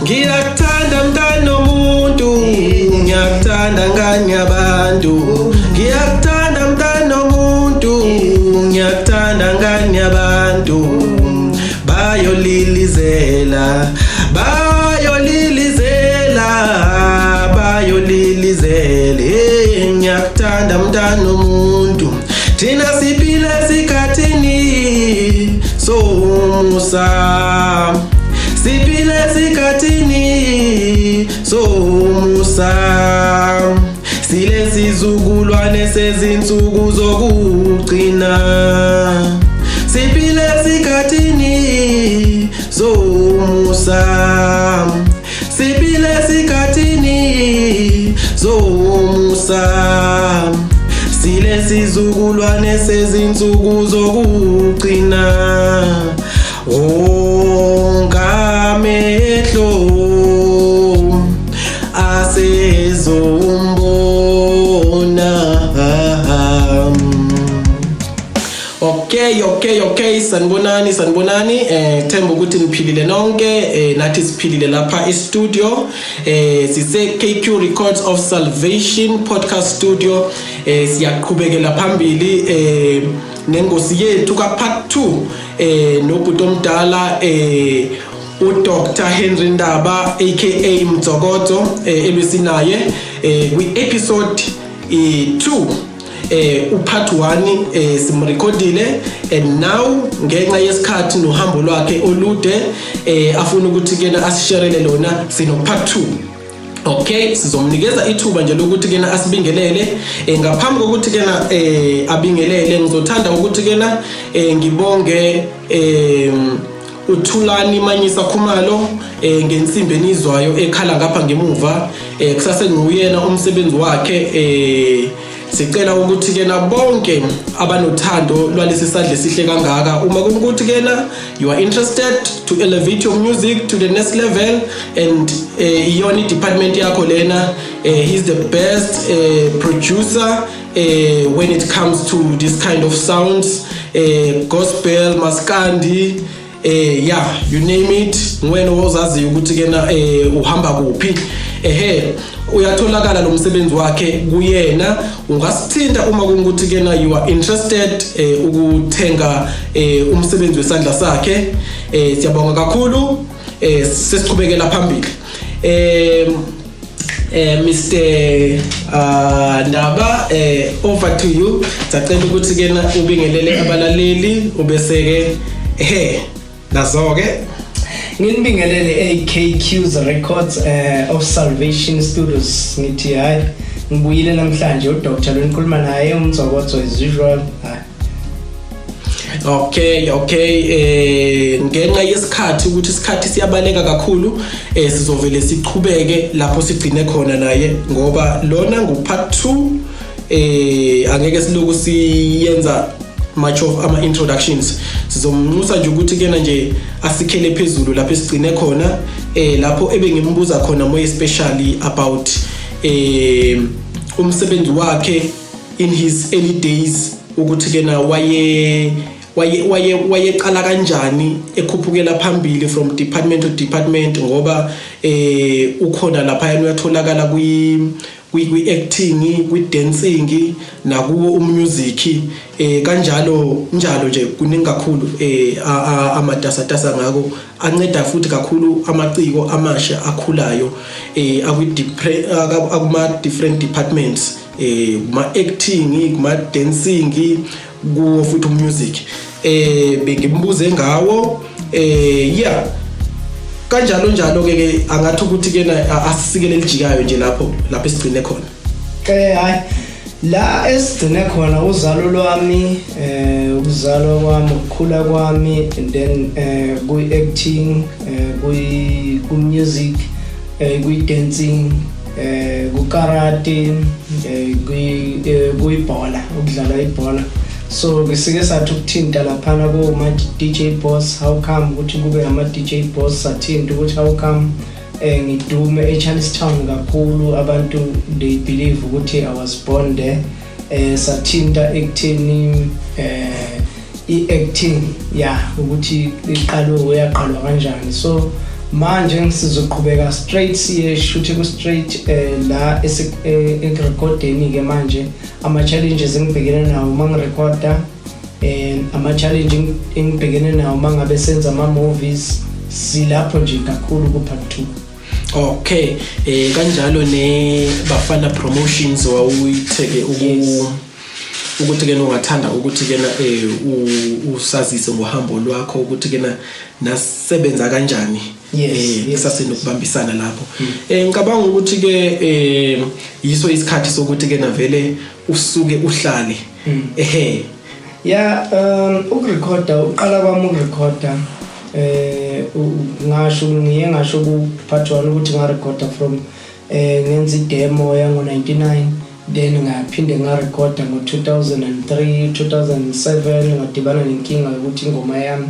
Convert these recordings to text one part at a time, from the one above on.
Ngiyakuthanda mntanomuntu, ngiyakuthanda ngane yabantu. Ngiyakuthanda mntanomuntu, ngiyakuthanda ngane yabantu. Bayolilizela, bayolilizela, bayolilizela. Hey, ngiyakuthanda mntanomuntu. Thina siphile esikhathini somusa, siphile esikhathini somusa, sile sizukulwane sezinsuku zokugcina. Siphile esikhathini somusa, siphile esikhathini somusa, sile sizukulwane sezinsuku zokugcina. Wonke amehlo asezombona. Okay, sanibonani, sanibonani. Themba ukuthi niphilile nonke. Nathi siphilile lapha e-studio. Sise KQ Records of Salvation Podcast Studio. Siyaqhubekela phambili nengosi yethu ka part 2 nobhuti omdala, uDr Henry Ndaba aka Mtsokoto, elwisinaye kwi episode 2. Upart 1 simrecordile and now ngenxa yesikhathi nohambo lwakhe olude afuna ukuthi kena asisharele lona, sino part 2. Okay, sizomnikeza ithuba nje lokuthi kena asibingelele. Ngaphambi kokuthi kena abingelele, ngizothanda ukuthi kena ngibonge uThulani Manyisa Khumalo ngensimbi enizwayo ekhala ngapha ngemuva. Kusase nguyena umsebenzi wakhe. Sicela ukuthi kena bonke abanothando lwalesi sadla esihle kangaka, uma kuwukuthi kena you are interested to elevate your music to the next level and iyona i-department yakho lena, he's the best producer when it comes to this kind of sounds, gospel, maskandi, yeah, you name it. Ngwena ozaziyo ukuthi kena uhamba kuphi. Ehe, uyatholakala lo msebenzi wakhe kuyena. Ungasithinta uma kungukuthi kena you are interested ukuthenga umsebenzi wesandla sakhe. Siyabonga kakhulu. Sesiqhubekela phambili. Mr Ndaba, over to you. Sacela ukuthi kena ubingelele abalaleli, ubese ke ehe nazo ke. Nginibingelele AKQ's Records of Salvation Studios. Ngithi hayi, ngibuyile namhlanje, uDr lo nikhuluma naye, uMtsokozo, as usual, hayi. Okay, ngenxa yesikhathi, ukuthi isikhathi siyabaleka kakhulu, sizovele siqhubeke lapho sigcine khona naye, ngoba lona ngu part 2. Angeke siloku siyenza much of ama introductions. Sizomnxusa nje ukuthi kena nje asikhele phezulu lapho esigcine khona, lapho ebengimbuza khona more especially about umsebenzi wakhe in his early days, ukuthi kena waye wayeqala kanjani ekhuphukela phambili from department to department, ngoba ukhona lapha, uyatholakala kwi acting, kwi dancing, nakuwo umusic, kanjalo njalo nje. Kuningi kakhulu amatasatasa ngako, anceda futhi kakhulu amaciko amasha akhulayo akwi akuma different departments, kuma acting, kuma dancing, kuwo futhi umusic. Bengimbuze ngawo, yeah, kanjalo njalo ke. Ke angathi ukuthi kena asisikele elijikayo nje lapho esigcine khona. Hayi, la esigcine khona uzalo lwami, ukuzalwa kwami, ukukhula kwami, and then kwi acting, kwi ku music, kwi dancing, ku karate, kwi kuyibhola, ukudlala ibhola. So sike sathi ukuthinta laphana kuma DJ Boss, how come ukuthi kube ama DJ Boss. Sathinta ukuthi how come ngidume eCharlestown kakhulu, abantu they believe ukuthi I was born there. Sathinta ekutheni i-acting, yeah, ukuthi iqalwe, uyaqalwa kanjani. So Manje sizoqhubeka straight siye shuthe ku straight la ekurekhodeni ke manje, ama challenges engibhekene nawo mangirekhoda, ama challenge engibhekene nawo mangabe senza ama movies. Silapho nje kakhulu ku part 2. Okay, kanjalo ne Bafana Promotions wawuyitheke uku ukuthi ke ungathanda ukuthi ke na usazise ngohambo lwakho, ukuthi ke na nasebenza kanjani kusasenokubambisana lapho. Ngicabanga ukuthi ke yiso isikhathi sokuthi ke na vele usuke uhlale ehe. Yeah, ukurekhoda, uqala kwami ukurekhoda, ngasho, ngiye ngasho ku part 1 ukuthi ngarekhoda from ngenza idemo yango 99, then ngaphinde ngarekhoda ngo 2003, 2007. Ngadibana nenkinga yokuthi ingoma yami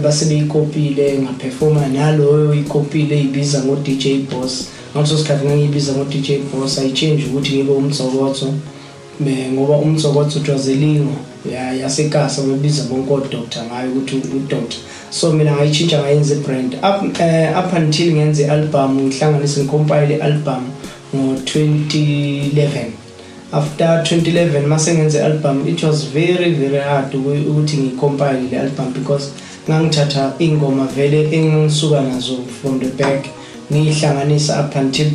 base beyikopile, ngaperforma naloyo ikopile ibiza ngo DJ Boss. Ngaleso sikhathi ngangiyibiza ngo DJ Boss, ayichange ukuthi ngibe uMtsokotho, ngoba uMtsokotho it was a lingo ya yasekasa, bebiza bonke odoctor ngayo ukuthi udoctor. So mina ngayitshintsha, ngayenza ibrand up until ngenze i-album, ngihlanganise, ngicompile i-album ngo-2011. After 2011 mase ngenze i-album, it was very very hard ukuthi ngicompile le album because ngangithatha ingoma vele engangisuka nazo from the back, ngiyihlanganisa up until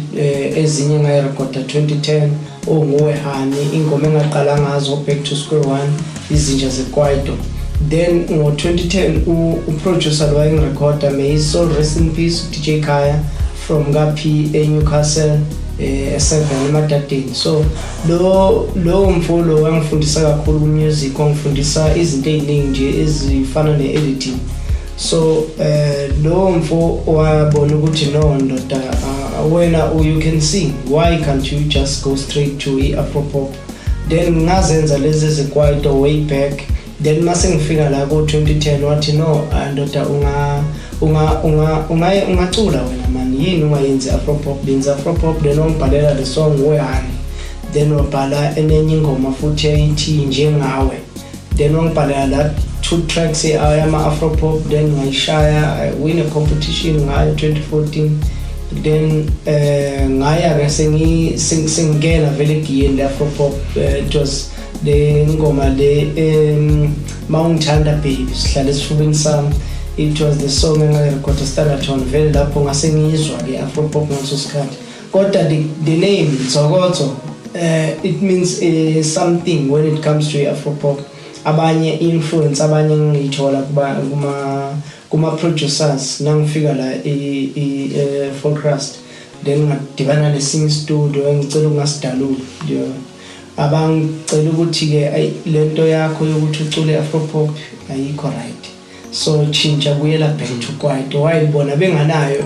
ezinye ngayirekhoda 2010, onguwe hani, ingoma engaqala ngazo, Back to Square One, izinja zekwaito. Then ngo-2010 uproducer lo wayengirekhoda, may his soul rest in peace, DJ Kaya from kaP eNewcastle, e7 eMadadeni. So lo mfo lo wangifundisa kakhulu ku-music, wangifundisa izinto ey'ningi nje ezifana ne-editing. So lo mfo wabona ukuthi, "No ndoda, wena you can sing, why can't you just go straight to i-afropop?" Then ngazenza lezi ezikwaito way back then. Mase ngifika la ko 2010, wathi, "No, ndoda, unga unga unga ungaye ungacula wena man, yini ungayenzi afropop? Benza afropop." Then wangibhalela le song wehani, then wabhala enenye ingoma futhi eyithi Njengawe, then wangibhalela la two tracks ayama afropop. Then ngayishaya, I win a competition ngayo 2014. Then ngaya ke sengingena vele egiyeni le afropop. It was le ngoma le, Mawungithanda Baby, Sihlala Esifubeni Sami. It was the song engayirekhoda Standerton. Vele lapho ngase ngiyizwa ke afropop ngaleso sikhathi, kodwa the name Ntsokotho, it means something when it comes to afropop. Abanye influence, abanye ngiyithola kuba kuma producers nangifika la e Volksrust. Then ngadibana nesinye studio engicela ukungasidalula, abangicela ukuthi ke, ayi, lento yakho yokuthi ucule afropop ayikho right, so tshintsha, buyela back to kwaito, while bona benganayo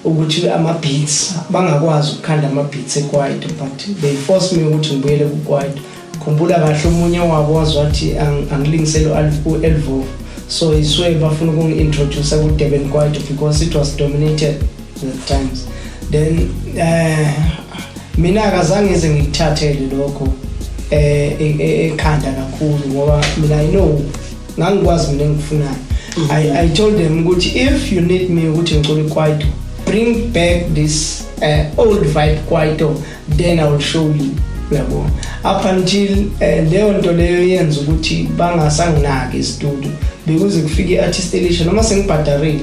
ukuthi ama beats, bangakwazi ukukhanda ama beats ekwaito, but they force me ukuthi ngibuyele ku kwaito. Khumbula kahle, omunye wabo wazi wathi angilingisele u-Elvo, so iswe bafuna ukungi-introduce ku-Durban Kwaito because it was dominated at times then. Mina akazange ngize ngikuthathele lokho ekhanda kakhulu ngoba mina I know, ngangikwazi mina engikufunayo. I told them ukuthi if you need me ukuthi ngicule kwaito, bring back this old vibe kwaito, then I will show you, uyabo. Up until leyo nto leyo yenza ukuthi bangasanginaki istudio, bekuze kufike i-artist elisha noma sengibhadarile.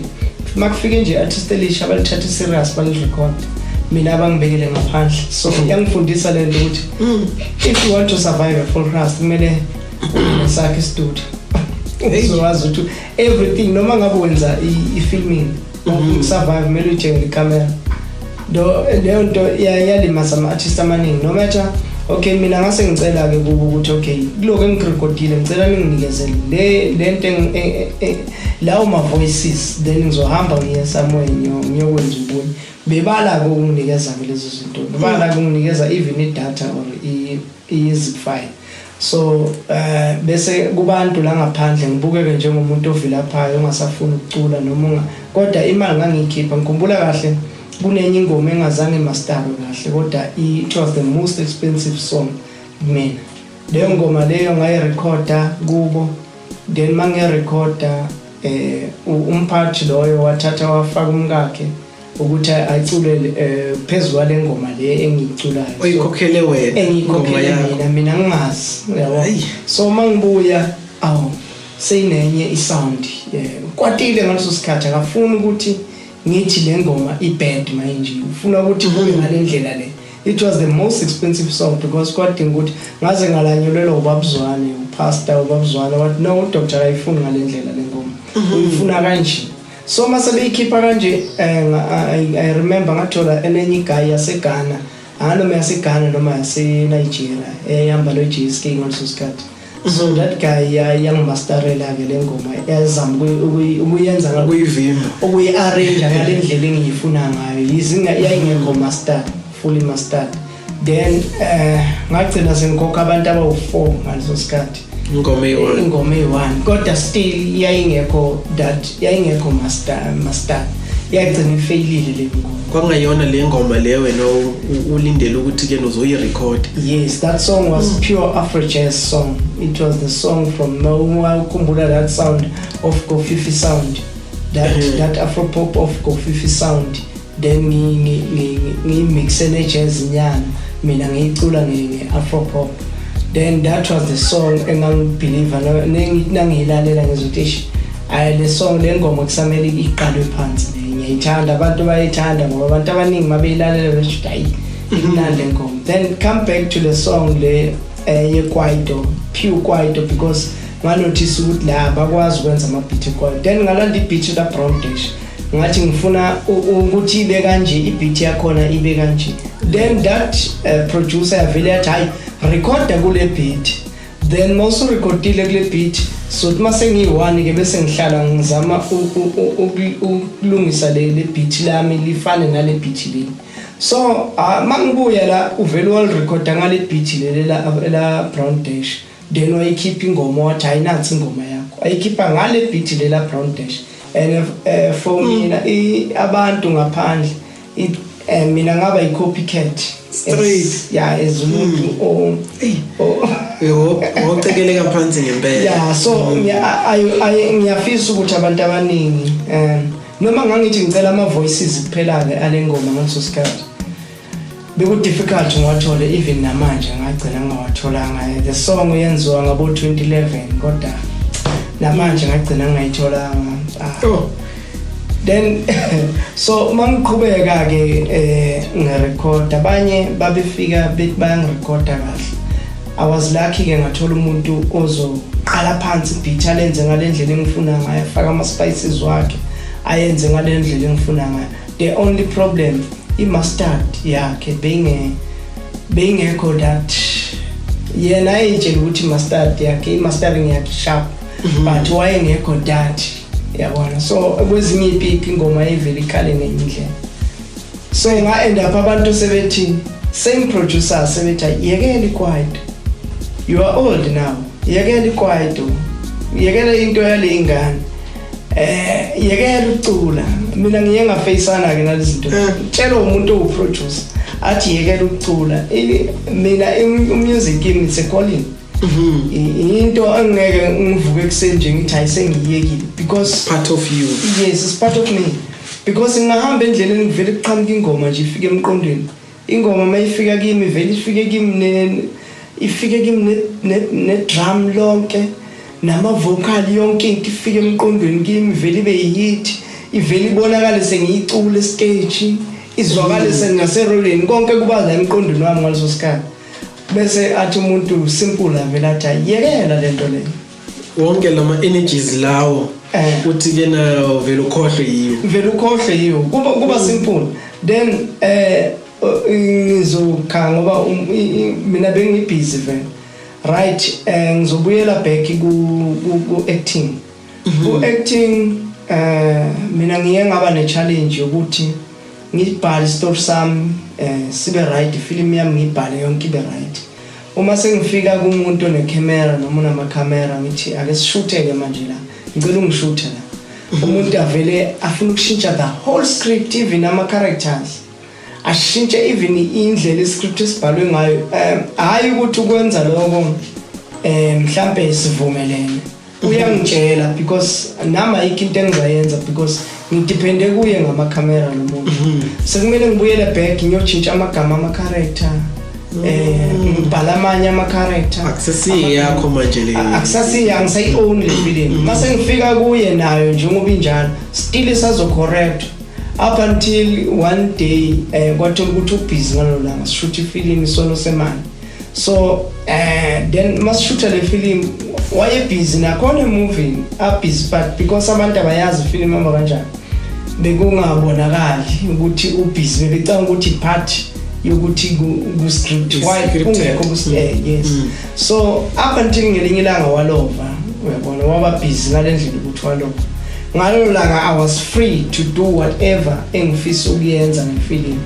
Uma kufike nje i-artist elisha balithathe serious, balirecord, mina abangibekele ngaphandle. So yangifundisa le nto ukuthi if you want to survive a Volksrust, kumele ube nesakho istudio, uzowazi ukuthi everything, noma ngabe wenza i-filming, ukusurvive kumele uyithengele ikhamera. Leyo nto yalimaza ama-artist amaningi. No matter, okay, mina ngase ngicela-ke kubo ukuthi, okay, kuloko engikurekhodile ngicela ninginikeze le nto lawo ma-voices, then ngizohamba ngiye somewhere ngiyokwenza okunye. Bebala-ke ukunginikeza-ke lezo zinto, bebala-ke ukunginikeza even i-data or i-zip file. So bese kubantu la ngaphandle ngibukeke njengomuntu ovilaphayo ongasafuni ukucula noma kodwa imali ngangiyikhipha. Ngikhumbula kahle kunenye ingoma engazange masterwe kahle, kodwa it was the most expensive song kumina leyo ngoma leyo. Ngayirekhoda kubo, then mangirekhoda Umphathi loyo wathatha wafaka umkakhe ukuthi acule phezu kwale ngoma le engiyiculayo. Oyikhokhele wena? Engiyikhokhele mina ngingazi, uyabo. So uma ngibuya, awu, seyinenye isound. Ukwatile ngaleso sikhathi, akafuni ukuthi ngithi le ngoma i-bad manje, ufuna ukuthi kube ngale ndlela le. It was the most expensive song because kwadinga ukuthi ngaze ngalanyulelwa ubabuzwane, upastor ubabuzwane, wathi no, uDr ayifuni ngale ndlela le ngoma, uyifuna kanje. So mase beyikhipha kanje, I remember ngathola elenye iguy yaseGhana, anoma yaseGhana noma yaseNigeria, eyahamba lo JSK ngaleso sikhathi. So that guy yangimasterela-ke le ngoma, yazama ukuyenza ukuyivimba. Ukuyi-arrange ngale ndlela engiyifuna ngayo, yize yayingekho mastered, fully mastered. Then ngagcina sengikhokha abantu abawu-4 ngaleso sikhathi. Ingoma eyi-one. Ingoma eyi-one, kodwa still yayingekho that, yayingekho master, yagcina ifeyilile le ngoma. Kwangayona le ngoma le wena ulindele ukuthi-ke uzoyirekhod? Yes, that song was pure Afro jazz song. It was the song from, no, ukhumbula that sound of Kofifi sound, that that Afro pop of Kofifi sound, then ngiyimixe ne-jazz nyana, mina ngiyicula nge-Afro pop. Then that was the song engangibelieve nangiyilalela ngizothi, eish, ayi, le song, le ngoma kusamele iqalwe phansi le, ngiyayithanda, abantu bayayithanda, ngoba abantu abaningi mabeyilalela besho ukuthi hayi, imnandi le ngoma. Then come back to the song le yekwaito, pure kwaito, because nganotice ukuthi la bakwazi ukwenza ama-beat ekwaito. Then ngalanda i-beat la Brown Dash, ngathi ngifuna ukuthi ibe kanje, i-beat yakhona ibe kanje. Then that producer yavele yathi, hayi, recorda kule beat. Then mawusurekhodile kule beat, so mase ngiyi-one ke bese ngihlala ngizama ukulungisa le beat lami lifane nale beat le. So mangibuya la, uvele walirekhoda ngale beat leli la Brown Dash, then wayikhipha ingoma, wathi hayi, nansi ingoma yakho, ayikhipha ngale beat lela Brown Dash. And for mina, abantu ngaphandle, mina ngaba i-copycat. Straight. Yeah, as umuntu Yo, wocekeleka phansi ngempela. Yeah, so ngiyafisa ukuthi abantu abaningi, noma ngangithi ngicela ama voices kuphela ke ale ngoma ngaleso sikhathi, beku difficult ngiwathole. Even namanje ngagcina ngingawatholanga. The song yenziwa ngabo 2011, kodwa namanje ngagcina ngingayitholanga. Ah. Oh. Then so mangiqhubeka ke ngirecord, abanye babefika bethi bayangirecorda kahle. I was lucky ke, ngathola umuntu ozoqala phansi beat, alenze ngale ndlela engifuna ngayo, afaka ama spices wakhe, ayenze ngale ndlela engifuna ngayo. The only problem, i-mustard yakhe beyingekho that yena ayitshela ukuthi i-mustard yakhe, i-mastering yakhe sharp, but wayengekho that, yabona. So kwezinye ipiki ingoma ayivele ikhale ngenye indlela. So nga-end up abantu sebethi, same producer sebethi, "Yekela ikwaito, you are old now, yekela ikwaito, yekela into yale ingane, yekela ukucula." Mina ngiye ngafeyisana ke nalezi zinto. Tshela umuntu owuproducer athi yekela ukucula. Mina umusic kimi, it's a calling. Into engeke ngivuke ekuseni nje ngithi hayi, sengiyekile, because Part of you. Yes, it's part of me, because ngingahamba endleleni, kuvele kuqhamuka ingoma nje, ifike emqondweni ingoma. Mayifika kimi, vele ifike kimi ne ifike kimi ne drum lonke nama vocal, yonke into ifike emqondweni kimi, vele ibe yihit, ivele ibonakale sengiyicula stage, izwakale sengaseroleni, konke kuba la emqondweni wami ngaleso sikhathi. Bese athi umuntu simple, avele athi, "Hayi, yekela lento le." Wonke lama energies lawo, uthi ke na vele ukhohlwe yiwo. Vele ukhohlwe yiwo, kuba simple. Then ngizokha ngoba mina bengibusy vele, right? Ngizobuyela back ku acting. Ku acting, mina ngiye ngaba ne challenge yokuthi ngibhale story sami, sibe right, film yami ngibhale yonke ibe right. Uma sengifika kumuntu onecamera noma unamakhamera, ngithi ake sishuthe ke manje la, ngicela ungishuthe la, umuntu avele afuna ukushintsha the whole script, even ama characters ashintshe, even indlela iscript esibhalwe ngayo. Hayi ukuthi ukwenza lokho mhlambe sivumelene. Uyangitshela because nami ayikho into engizayenza because ngidepende kuye ngamakhamera lo muntu. Sekumele ngibuyele back ngiyotshintsha amagama ama-character, ngibhala amanye ama-character. Akusesiye yakho manje le. Akusasiye, angisayi-own le film. Mase ngifika kuye nayo njengoba injalo, still isazo-correct up until one day kwathola ukuthi ubhizi ngalolo langa sishutha ifilimu Isono Semali. So then masishutha le film wayebhizi nakhona emovie abhizi, but because abantu abayazi ifilimu hamba kanjani, bekungabonakali ukuthi ubhizi, bebecanga ukuthi part yokuthi ku-script why Scripted. kungekho yes. So up until ngelinye ilanga walova, uyabona, waba busy ngale ndlela ukuthi walova. Ngalolo langa I was free to do whatever engifisa ukuyenza ngefilimu.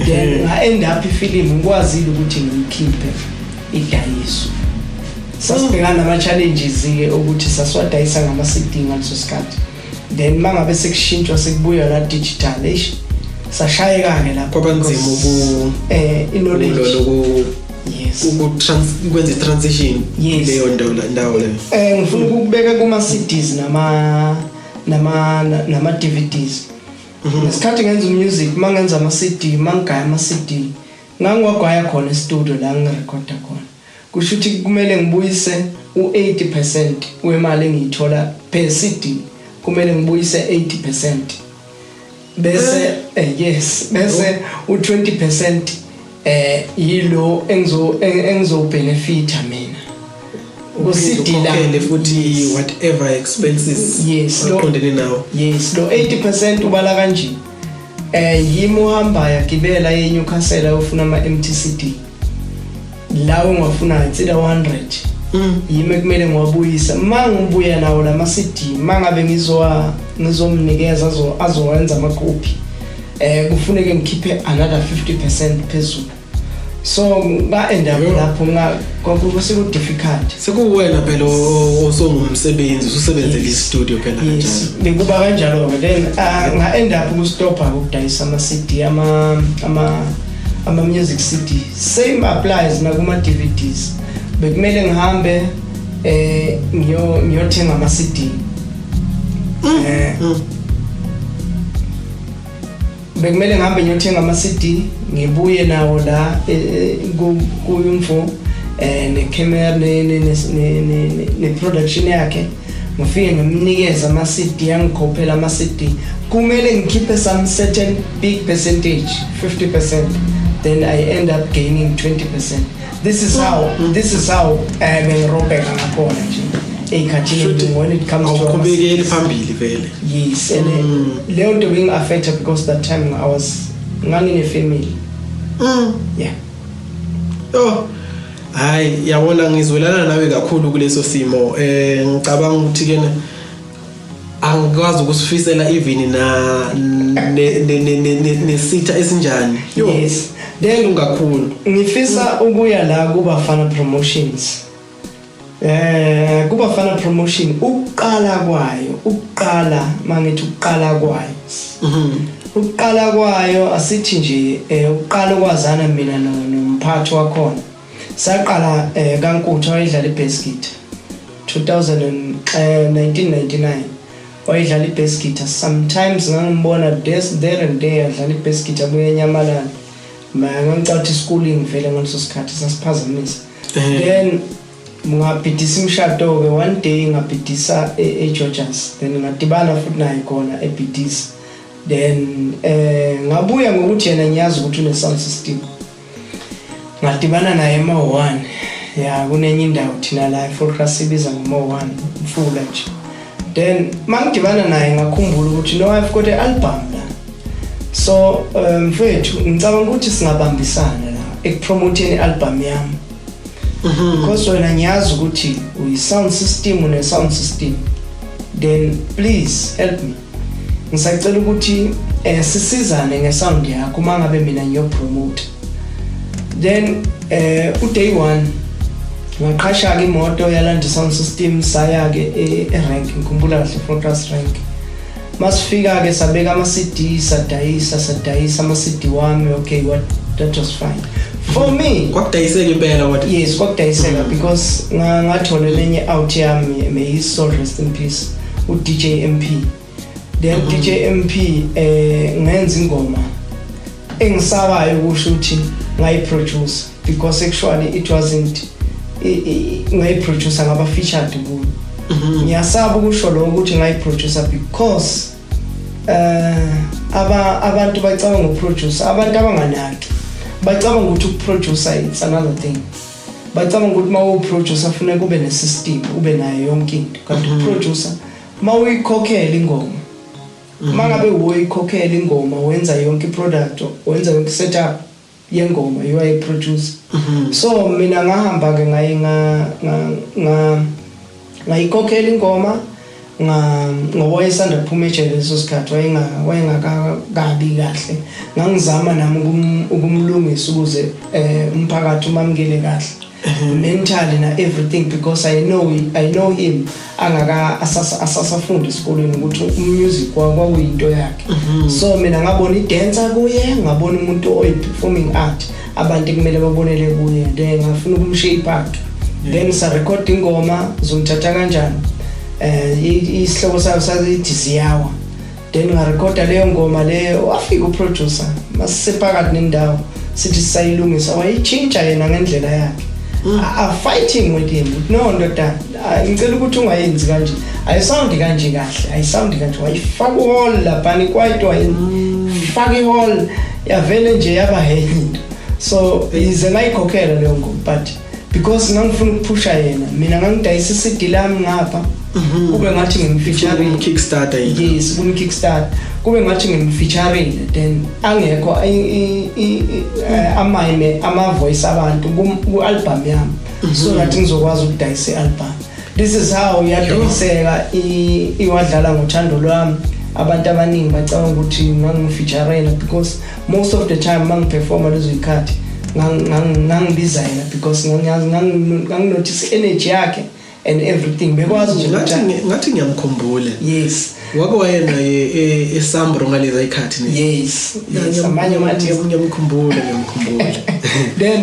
Then nga-end up ifilimu ngikwazile ukuthi ngiyikhiphe idayiswe. Sasibhekana nama-challenges-ke ukuthi sasiwadayisa ngama-CD ngaleso sikhathi, then mangabe sekushintshwa sekubuya la digital, eish, sashayeka-ke lapho. Kwaba nzima because, i-knowledge. Lokhu ukwenza i-transition leyo ndawo leyo. Ngifuna ukubeka kuma CDs nama DVDs. Ngesikhathi ngenza music, mangenza ama CD, mangigaya ama CD, ngangiwagaya khona e-studio la ngirekhoda khona. Kusho ukuthi kumele ngibuyise u80% wemali engiyithola per CD, kumele ngibuyise 80%. Bese yes, bese u20% yilo engizo benefita mina ku CD la. Ukhokhele futhi whatever expenses aqondene nawo. Yes, lo 80% ubala kanje: yimi uhambayo agibela eNewcastle ufuna ama MTCD lawo engiwafunayo, it's either 100. Yimi ekumele ngiwabuyise ma ngibuya nawo lama CD, mangabe ngizomnikeza azowenza amakhophi, kufuneke ngikhiphe another 50% phezulu. So nga end up lapho nga kwakuseku difficult. Sekuwena phela osongumsebenzi, ususebenzela i-studio phela kanjalo. Bekuba kanjalo ke. Then nga end up ukustopha ukudayisa ama CD, ama music CD. Same applies nakuma DVDs. Bekumele ngihambe ngiyothenga ama CD. Bekumele ngihambe ngiyothenga ama CD, ngibuye nawo la kuyumfo ne camera ne production yakhe, ngifike ngimnikeze ama CD, angikhophela ama CD. Kumele ngikhiphe some certain big percentage, 50%, then I end up gaining 20%. This is how bengirobheka ngakhona nje ey'khathini Shuthi when it comes to ama awuqhubekeli phambili vele. Yes, and leyo nto bengi-affecta because that time I was ngangine-family. Yeah. Oh. Hayi, yabona, ngizwelana nawe kakhulu kuleso simo. Ngicabanga ukuthi ke angikwazi ukusifisela even na nesitha esinjani. Yo. Yes, then kakhulu. Ngifisa ukuya la kuBafana Promotions. KuBafana Promotion, ukuqala kwayo, ukuqala mangithi ukuqala kwayo, ukuqala kwayo, asithi nje ukuqala ukwazana mina nomphathi wakhona, saqala kaNkuthu wayedlala ibass guitar 2000 and, 1999. Wayedlala ibass guitar, sometimes ngangimbona there and there adlala ibass guitar, buye enyamalala. Ma ngangicabanga schooling vele ngaleso sikhathi sasiphazamisa. Then ngabhidisa imishado ke one day, ngabhidisa eGeorgias, then ngadibana futhi naye khona ebhidisa. Then ngabuya ngokuthi yena ngiyazi ukuthi une sound system. Ngadibana naye ema-1 ya kunenye indawo thina la eFortress sibiza ngoma-1, mfula nje. Then mangidibana naye ngakhumbula ukuthi no, I've got an album la. So mfethu, ngicabanga ukuthi singabambisana la ekupromoteni i-album yami because wena ngiyazi ukuthi uyi-sound system, une-sound system. Then please help me, ngisacela ukuthi sisizane nge-sound yakho uma ngabe mina ngiyopromote. Then u-day one ngaqhasha-ke imoto yalanda i-sound system, saya-ke e-rank, ngikhumbula kahle, Fortress rank. Masifika-ke sabeka ama-CD, sadayisa ama-CD wami. Okay, what, that was fine. For me, Kwakudayiseka impela kodwa. Yes, kwakudayiseka because ngathola lenye out yami, may his soul rest in peace, u-DJ MP. Then DJ MP, ngenza ingoma engisabayo ukusho ukuthi ngayiproduce, because actually it wasn't ngayiproduce, ngaba featured kuyo. Ngiyasaba ukusho lokho ukuthi ngayiproduce because aba abantu bacabanga ukuproduce, abantu abanganaki bacabanga ukuthi ukuproduce it's another thing. Bacabanga ukuthi uma uwuproducer kufuneka ube ne-system, ube nayo yonke into, kanti ukuproducer uma uyikhokhela ingoma, uma ngabe uyikhokhela ingoma, wenza yonke i-product, wenza yonke i-setup yengoma, you are a producer. So mina ngahamba ke ngaye nga nga- nga ngayikhokhela ingoma nga ngoba wayesanda kuphuma ejele leso sikhathi, wayengakabi kahle. Ngangizama nami ukumlungisa ukuze umphakathi umamukele kahle mentally na everything, because I know him angaka asasafunda esikolweni ukuthi umusic kwakuyinto yakhe. So mina ngabona idancer kuye, ngabona umuntu oyi performing art, abantu kumele babonele kuye, then ngafuna ukumshape up. Then sa record ingoma zomthatha kanjani, isihloko sayo sazithi Ziyawa. Then ngarekhoda leyo ngoma leyo. Wafika uproducer masisephakathi nendawo, sithi sisayilungisa, wayichintsha yena ngendlela yakhe. I'm fighting with him, no ndoda, ngicela ukuthi ungayenzi kanje, ayisound kanje kahle, ayisound kanje. Wayifaka uhall laphana ikwaito, wayifaka ihall, yavele nje yaba henye into. So yize ngayikhokhela leyo ngoma, but because ngangifuna ukuphusha yena, mina ngangidayisa iCD lami ngapha, kube ngathi ngimfeaturing. Kickstarter yini? Yes, kum kickstart, kube ngathi ngimfeaturing, then angekho amayime ama voice abantu ku album yami, so that ngizokwazi ukudayisa ialbum. This is how yadayiseka iwadlala ngothando lwami. Abantu abaningi bacabanga ukuthi ngangimfeaturela because most of the time mangiperforma lezo zikhathi ngangibiza yena, because ngangiyazi, nganginotice energy yakhe and everything, bekwazi nje Ngathi ukuthi ngathi ngiyamkhumbula. Yes. Wake wayena eSambro ngaleza ikhathi ne? Yes, amanye ama-artist. Ngiyamkhumbula, ngiyamkhumbula. Then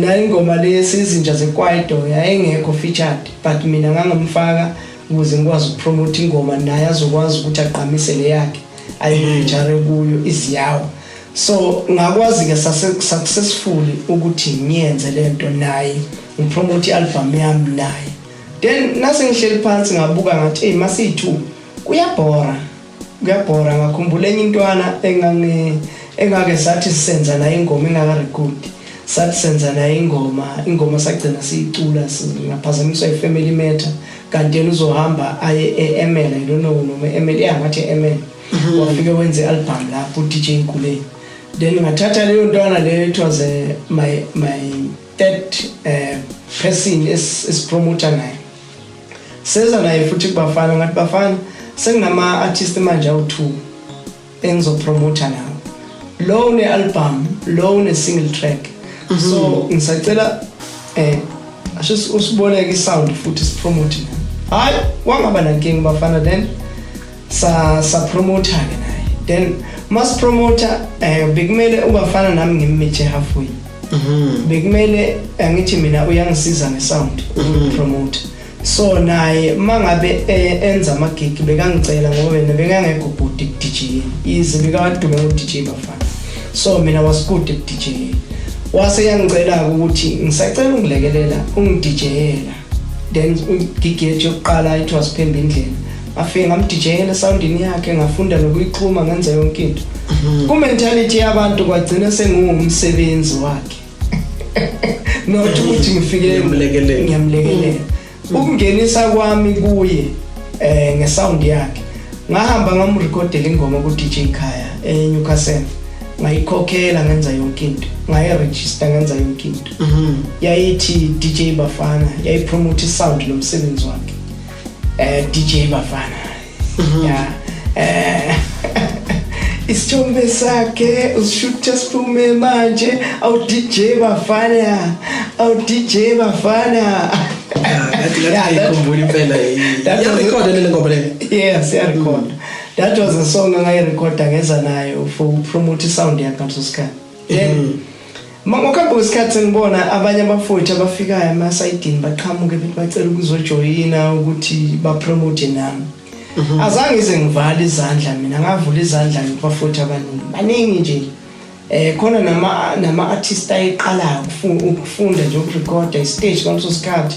nayo ingoma lesi izinja zekwaito yayingekho featured, but mina ngangamfaka ukuze ngikwazi ukupromote ingoma, naye azokwazi ukuthi agqamise le yakhe ayifeature kuyo iziyawo. So ngakwazi ke successfully ukuthi ngiyenze lento naye, ngipromote ialbum yami naye. Then nase ngihleli phansi ngabuka, ngathi, hey, masiyi2 kuyabhora, kuyabhora. Ngakhumbula enye intwana engange engake sathi sisenza naye ingoma engakarekhodi, sathi senza naye ingoma, ingoma sagcina siyicula, ngaphazamiswa i-family matter, kanti yena uzohamba aye e-ML, I don't know noma e-ML, yeah, ngathi e-ML, wafike wenze i-album lapho u-DJ Nkuleni. Then ngathatha leyo ntwana leyo, it was my third person esipromoter naye. Seza naye futhi kubafana, ngathi, bafana, senginama-artist manje awu-two engizopromota nawo, lo une-album, lo une-single track, so ngisacela asho usiboleke isound futhi sipromote naye. Hayi, wangaba nankinga bafana. Then sa sapromota ke naye. Then masipromota, bekumele ubafana nami ngimmeet halfway. Bekumele angithi mina uyangisiza ngesound ukupromote, so naye mangabe enza ama gig bekangicela, ngoba yena bekangekho good ku DJ, ize bekadume ngo DJ bafana, so mina was good ku DJ. Wase yangicela ukuthi ngisacela ungilekelela, ungi-DJ-ela. Then gig yethu yokuqala, it was Phembe Indlela, ngafike ngamdijeyela soundini yakhe, ngafunda nokuyixhuma, ngenza yonke into. Ku mentality yabantu kwagcina sengiwumsebenzi wakhe, not ukuthi ngifike Ngiyamlekelela. Ngiyamlekelela. Ukungenisa kwami kuye ngesound yakhe, ngahamba ngamrekhodela ingoma ku DJ Khaya eNewcastle, ngayikhokhela, ngenza yonke into, ngayiregister, ngenza yonke into. Yayithi DJ Bafana, yayipromote isound nomsebenzi wakhe, DJ Bafana. Yeah, isithombe sakhe usishutha siphume manje, awu DJ Bafana, awu DJ Bafana. Ngathi ngathi ngiyikhumbula impela. Yarekhoda le ngoma le? Yes, yarecord. That was a song engayirekhoda, ngeza nayo for promote isound yakhe ngaleso sikhathi. Then Ngokuhamba kwesikhathi ngibona abanye abafowethu abafikayo emasayidini, baqhamuke bethi bacela ukuzojoyina ukuthi bapromote nami. Azange ize ngivale izandla mina, ngavula izandla kubafowethu abaningi, baningi nje. Khona nama artist ayiqalayo ukufunda nje ukurecorda istage ngaleso sikhathi,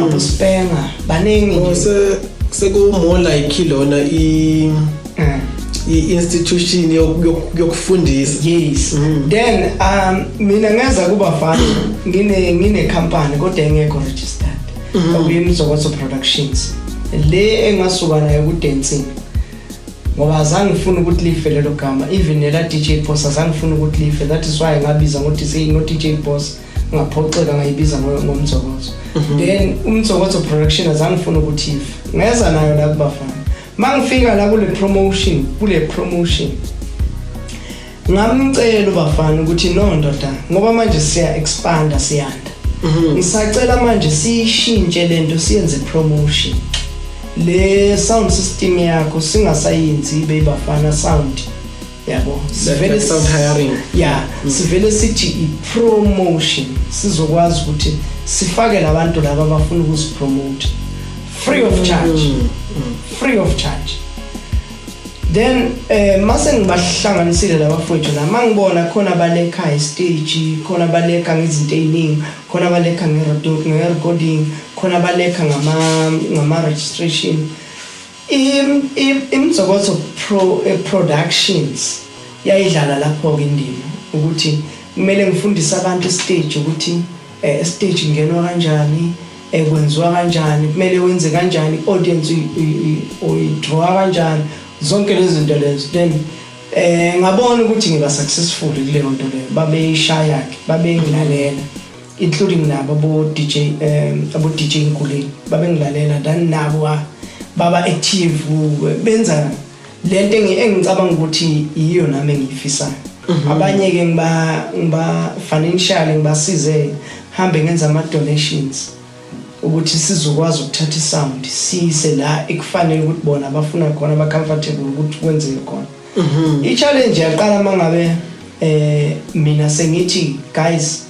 abo Spenga, baningi nje. Seku more like lona i i-institution yokufundisa. Yes. Then mina ngeza kubafana ngine company kodwa engekho registered, okuyiMzokozo Productions, le engasuka nayo ku dancing, ngoba azange ngifuna ukuthi life lelo gama, even nela DJ Boss azange ngifuna ukuthi life. That is why ngabiza ngo DJ Boss, ngaphoxeka ngayibiza ngoMzokozo. Then uMzokozo Production azange ngifuna ukuthi ife, ngeza nayo la kubafana. Mangifika la kule promotion ngamcela ubafana ukuthi, "No ndoda, ngoba manje siya expanda, siyanda, ngisacela manje siyishintshe lento, siyenze promotion. Le sound system yakho singasayenzi ibe ibafana sound, yabo." Like sound hiring. Yeah, sivele sithi i-promotion, sizokwazi ukuthi sifake labantu laba abafuna ukuzipromote free of charge, free of charge. Then mase ngibahlanganisile labafowethu la, mangibona khona balekha istage, khona balekha ngezinto eziningi, khona balekha nge-recording, khona balekha ngama registration. Imzokozo Productions yayidlala lapho ke indima ukuthi kumele ngifundise abantu stage, ukuthi stage ngenwa kanjani, kwenziwa kanjani, kumele wenze kanjani, audience uyidraw kanjani, zonke lezi zinto lezo. Then ngabona ukuthi ngiba successful kuleyo nto leyo, babeyishaya ke, babengilalela, including nabo abo DJ, abo DJ Nkuleni babengilalela. Then nabo baba active, benza lento engicabanga ukuthi yiyo nami engiyifisayo. Abanye ke ngiba financially ngibasize, hambe ngenza ama donations ukuthi sizokwazi ukuthatha isound siyise la ekufanele ukuthi bona bafuna khona, ba comfortable ukuthi kwenzeke khona. I-challenge yaqala mangabe mina sengithi, "Guys,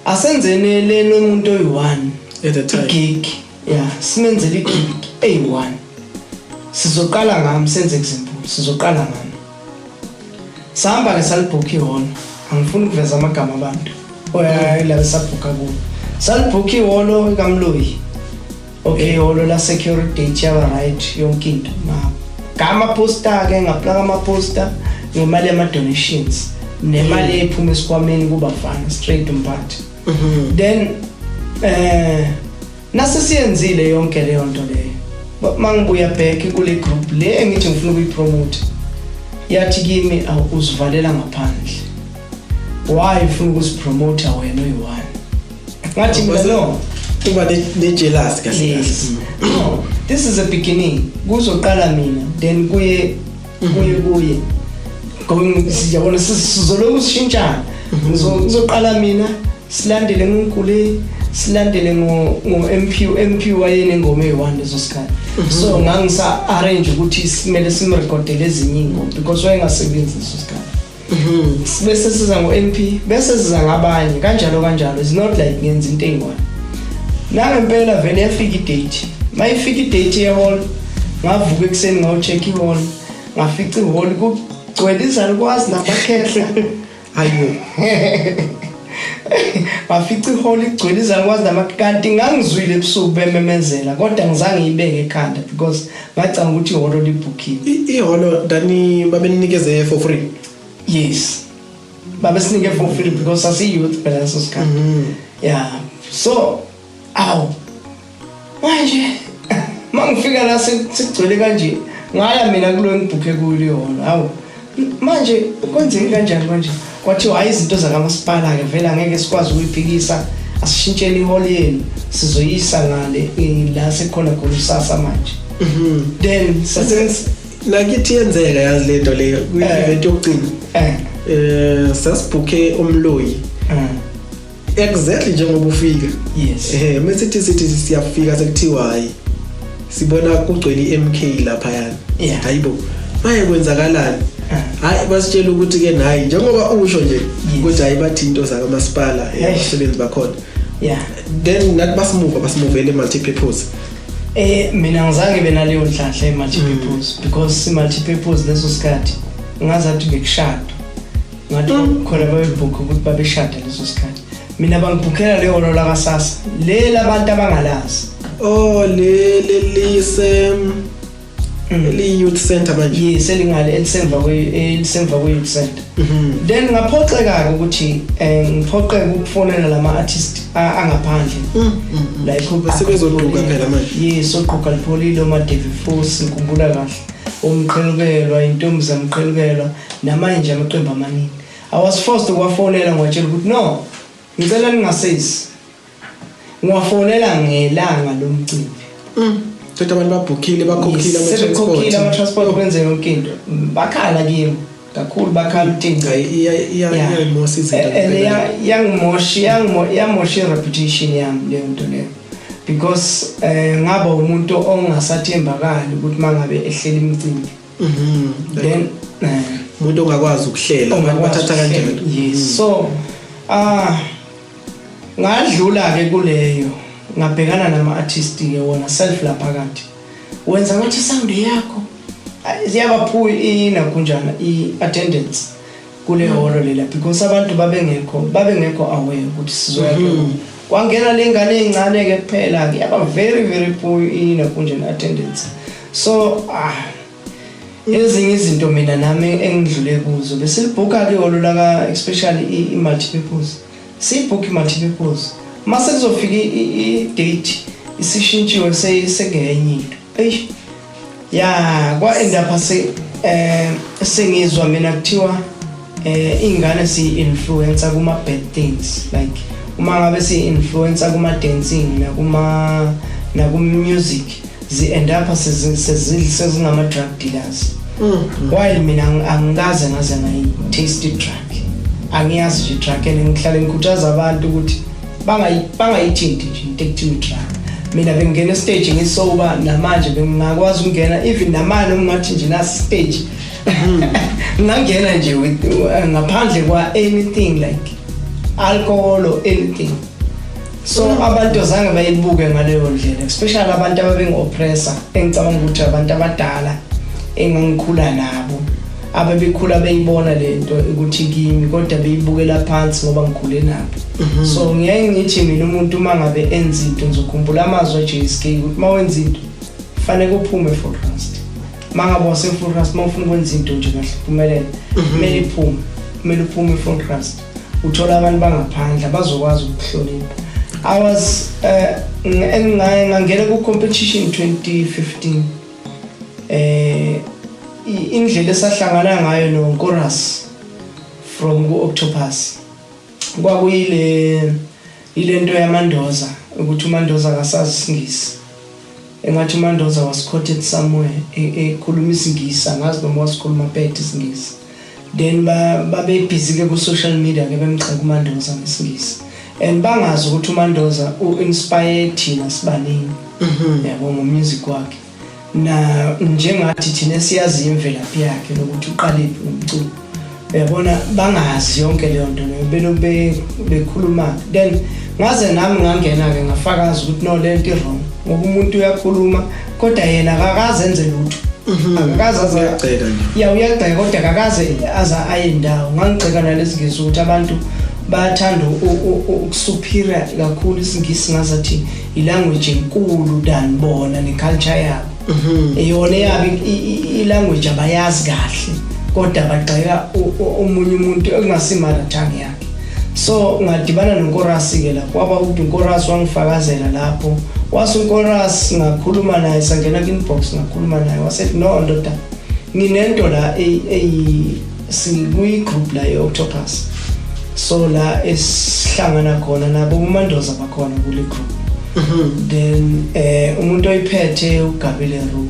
asenzene le nomuntu oyi-1 At a time. Gig, yeah, simenzele igig eyi-1. Sizoqala ngami, senze example, sizoqala ngami." Sahamba ke salibhukha ihholo. Angifuni ukuveza amagama abantu la sabhukha kubo. Salibhukha ihholo kaMloyi. Okay, ihholo la security date yaba right, yonke into. Ngama poster ke, ngaplaka ama poster ngemali yama donations nemali ephuma esikhwameni kubafana straight umphathi. Then nase siyenzile yonke leyo nto leyo, mangibuya back kule group le engithi ngifuna ukuyipromote, yathi kimi, "Awu, uzivalela ngaphandle. Why ufuna ukuzipromote wena uyi-one?" Ngathi mina, "No." Kuba ne-jealous kahle. Yes. No, this is a beginning. Kuzoqala mina, then kuye kuye kuye going, siyabona, sizoloku sishintshana. Ngizoqala mina, silandele ngoNkule, silandele ngo MP. MP wayenengoma eyi-1 leso sikhathi, so ngangisa arrange ukuthi simele simrecordele ezinye ingoma because wayengasebenzi leso sikhathi. Bese siza ngo-MP, bese siza ngabanye, kanjalo kanjalo. It's not like ngenza into eyi-one. Nangempela vele yafika idate. Mayifika idate ye-hall, ngavuka ekuseni ngawu-check i-hall, ngafica ihall kugcwele izalukwazi namakhehla. Hayibo. Ngafica ihall igcwele izalukwazi nama, kanti ngangizwile ebusuku bememezela, kodwa ngizange ngiyibeke ekhanda because ngacanga ukuthi ihholo libhukhiwe. Ihholo dani babenikeze for free? Yes, babesinike for free because sasiyi-youth phela leso sikhathi. Yeah, so awu, manje mangifika la sekugcwele kanje, ngaya mina kulo engibhukhe kuyo ihholo, hawu, manje kwenzeke kanjani manje? Kwathiwa, hayi, izinto zakamasipala ke vele angeke sikwazi ukuyiphikisa, asishintsheni ihholo yenu, sizoyisa ngale la sekukhona khona usasa manje. Then sase Nakithi yenzeka, yazi lento leyo, kwi-event yokugcina. Sasibhukhe umloyi exactly njengoba ufika. Mesithi sithi siyafika, sekuthiwa hayi, sibona kugcwele iMK lapha yani. Hayibo, maye, kwenzakalani? Hayi, basitshela ukuthi ke nayi njengoba usho nje ukuthi hayi, bathi into zakamasipala, abasebenzi bakhona. Then nathi basimuva, basimuvele multi-purpose. Mina ngizange benaleyo nhlanhla e-multi-purpose because i-multi-purpose leso sikhathi ngazathi bekushadwa, ngathi khona babebhukha ukuthi babeshada leso sikhathi. Mina bangibhukhela leyo holo lakaSASSA leli abantu abangalazi. Oh, le lelise eli youth center manje. Yes, elingale elisemva kwe youth center. Then ngaphoxeka ukuthi ngiphoqeka ukufonela lama artist angaphandle like Sebezoduka phela manje. Yes, oqhuga lipholile, omadevi Force, ngikhumbula kahle, umqhelukelwa, intombi zamqhelukelwa, namanye nje amaqembu amaningi. I was forced ukuwafonela, ngiwatshela ukuthi no, ngicela ningasezi. Ngiwafonela ngelanga lomcimbi. Kodwa abantu babhukhile, bakhokhile. Sebekhokhile ama-transport. Ama-transport, kwenze yonke into. Bakhala kimi kakhulu, bakhala utinga. Hayi, iyayimosa izinto. And yangimosha i-reputation yami leyo nto leyo because ngaba umuntu ongasathembakali ukuthi mangabe ehlela imicimbi. Then Umuntu ongakwazi ukuhlela, abantu ongakwazi bathatha ukuhlela. kanjalo. Yes, so ngadlula ke kuleyo, ngabhekana nama artist ke wona self lapha phakathi, wenza ngathi sound yakho ziyabaphuya inakunjana i-attendance kule holo lela because abantu babengekho aware ukuthi sizoya kulo. Kwangena le ngane ezincane ke kuphela ke, yaba very very poor inakunjana attendance. So ezinye izinto mina nami engidlule kuzo, besilibhuka ke holo laka, especially i-multi-purpose, siyibhukha i-multi-purpose, mase kuzofika i-date isishintshiwe, sekungenye into. Eish, ya, kwa-end up se sengizwa mina kuthiwa ingane siyi-influencer kuma bad things, like uma ngabe siyi-influencer kuma dancing naku music, zi-end up sezingama drug dealers, while mina angikaze ngaze ngayi-taste drug, angiyazi nje drug. And ngihlale ngikhuthaza abantu ukuthi bangayithinti nje into ekuthiwa i-drug. Mina bengingena estage ngisoba, namanje bengingakwazi ukungena, even namanje ungathi nje nasi stage, ngingangena nje with ngaphandle kwa anything like alcohol or anything. So abantu azange bayibuke ngaleyo ndlela, especially abantu ababengi-oppressor, engicabanga ukuthi abantu abadala engangikhula nabo, ababekhula beyibona lento ukuthi kimi, kodwa beyibukela phansi ngoba ngikhule nabo. So ngiyaye ngithi mina umuntu uma ngabe enza into, ngizokhumbula amazwi a-JSK ukuthi uma wenza into fanele uphume full trust. Uma ngabe wase-full trust, uma ufuna ukwenza into nje kahle uphumelele, kumele iphume, kumele uphume full trust, uthola abantu bangaphandle abazokwazi ukukuhlonipha. I was ngangena ku-competition 2015, indlela esahlangana ngayo noNkoras from ku-Octopus kwakuyile ilento yaMandoza, ukuthi uMandoza akasazi isingisi, engathi uMandoza was quoted somewhere ekhuluma isingisi, angazi noma wasikhuluma phethe isingisi. Then babe busy ke ku social media ke bemgxeka uMandoza ngesingisi and bangazi ukuthi uMandoza u-inspire thina sibaningi, yabo, ngomusic wakhe, na njengathi thina siyazi imvelaphi yakhe nokuthi uqalephi ngomculo, uyabona. Bangazi yonke leyo nto leyo, belo bekhuluma. Then ngaze nami ngangena-ke ngafakaza ukuthi no, le nto i-wrong, ngoba umuntu uyakhuluma kodwa yena akakaze enze lutho, akakaze aze Uyagxeka nje. Ya, uyagxeka kodwa akakaze aza aye ndawo. Ngangigxeka nalesingisi ukuthi abantu bayathanda ukusuperior kakhulu isingisi, ngazathi ilanguage enkulu than bona neculture yabo. Eyona yabo ilanguage abayazi kahle, kodwa bagxeka omunye umuntu ekungasi mother tongue yakhe. So ngadibana noNkorasi ke lapho, kwaba ukuthi uNkorasi wangifakazela lapho, wase uNkorasi ngakhuluma naye, sangena ku-inbox, ngakhuluma naye, wasethi no ndoda, nginento la sikuyi-group la e-Octopus, so la esihlangana khona nabo uMandoza bakhona kule group. Then umuntu oyiphethe uGabile Ru,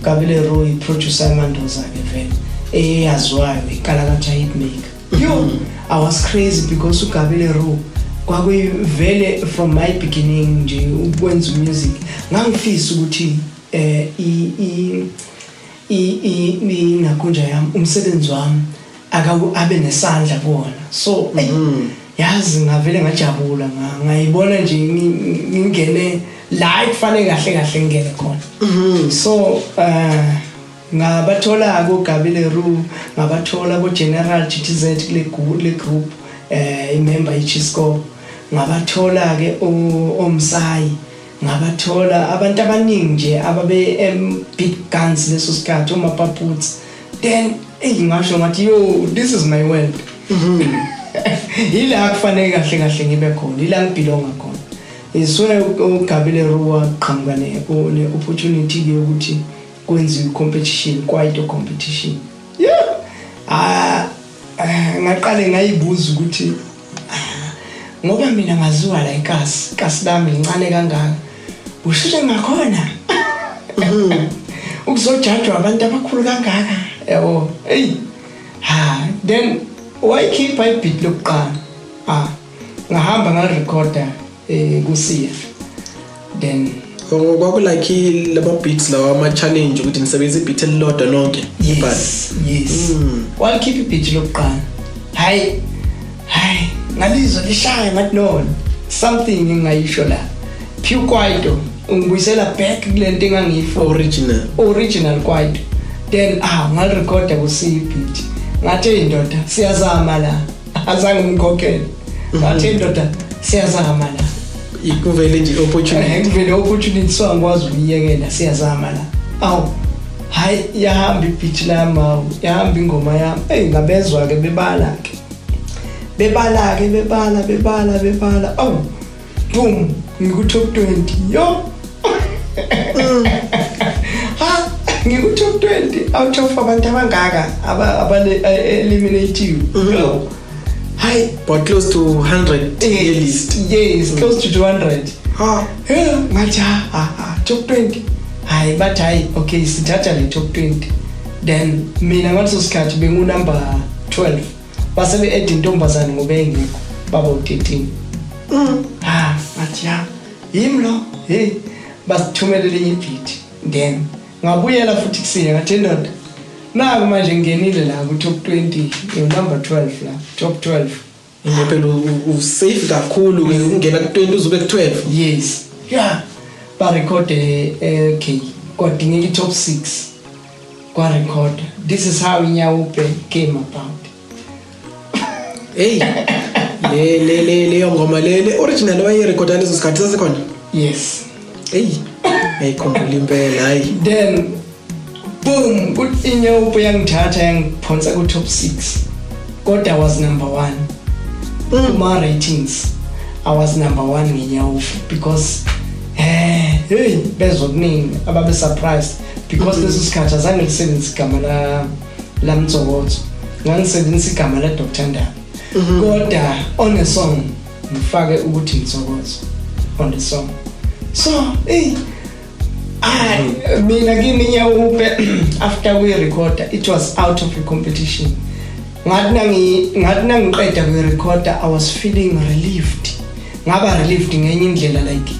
Gabile Ru i-producer yaMandoza ke vele eyaziwayo, iKalakatha Hitmaker. Yo, I was crazy because uGabile Ru kwakuyivele from my beginning nje ukwenza music, ngangifisa ukuthi eh i i Inakhunja yami, umsebenzi wami abe nesandla kuwona, so yazi ngavele ngajabula, ngayibona nje ngingene la ekufanele kahle kahle ngingene khona. So ngabathola ko Gabi Leroux, ngabathola ko General GTZ kule group, imember iChisco, ngabathola ke oMsayi, ngabathola abantu abaningi nje ababe big guns leso sikhathi, oMapaputs. Then hey, ngasho ngathi, "Yo, this is my world." Ila kufanele kahle kahle ngibe khona, ila ngibelonga khona. Iswe uGabi Leroux waqhamuka ne opportunity ke ukuthi kwenziwe competition, kwaito competition. Yeah, ah, ngaqale ngayibuza ukuthi, ngoba mina ngaziwa la ikasi kasi lami lincane kangaka, usho ngakhona ukuzojajwa abantu abakhulu kangaka, yabo? Hey, ha, then wayikhipha ibeat lokuqala, ah, ngahamba ngarecorda kuSiya, then Kwakulike lama beats lawa ama challenge ukuthi nisebenzisa ibeat elilodwa nonke? Yes. Walikhipha ibeat lokuqala, hayi hayi, ngalizwa lishaya, ngathi no, something engingayisho la, pure kwaito, ungibuyisela back kulento engangiyifuna. Original. Original kwaito. Then ah, ngalirecorda ku-C beat, ngathi, "Hey ndoda, siyazama la." Azange ngikhokhele, ngathi, "Hey ndoda, siyazama la." Ikuvele nje opportunity. Kuvele opportunity, so angikwazi ukuyiyekela, siyazama la. Awu hayi, yahamba ibeat lami, awu yahamba ingoma yami. Hey, ngabezwa ke bebala ke, bebala ke, bebala, bebala, bebala, awu boom, ngiku top 20. Yo, ha, ngiku top 20 out of abantu abangaka abale eliminate. Yo hayi. But close to 100 list. Yes, close to 200. Ha. Yeah, ngathi ha ha ha, top 20. Hayi, bathi hayi, okay, sithatha le top 20. Then mina ngaleso sikhathi bengu number 12, base be-add intombazane ngoba engekho, baba u-13. Ha, ngathi ya, yimi lo. Hey, basithumelele elinye ibeat, then ngabuyela futhi kusiya, ngathi, "Ndoda, naku manje ngingenile la ku-top 20, number 12 la, top 12." Phela usafe kakhulu ke ungena ku 20 uzube ku 12. Yes, yeah, barekhode. Okay, kwadingeka i-top 6, kwarecord. This is how iNyaope came about. Hey, le le le leyo ngoma le original wayirekhoda leso sikhathi sasekhona? Yes. Hey, ngiyikhumbula impela, hayi. Then boom, iNyaope yangithatha yangiphonsa ku-top 6, kodwa I was number 1 kuma ratings. I was number 1 ngeNyaope because hey, bezwa kuningi ababe surprised because leso sikhathi azange ngisebenzise igama la Mtsokotso, ngangisebenzisa igama la Dr Ndaba, kodwa on a song ngifake ukuthi Mtsokotso on the song. So hey, ay, mina kimi iNyaope after we record, it was out of a competition. Ngathi nangiqeda kuyirecorda, I was feeling relieved, ngaba relieved ngenye indlela, like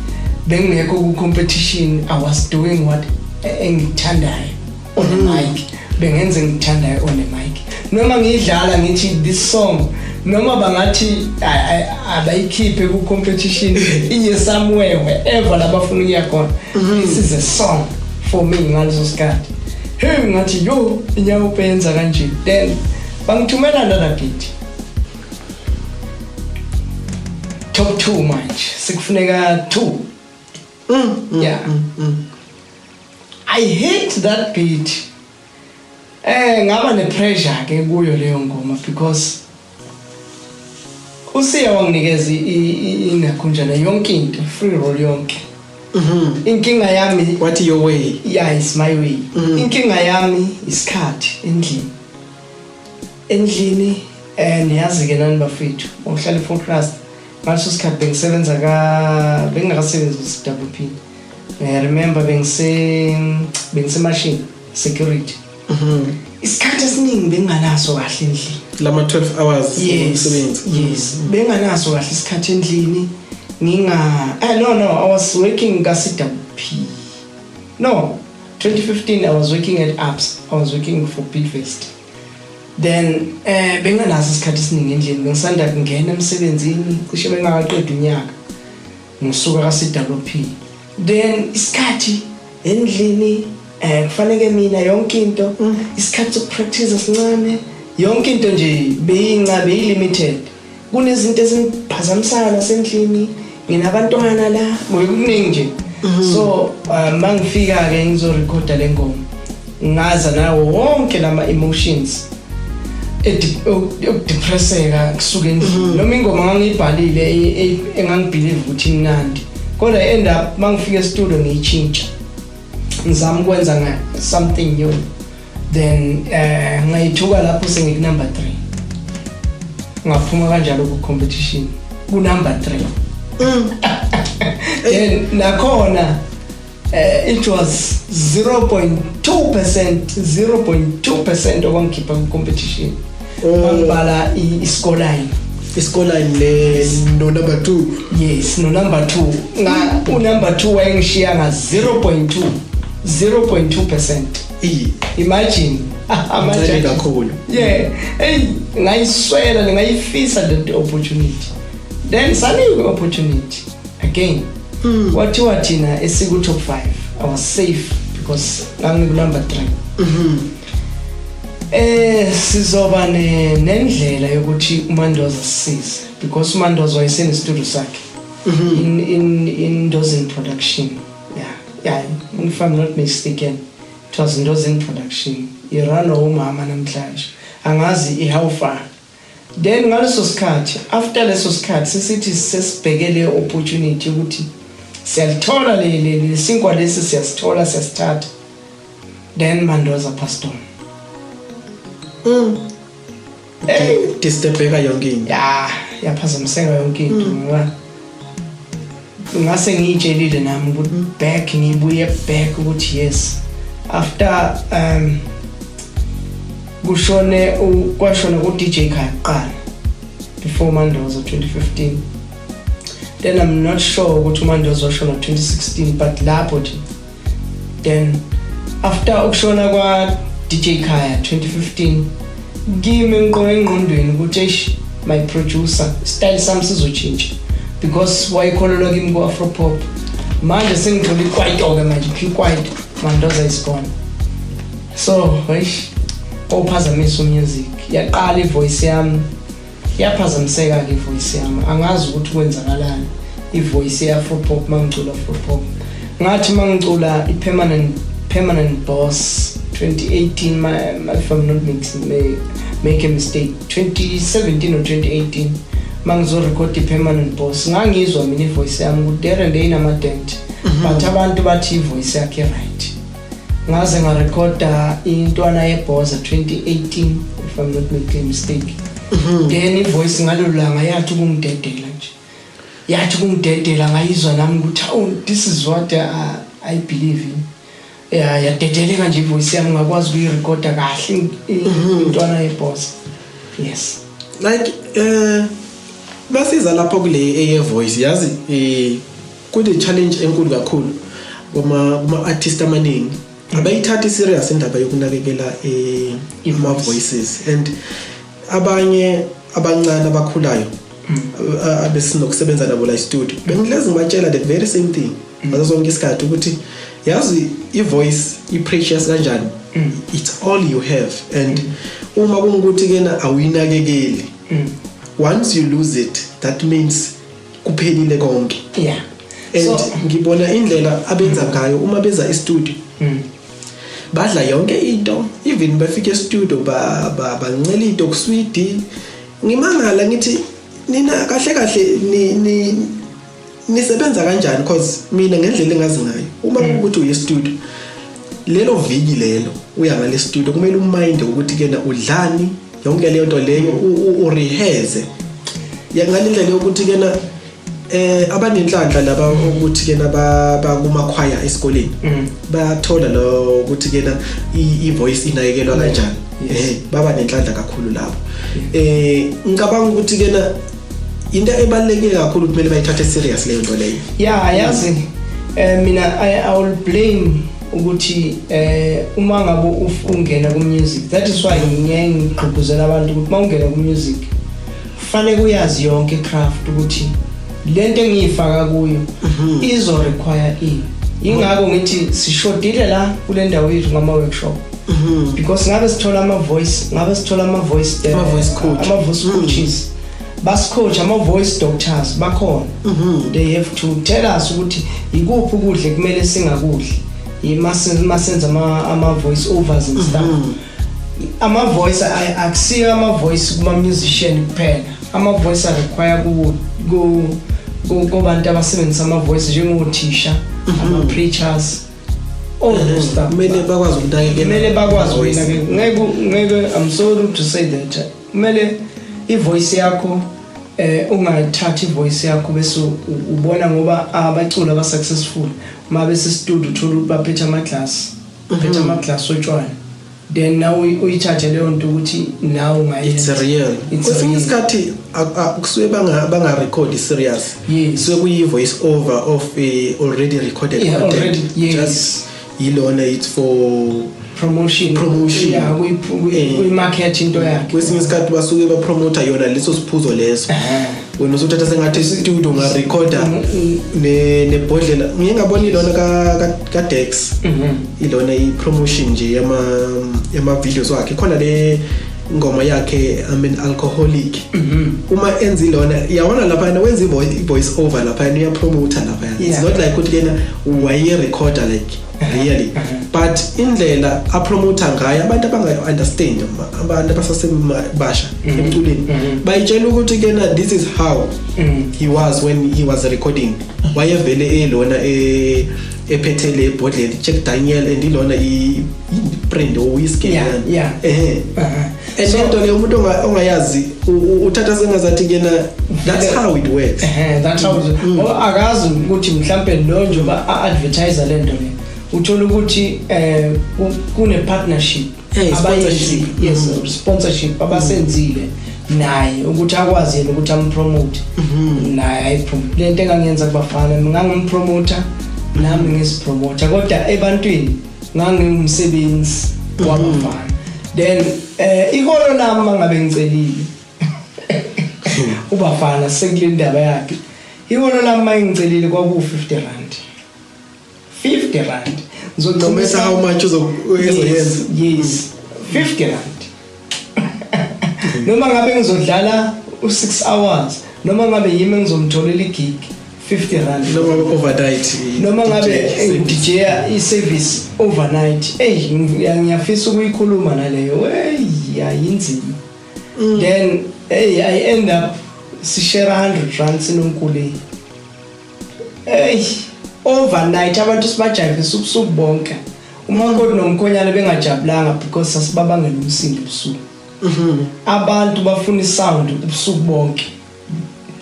bengingekho ku competition. I was doing what engikuthandayo on the mic, bengenze ngikuthandayo on the mic, noma ngiyidlala ngithi this song, noma bangathi abayikhiphe ku competition, iye somewhere, wherever labafuna ukuya khona, this is a song for me ngaleso sikhathi. Hey, ngathi yo, iNyaope yenza kanje. Then bangithumela another beat, top 2, manje sekufuneka 2. Yeah, I hate that beat. Ngaba ne pressure ke kuyo leyo ngoma because uSiya wanginikeza inakhunjana yonke into, free roll yonke. Inkinga yami What, your way? Yeah, it's my way. Inkinga yami isikhathi endlini. Endlini niyazi ke nani bafethu, uhlala eFortress. Ngaleso sikhathi bengisebenza ka bengingakasebenzi ku CWP. I remember bengisemashini security. Isikhathi esiningi benginganaso kahle endlini. Lama 12 hours umsebenzi. Yes, benganaso kahle isikhathi endlini. Nginga no, I was working ka CWP. No, 2015 I was working at Absa. I was working for Bidvest. Then benganaso isikhathi esiningi endlini, bengisanda kungena emsebenzini, cishe bengakaqedi unyaka ngisuka ka CWP. Then isikhathi endlini, kufanele mina yonke into, isikhathi sokupractice sincane, yonke into nje beyinca, beyi-limited. Kunezinto ezingiphazamisayo nasendlini, nginabantwana la, kuningi nje. So mangifika ke ngizorekhoda le ngoma, ngaza nawo wonke lama emotions ukudepresseka kusuka endlini, noma ingoma ngangiyibhalile engangibelieve ukuthi imnandi, kodwa end up mangifika e-studio ngiyitshintsha, ngizama ukwenza nga something new. Then ngayithuka lapho sengiku number 3, ngaphuma kanjalo ku competition ku number 3. Then nakhona it was 0.2%, 0.2% okwangikhipha ku competition. Bangibala i-scoreline. I-scoreline le no number 2? Yes, no number 2. Nga u number 2 wayengishiya nga 0.2, 0.2%. Imagine. Ama kakhulu. Yeah, hey, ngayiswela, ngayifisa le opportunity. Then sanikwe opportunity again. Kwathiwa thina esiku top 5. I was safe because ngangiku number 3. Sizoba nendlela yokuthi uMandoza sisize, because uMandoza wayesene studio sakhe in Ndozini Production. Yeah, if I'm not mistaken, it was Ndozini Production. Irunwa umama namhlanje. Angazi i how far. Then ngaleso sikhathi, after leso sikhathi, sesithi sesibhekele opportunity ukuthi siyalithola le sinkwa lesi, siyasithola, siyasithatha. Then Mandoza passed on. Hey, disturbeka yonke into. Ya, yaphazamiseka yonke into, ngoba ngase ngiyitshelile nami ukuthi back, ngibuye back ukuthi yes, after kushone kwashona ku DJ Khaya kuqala before Mandoza, 2015. Then I'm not sure ukuthi uMandoza washona 2016, but lapho nje. Then after ukushona kwa DJ Khaya 2015, kimi ngiqoke engqondweni ukuthi eish, my producer, style sami sizoshintsha, because wayekholelwa kimi ku Afro pop. Manje sengithola ikwaito ke manje, ikwaito. Mandoza is gone, so eish, ophazamisa umusic. Yaqala ivoice yami yaphazamiseka ke, ivoice yami angazi ukuthi kwenzakalani, ivoice ye-Afro pop. Mangicula Afro pop, ngathi mangicula i-permanent permanent Boss 2018, if I'm not make a mistake, 2017 or 2018, mangizorecord i-Permanent Boss, ngangizwa mina ivoice yami ukuthi there and inama-dent, but abantu bathi ivoice yakhe right. Ngaze ngarekhoda Intwana Yebhoza 2018, if I'm not making a mistake. Then ivoice ngalelo langa yathi ukungidedela nje, yathi ukungidedela, ngayizwa nami ukuthi oh, this is what I believe in. Yeah, yadedeleka nje ivoice yami, ngakwazi ukuyirekhoda kahle Intwana Yebhoza, yes. Like basiza lapho kule eye voice, yazi, kune challenge enkulu kakhulu kuma artist amaningi, abayithathi serious indaba yokunakekela ama voices, and abanye abancane abakhulayo abesinokusebenza nabo la studio, bengilezi ngibatshela the very same thing ngaso sonke isikhathi ukuthi yazi i-voice i-precious kanjani, it's all you have, and uma kungukuthi kena awuyinakekeli, once you lose it, that means kuphelile konke. And so ngibona indlela abenza ngayo uma beza e-studio, badla yonke into, even bafika e-studio bancela into kuswidi. Ngimangala ngithi nina kahle kahle ni ni nisebenza kanjani? Because mina ngendlela engazi ngayo, uma kuwukuthi uye e-studio lelo viki lelo, uya ngale studio, kumele umind ukuthi kena udlani, yonke leyo nto leyo, urehearse ya ngalendlela yokuthi kena abanenhlanhla laba ukuthi kena bakumakhwaya esikoleni, bayathola lo ukuthi kena i-voice inakekelwa kanjani. Baba nenhlanhla kakhulu lapho. Ngicabanga ukuthi kena into ebalulekile kakhulu kumele bayithathe serious leyo nto leyo. Yeah, yazi, mina I will blame Ukuthi uma ngabe ungena ku music, that is why ngiye ngigqugquzela abantu ukuthi uma ungena ku music kufanele uyazi yonke craft, ukuthi lento engiyifaka kuyo izo require ini. Ingakho ngithi sishodile la kule ndawo yethu ngama workshop, because ngabe sithola ama voice, ngabe sithola ama voice Ama voice coach. Ama voice coaches, basicoach, ama voice doctors bakhona. They have to tell us ukuthi ikuphi ukudla kumele singakudli masenza ama voice overs and stuff. Ama voice akusiyo ama voice kuma musician kuphela. Ama voice are require ku kubantu abasebenzisa ama voice, njengothisha, ama preachers, all those stuff. Kumele bakwazi ukunakekela. Kumele bakwazi Voice. ukunakekela. Ngeke, I'm sorry to say that, kumele ivoice yakho, ungayithathi ivoice yakho bese ubona ngoba abaculi aba successful uma bese studio uthola ukuthi baphethe ama glass, baphethe ama glass otshwala, then nawe uyithathe leyo nto ukuthi nawe ungayenza. It's real. It's Kwesinye real. isikhathi kusuke banga record serious. Kusuke kuyi voice over of a already recorded content. Already, yes. Just yilona, it's for promotion. Promotion. Yeah, kuyi-market into yakhe. Kwesinye isikhathi basuke bapromota yona leso siphuzo leso. Wena usuthatha sengathi studio ungarekhoda nebhodlela. Ngiye ngabona ilona ka Dex, ilona i-promotion nje yama videos wakhe khona, le ngoma yakhe "I'm an Alcoholic". Uma enza ilona, yabona lapha wenza i-voice over lapha, uyapromota lapha. It's not like ukuthi yena waye-recorder like really, but indlela apromota ngayo, abantu abangayi-understand, abantu abasasebasha emculweni, bayitshela ukuthi kena this is how he was when he was recording. Wayevele elona ephethe le bhodlela Jack Daniel and ilona i-brand or whiskey. Ehe. And lento le umuntu ongayazi uthatha sengazathi kena that's how it works. Ehhe, that's how ngoba akazi ukuthi mhlambe lo njengoba a-advertise le nto le, uthola ukuthi kune partnership Sponsorship. Yes, sponsorship abasenzile naye ukuthi akwazi yena ukuthi ampromote naye, ayipromote lento engangiyenza kubafana. Ngangimpromoter nami ngisipromoter, kodwa ebantwini ngangingumsebenzi wabafana. Then iholo lami mangabe ngicelile ubafana sekule ndaba yakhe, iholo lami mangicelile kwaku 50 rand, 50 rand. No matter how much ezoyenza. Yes, 50 rand, noma ngabe ngizodlala u6 hours, noma ngabe yimi ngizomtholela igig, 50 rand. Noma overnight. Noma ngabe DJ. DJ i-service overnight. Ey, ngiyafisa ukuyikhuluma naleyo. Hey, ayinzima. Then hey, I end up sishare 100 rand sinonkule. Hey, overnight abantu sibajayivisa ubusuku bonke, umakoti nomkhonyana bengajabulanga because sasibabangela umsindo ebusuku. Abantu bafuna isound ubusuku bonke,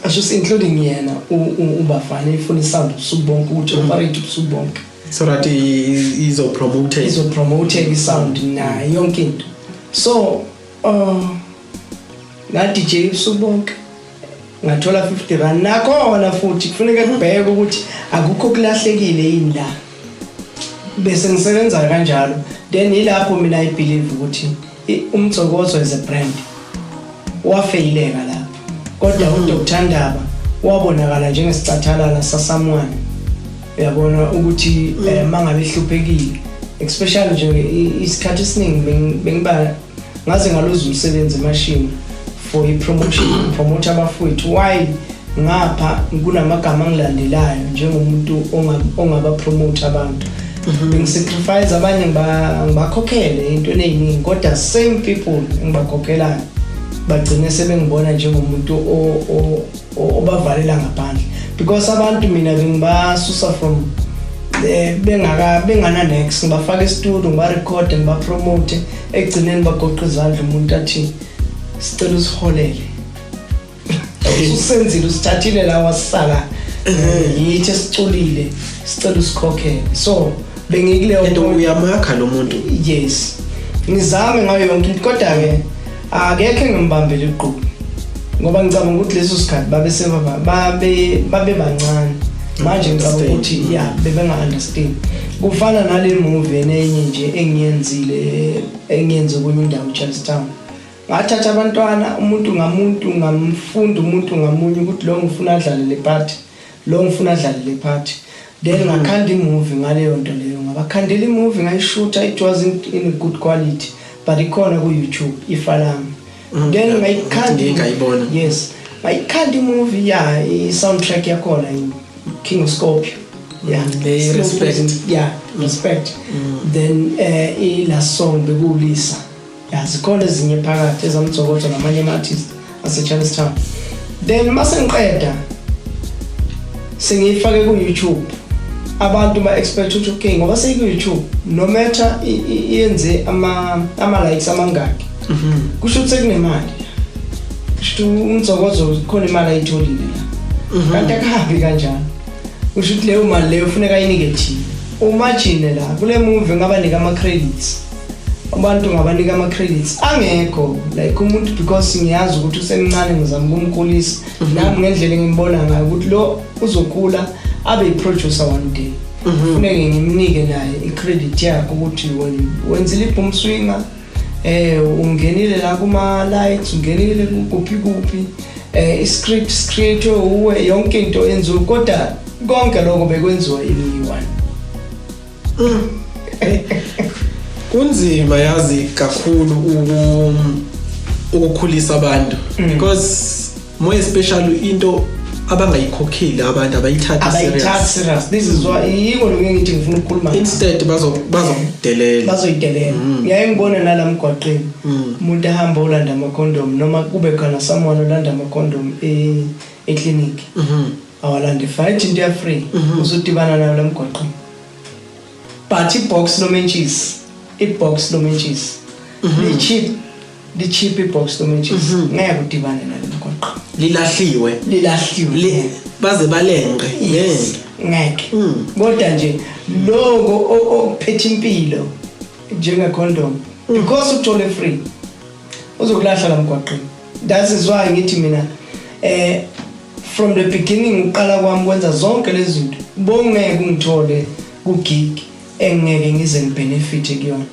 asho including yena ubafana ifuna isound ubusuku bonke, ukuthi operate ubusuku bonke. So that izopromote. Izopromote isound nayo yonke into. So nga DJ ubusuku bonke ngathola 50 rand. Nakhona futhi kufuneka kubheke ukuthi akukho kulahlekile yini la, bese ngisebenza kanjalo. Then ilapho mina I believe ukuthi uMthokozo as a brand wafeyileka lapho, kodwa uDr Ndaba wabonakala njengesicathalala sasamwana, uyabona ukuthi mangabe ehluphekile, especially nje isikhathi esiningi bengiba ngaze ngaluza umsebenzi emashini for i-promotion, promote abafowethu, why ngapha kunamagama angilandelayo njengomuntu ongaba promote abantu. Bengisacrifice abanye, ngibakhokhele into eziningi, kodwa same people engibakhokhelayo bagcine sebengibona njengomuntu obavalela ngaphandle, because abantu mina bengibasusa from bengaka bengana next, ngibafaka e-studio, ngibarecord, ngibapromote, ekugcineni bagoqa izandla, umuntu athi sicela usiholele, usenzile, usithathile la wasala yithi esiculile, sicela usikhokhele. So bengikuleyo And uyamakha lo muntu. Yes, ngizame ngayo yonke into, kodwa ke akekho engimbambele iqhubu ngoba ngicabanga ukuthi leso sikhathi babe sebaba babe babe bancane. Manje ngicabanga ukuthi yeah, bebenga understand. Kufana nale movie enye nje engiyenzile, engiyenze kwenye indawo, Charlestown. Ngathatha abantwana, umuntu ngamuntu, ngamfunda umuntu ngamunye ukuthi lo ngifuna adlale le part, lo ngifuna adlale le part. Then ngakhanda imovie ngaleyo nto leyo, ngabakhandela imovie, ngayishutha. It wasn't in a good quality, but ikhona ku-YouTube, ifalami. Then ngayikhanda. Ngike ngayibona. Yes, ngayikhanda imovie, yeah. I-soundtrack yakhona, King of Scorpio, yeah. Le Respect. Yeah, Respect. Then i-last song bekuwulisa. Ya, zikhona ezinye phakathi ezamthokozo namanye ama-artist ase-Charlestown. Then mase ngiqeda sengiyifake ku-YouTube, abantu ba-expect ukuthi okay, ngoba seyiku-YouTube, no matter iyenze ama-likes amangaki, kusho ukuthi sekunemali, kusho ukuthi umthokozo khona imali ayitholile la. Kanti akuhambi kanjalo. Kusho ukuthi leyo mali leyo funeka ayinike thina. Imagine la kule movie ngabanika ama-credits abantu, ngabanika ama-credits angekho, like umuntu, because ngiyazi ukuthi usemncane, ngizama ukumkhulisa nami ngendlela engimbona ngayo ukuthi lo uzokhula abe yi-producer one day. Kufuneke ngimnike naye i-credit yakhe ukuthi wenzile i-boom swinger, ungenile la kuma lights, ungenile kuphi kuphi, i-script script uwe, yonke into yenziwe, kodwa konke lokho bekwenziwa yimi one. Kunzima yazi kakhulu ukukhulisa abantu, because more especially into abangayikhokheli, abantu abayithathi abayithathi serious. Serious. This is why yiko lokho engithi ngifuna ukukhuluma ngakho. Instead bazokudelela. Bazoyidelela. Ngiyaye ngibone nala mgwaqeni, umuntu ahamba olanda amakhondomu, noma kube khona someone olanda amakhondomu eclinic, awalande fight into ya free, uzodibana nayo la mgwaqeni. But ibox lomentshisi, ibox lomentshisi li cheap, li cheap ibox lomentshisi, ngeke udibane nalo mgwaqo. Lilahliwe. Lilahliwe. Baze balenqe. Yes. Ngeke. Ngeke. Kodwa nje lokho okuphethe impilo njenge-condom, because uthole free, uzokulahla la mgwaqeni. That is why ngithi mina, from the beginning, uqala kwami kwenza zonke lezi zinto, bongeke ungithole ku-gig engeke ngize ngibenefit kuyona.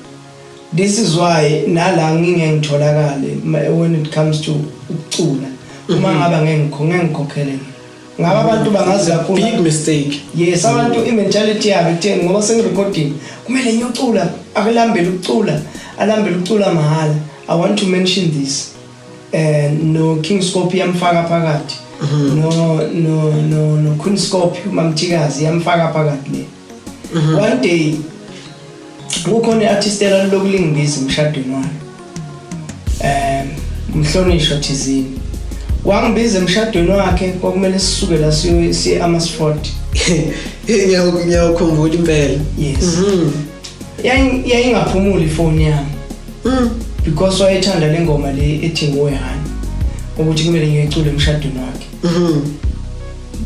This is why nala ngingeke ngitholakale when it comes to ukucula, uma ngabe ngeke ngikhokhele, ngabe abantu bangazi kakhulu. Big mistake. Yes, abantu i-mentality yabo ekutheni ngoba sengirekhodile kumele ngiyocula, akulambele ukucula, alambele ukucula mahhala. I want to mention this, no King Scope yamfaka phakathi, no Queen Scope, uMamthikazi yamfaka phakathi le. One day kukhona i-artist elalokulingibiza emshadweni wayo, umhlonishwa thizini wangibiza emshadweni wakhe, kwakumele sisuke la siye Amersfoort. Ngiyawukhumbula impela. Yes. Yayingaphumuli ifoni yami because wayethanda le ngoma le ethi "Nguwe Hani", ukuthi kumele ngiyicule emshadweni wakhe.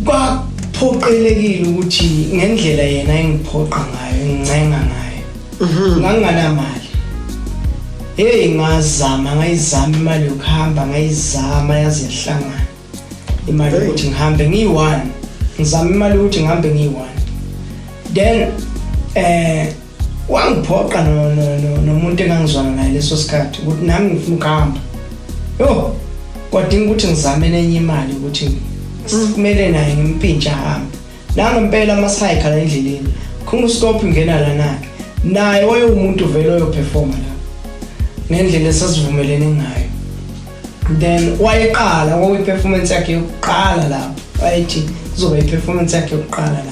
Kwaphoqelekile ukuthi ngendlela yena engiphoqa ngayo, engincenga ngayo, nganginganamali. Hey, ngazama, ngayizama imali yokuhamba, ngayizama yaze yahlangana imali Hey. yokuthi ngihambe ngiyi-one, ngizama imali yokuthi ngihambe ngiyi-one. Then wangiphoqa nomuntu engangizwana naye leso sikhathi ukuthi nami ngifuna ukuhamba. Yo, kwadinga ukuthi ngizame nenye imali ukuthi kumele naye ngimpintshe ahambe. Nangempela amasayikha la endleleni, khunguskophi ngena lana-ke, naye wayewumuntu vele oyoperforma la ngendlela esasivumelene ngayo. Then wayeqala, kwakuyi-performance yakhe yokuqala lapho, wayethi kuzoba i-performance yakhe yokuqala lapho.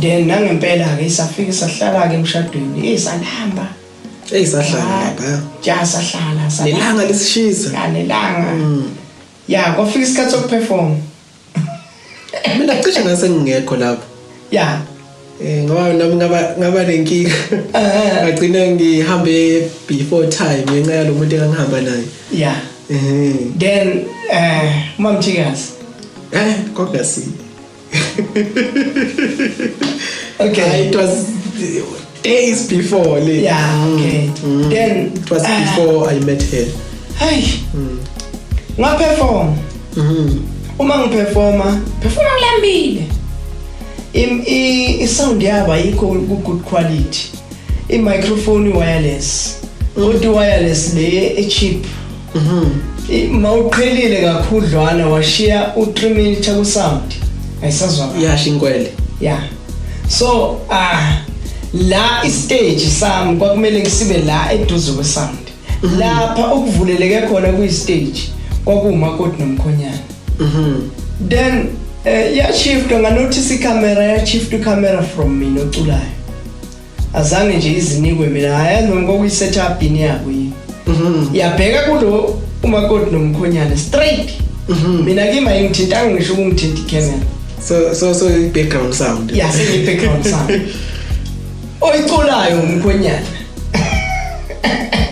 Then nangempela-ke safike sahlala-ke emshadweni, eyi, salamba. Eyi, sahlala lapha. Ja, sahlala, salamba. Nelanga lisishisa. Ya, nelanga. Ya, kwafika isikhathi sokuperform. Mina cishe ngase ngingekho lapho. Ngoba nami ngaba nenkinga. Ngagcina ngihambe before time ngenxa yalo muntu engangihamba naye. Then uMamthikazi. Kwakungasi. Okay. It was days before le. Yeah, okay. Then It was before I met her. Hey. Ngaperform. Uma ngiperforma, performa ngilambile. I-sound yabo ayikho ku-good quality, i-microphone wireless, kodwa i-wireless le e-cheap. Mawuqhelile kakhudlwana, washiya u-3 minutes ku-sound, ayisazwakala. Yasho inkwele. Yeah, so la istage sami kwakumele ngisibe la eduze kwesound, lapha okuvuleleke khona kuyi-stage kwakuwumakoti nomkhonyana. Then yashift, nganotice icamera yashift icamera from mina oculayo, azange nje izinikwe mina, hayi, noma kwakuyi-setup yini yabo yini. Yabheka kulo umakoti nomkhonyana straight. Mina kimi ayingithintanga ngisho ukungithinta icamera. So background sound. Ya, sengiyi-background sound, oyiculayo umkhonyana.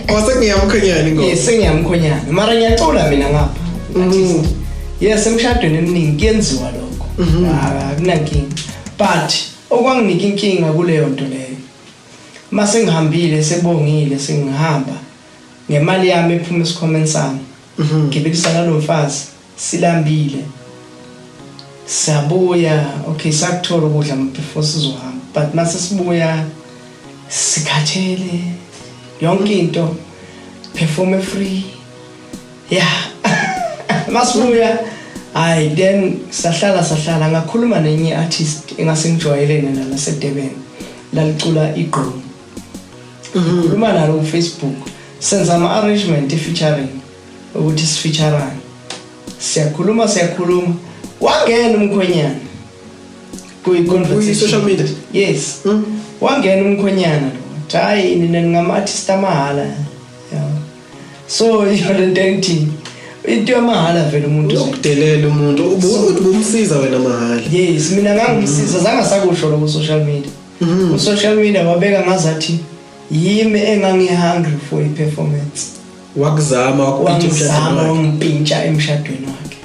Oh, sengiyamkhonyana ingoma. Yes, sengiyamkhonyana, mara ngiyacula mina ngapha. Artist. Yes, emshadweni eminingi kuyenziwa lokho. Ah, akunankinga, but okwanginika inkinga kuleyo nto leyo, mase ngihambile, sebongile, sengihamba ngemali yami ephuma esikhwameni sami, ngibelisana lo mfazi, silambile, siyabuya. Okay, sakuthola ukudla before sizohamba, but mase sibuya sikhathele, yonke into, perform free, yeah. Masibuya, hayi, then sahlala sahlala, ngakhuluma nenye artist engase ngijwayelene nala seDurban, lalicula igqom. Ngikhuluma nalo ku Facebook, senza ama arrangement featuring, ukuthi sifeaturane, siyakhuluma siyakhuluma, wangena umkhonyana kuyi conversation. Kwi-social media? Yes. Wangena umkhonyana lo, wathi, hayi, nina ningama-artist amahhala, yeah. So iyo lento engithi into yamahhala vele umuntu Uzokudelela umuntu uthi bumsiza wena mahhala. Yes, mina ngangimsiza, zange sakusho lo ku-social media. Ku-social media wabeka ngazathi yimi engangi-hungry for i-performance. Wakuzama, wakupitha Wangizama, emshadweni wakhe. Wangimpintsha emshadweni wakhe.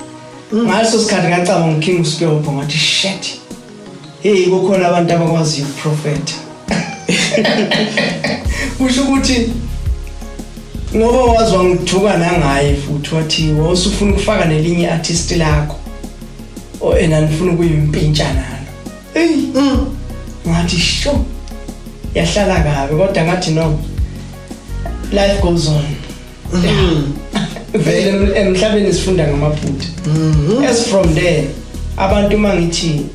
Ngaleso sikhathi ngacabanga uKing Scope, ngathi, shit, hey, kukhona abantu abakwaziyo ukuprofetha. Kusho ukuthi ngoba wazi wangithuka nangaye futhi, wathi wawusufuna ukufaka nelinye artist lakho o ena nifuna ukuyimpintsha nalo. Hey, ngathi sho yahlala kabi, kodwa ngathi no, life goes on. Vele emhlabeni sifunda ngamaphutha. As from there, abantu mangithi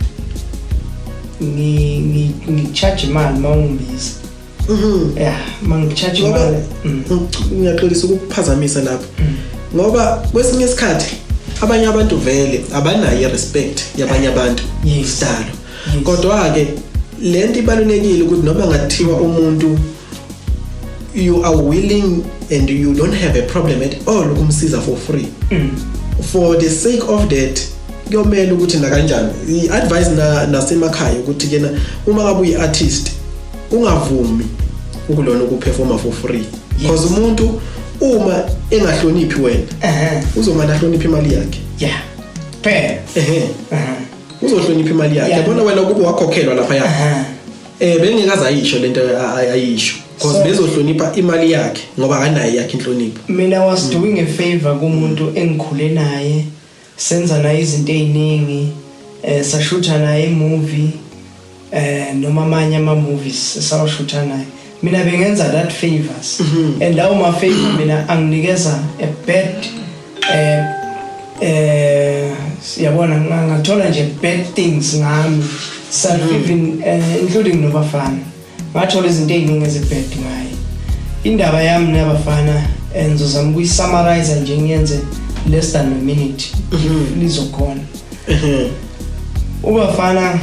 ngicharge imali mawungibiza, yeah, mangicharge Ngoba imali. Ngiyaxolisa ukukuphazamisa lapho, ngoba kwesinye isikhathi abanye abantu vele abanayo i-respect yabanye abantu sidalo. Kodwa ke lento ibalulekile ukuthi noma ngathiwa umuntu you are willing and you don't have a problem at all ukumsiza for free, for the sake of that kuyomela ukuthi nakanjani i-advice na nasemakhaya ukuthi kena uma ngabe uyi-artist ungavumi ukulona ukuperforma for free, because umuntu uma engahloniphi wena uzomane ahloniphe imali yakhe. Yeah, fair. Ehe, uzohlonipha imali yakhe. Yabona wena, kube wakhokhelwa lapha bengekaze ayisho lento ayisho, because bezohlonipha imali yakhe ngoba akanayo yakhe inhlonipho. Mina was doing a favor kumuntu engikhule naye, senza naye izinto eziningi, sashutha naye imovie, noma amanye ama movies esawashutha naye. Mina bengenza that favors, and lawo ma favor mina anginikeza a bad siyabona, ngathola nje bad things ngami self, even including nobafana, ngathola izinto ey'ningi ezibad ngaye. Indaba yami nabafana, ngizozama ukuyi-summarize nje, ngiyenze less than a minute if lizokhona. Ubafana,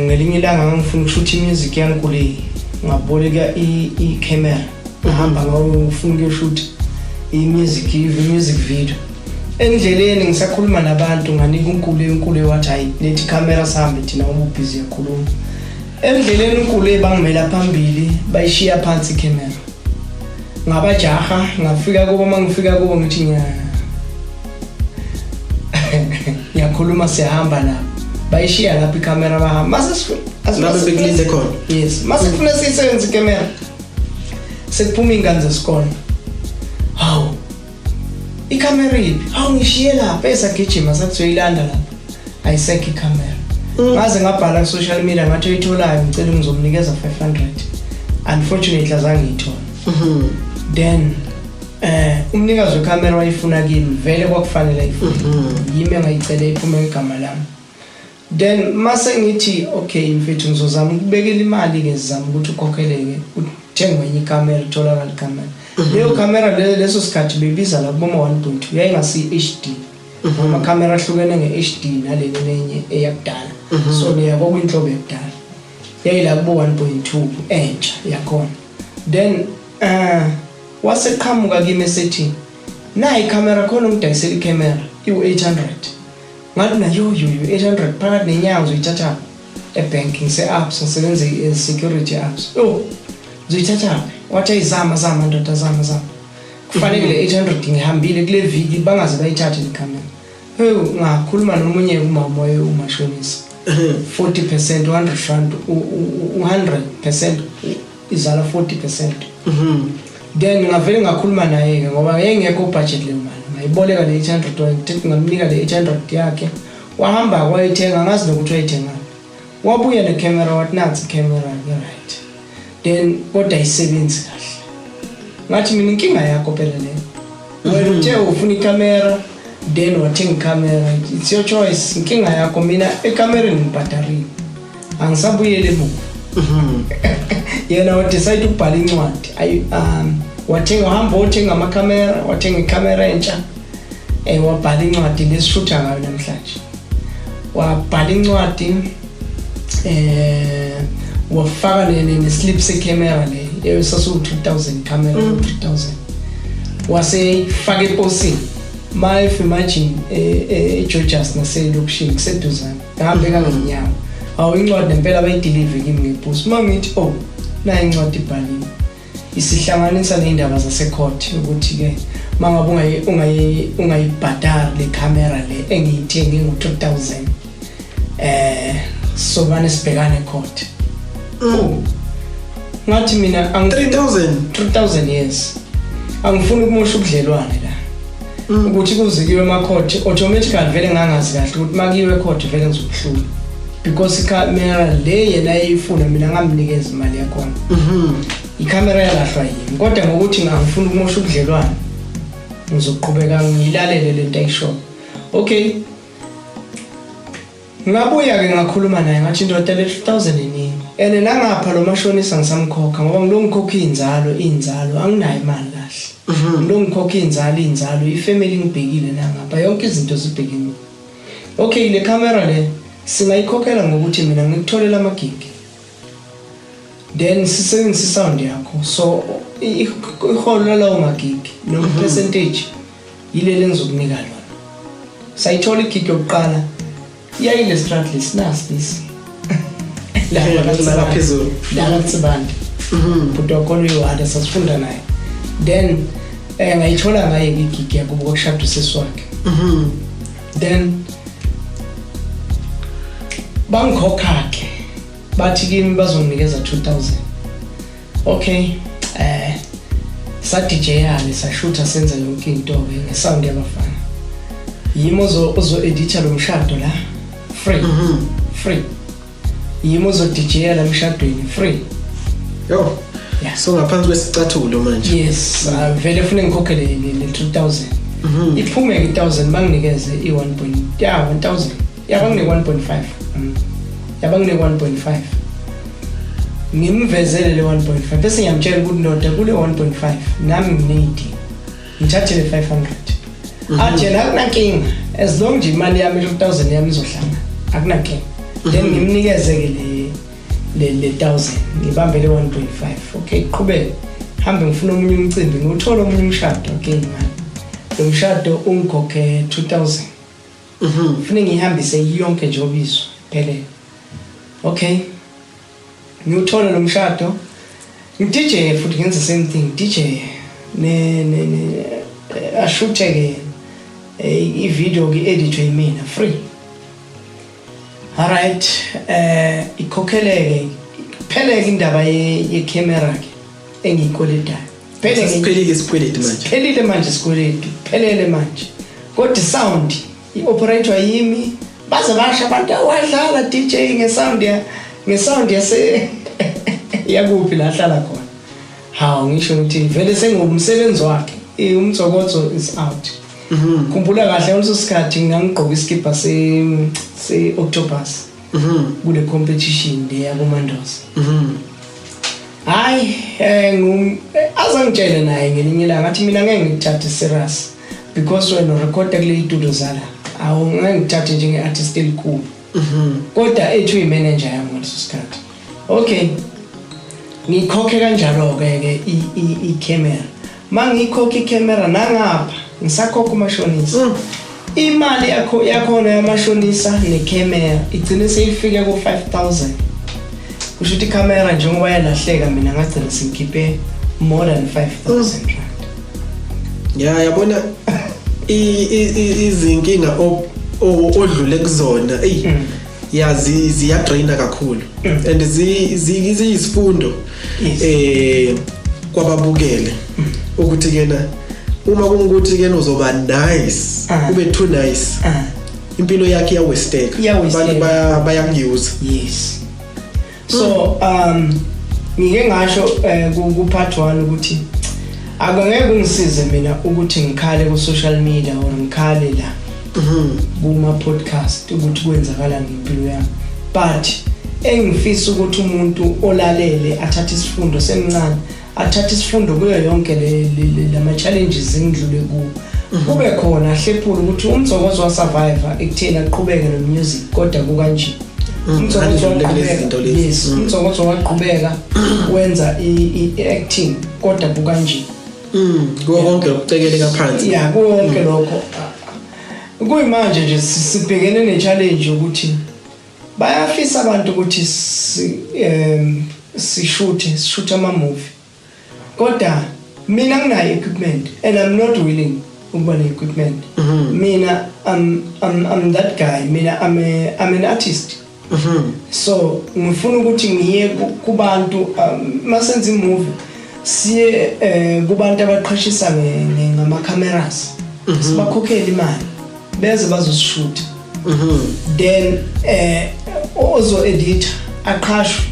ngelinye ilanga ngangifuna ukushutha imusic yankule, ngaboleka i-camera, ngahamba ngawufuna ukuyoshutha i-music video. Endleleni ngisakhuluma nabantu, nganika unkulu, unkulu wathi, hayi, lethi camera sihambe thina ngoba ubhizi yakhuluma. Endleleni unkulu bangimela phambili, bayishiya phansi icamera, ngabajaha, ngafika kubo. Uma ngifika kubo ngithi ngiyakhuluma, siyahamba nabo, bayishiya lapho ikhamera, bahamba. Mase Lapho bekulinde khona? Yes. Mase kufuna siyisebenzise ikamera, sekuphuma iy'ngane zesikole, hawu, ikhamera iphi? Hawu, ngishiye lapha. Esagijima sathi soyilanda lapha, ayisekho ikhamera. Ngaze ngabhala ku social media ngathi oyitholayo ngicela ngizomnikeza 500. Unfortunately azange ngiyithole. Then umnikazi wekhamera wayifuna kimi, vele kwakufanele ayifune. Yimi engayicela iphume ngegama lami. Then mase ngithi okay mfethu, ngizozama ukubekela imali ke, sizama ukuthi ukhokheleke uthengwe enye ikhamera, itholakala ikhamera. Leyo khamera leyo leso sikhathi bebiza la kuboma 1.2, yayingasi HD. Amakhamera ahlukene nge-HD naleli lenye eyakudala. So leya kwakuyinhlobo yakudala. Yayila kubo 1.2 entsha yakhona. Then waseqhamuka kimi esethi nayi ikhamera khona, ungidayisela ikhamera iwu-800. Ngathi na yo yo yo, 800 phakathi nenyanga uzoyithatha ebank? Ngise-Absa, ngisebenza i-security Absa. Oh, uzoyithathaphi? Wathi ayizama zama ndoda, zama zama, kufanele le 800 ngihambile kule viki bangaze bayithathe le khamera. Hey, ngakhuluma nomunye umama waye umashonisa, 40%, 100 rand, u-100% izala 40%. Then ngavele ngakhuluma naye-ke ngoba yayingekho budget leyo mali, ngayiboleka le 800, wayithatha, ngamnika le 800 yakhe, wahamba wayithenga, ngazi nokuthi wayithengani. Wabuya necamera, wathi nansi icamera ke, right. Then kodwa ayisebenzi kahle. Ngathi mina inkinga yakho phela leyo, wena uthe ufuna ikhamera then wathenga ikhamera, it's your choice, inkinga yakho. Mina ekamereni ngibhadarile, angisabuyeli emuva. Yena wadecide ukubhala incwadi. Wathenga, wahamba wothenga amakhamera, wathenga ikhamera entsha, wabhala incwadi lesishutha ngayo namhlanje. Wabhala incwadi, wafaka ne slip secamera le esasu 2000 camera, 3000, wasefaka eposini. Ma if imagine eGeorgias naselokishini kuseduzane, ngahambeka ngenyawo. Awu, incwadi nempela bayideliver kimi ngeposi. Uma ngithi oh, nayi incwadi ibhaliwe, isihlanganisa ney'ndaba zasecourt ukuthi-ke uma ngabe ungayibhadali le camera le engiyithenge ngo-3000, sobane sibhekane court. Oh. Ngathi mina 3000? 3000, yes. Angifuni ukumosha ubudlelwane la, ukuthi kuze kuyiwe emacourt automatically vele ngangazi kahle ukuthi makuyiwe ecourt vele ngizokuhlula because ikhamera le yena ayifuna, mina ngamnikeza imali yakhona. Ikhamera yalahlwa yimi, kodwa ngokuthi ngangifuna ukumosha ubudlelwane ngizoqhubeka ngiyilalele lento ayishoyo. Okay, ngabuya-ke ngakhuluma naye, ngathi indoda le 2000 iningi and nangapha lo mashonisa ngisamkhokha ngoba ngilo ngikhokha iy'nzalo, iy'nzalo, anginayo imali kahle. Ngilo ngikhokha iy'nzalo, iy'nzalo, ifamily ngibhekile nangapha, yonke izinto zibhekile mina. Okay, le camera le singayikhokhela ngokuthi mina ngikutholela amagigi, then sisebenzise isound yakho, so iholo lalawo magigi noma percentage yileli engizokunika lona. Sayithola igig yokuqala, yayile strat lesi nasi lesi. La phezulu. La kaTsibande. Bhuti wakhona uyiwada, sasifunda naye. Then ngayithola ngaye igig yakubo, kwakushada usesi wakhe. Then bangikhokha ke, bathi kimi bazonginikeza 2000. Okay, sa DJ-ale, sashutha, senza yonke into ke ngesound yabafana. Yimi ozo editha lo mshado la free. Free. Yimi ozo DJ la emshadweni free. Yo. Yeah. So ngaphansi kwesicathulo manje. Yes, vele fune ngikhokhele le 3000. Iphume ke 1000, banginikeze i1 point, yeah, 1000, yeah, banginike 1.5. Yeah, banginike 1.5. Ngimvezele le 1.5 bese ngiyamtshela ukuthi ndoda, kule 1.5 nami ngineyidingo, ngithathele 500. Athi yena akunankinga, as long nje imali yami 2000 yami izohlangana, akunankinga. Then ngimnikeze ke le 1000, ngibambe le 1.5. Okay, qhubeke hambe, ngifuna omunye umcimbi, ngiwuthola omunye umshado. Okay, imali lo mshado ungikhokhe 2000. Ufune ngihambise yonke nje obizwa phelele. Okay, ngiwuthola lo mshado, ngi-DJ futhi, ngenza same thing, DJ ne ashuthe ke i-video ke editwe yimina free. Alright, ikhokheleke, pheleke indaba ye camera ke engiyikweletayo. Phele. Siphelile isikweleti manje. Phelile manje isikweletu, phelele manje. Kodwa sound i-operator yimi. Baze basho abantu, wadlala DJ ngesound ya ngesound yase yakuphi la hlala khona. Hawu, ngisho ngithi vele sengumsebenzi wakhe, umtsokotso is out. Khumbula kahle ngaleso sikhathi ngangigqoka iskipa se Octopus kule competition le yakoMandoza. Hayi, azangitshele naye ngelinye ilanga, ngathi mina ngeke ngikuthathe serious because wena urekhoda kule studio zala, awu ngeke ngikuthathe njenge-artist elikhulu. Kodwa ethi uyi-manager yami ngaleso sikhathi. Okay, ngikhokhe kanjalo-ke ke i-camera. Ma ngiyikhokha i-camera nangapha ngisakhokha umashonisa, imali yakho yakhona yamashonisa necamera igcine seyifike ku-5000. Kusho ukuthi ikhamera njengoba yalahleka, mina ngagcina sengikhiphe more than 5000 rand. Ya, yabona izinkinga odlule kuzona, ey, ya, ziyadraina kakhulu and ziyisifundo kwababukele ukuthi kena uma kungukuthi kena uzoba nice, ube too nice, impilo yakhe iyawasteka. Iyawasteka. Abantu bayakuyuza. Yes, so ngike ngasho ku part 1 ukuthi akungeke kungisize mina ukuthi ngikhale ku social media or ngikhale la kuma podcast ukuthi kwenzakala ngempilo yami, but engifisa ukuthi umuntu olalele athathe isifundo semncane, athathe isifundo kuyo yonke le lama challenges engidlule kuwo, kube khona ahlephula ukuthi umthokozo wa survive ekutheni aqhubeke no music, kodwa kukanje umthokozo Andlule kulezi waqhubeka. zinto lezi. Yes, umthokozo waqhubeka wenza i-acting, kodwa kukanje. Kuwo konke ukucekeleka phansi. Ya, konke lokho kuyimanje nje sibhekene ne-challenge ukuthi bayafisa abantu ukuthi sishuthe ama-movie, kodwa mina nginayo equipment and I'm not willing ukuba ne-equipment. Mina I'm that guy. Mina I'm an artist. So ngifuna ukuthi ngiye kubantu, masenza imovie siye kubantu abaqhashisa ngama cameras, sibakhokhele imali beze bazosishoot, then ozo edit aqhashwe,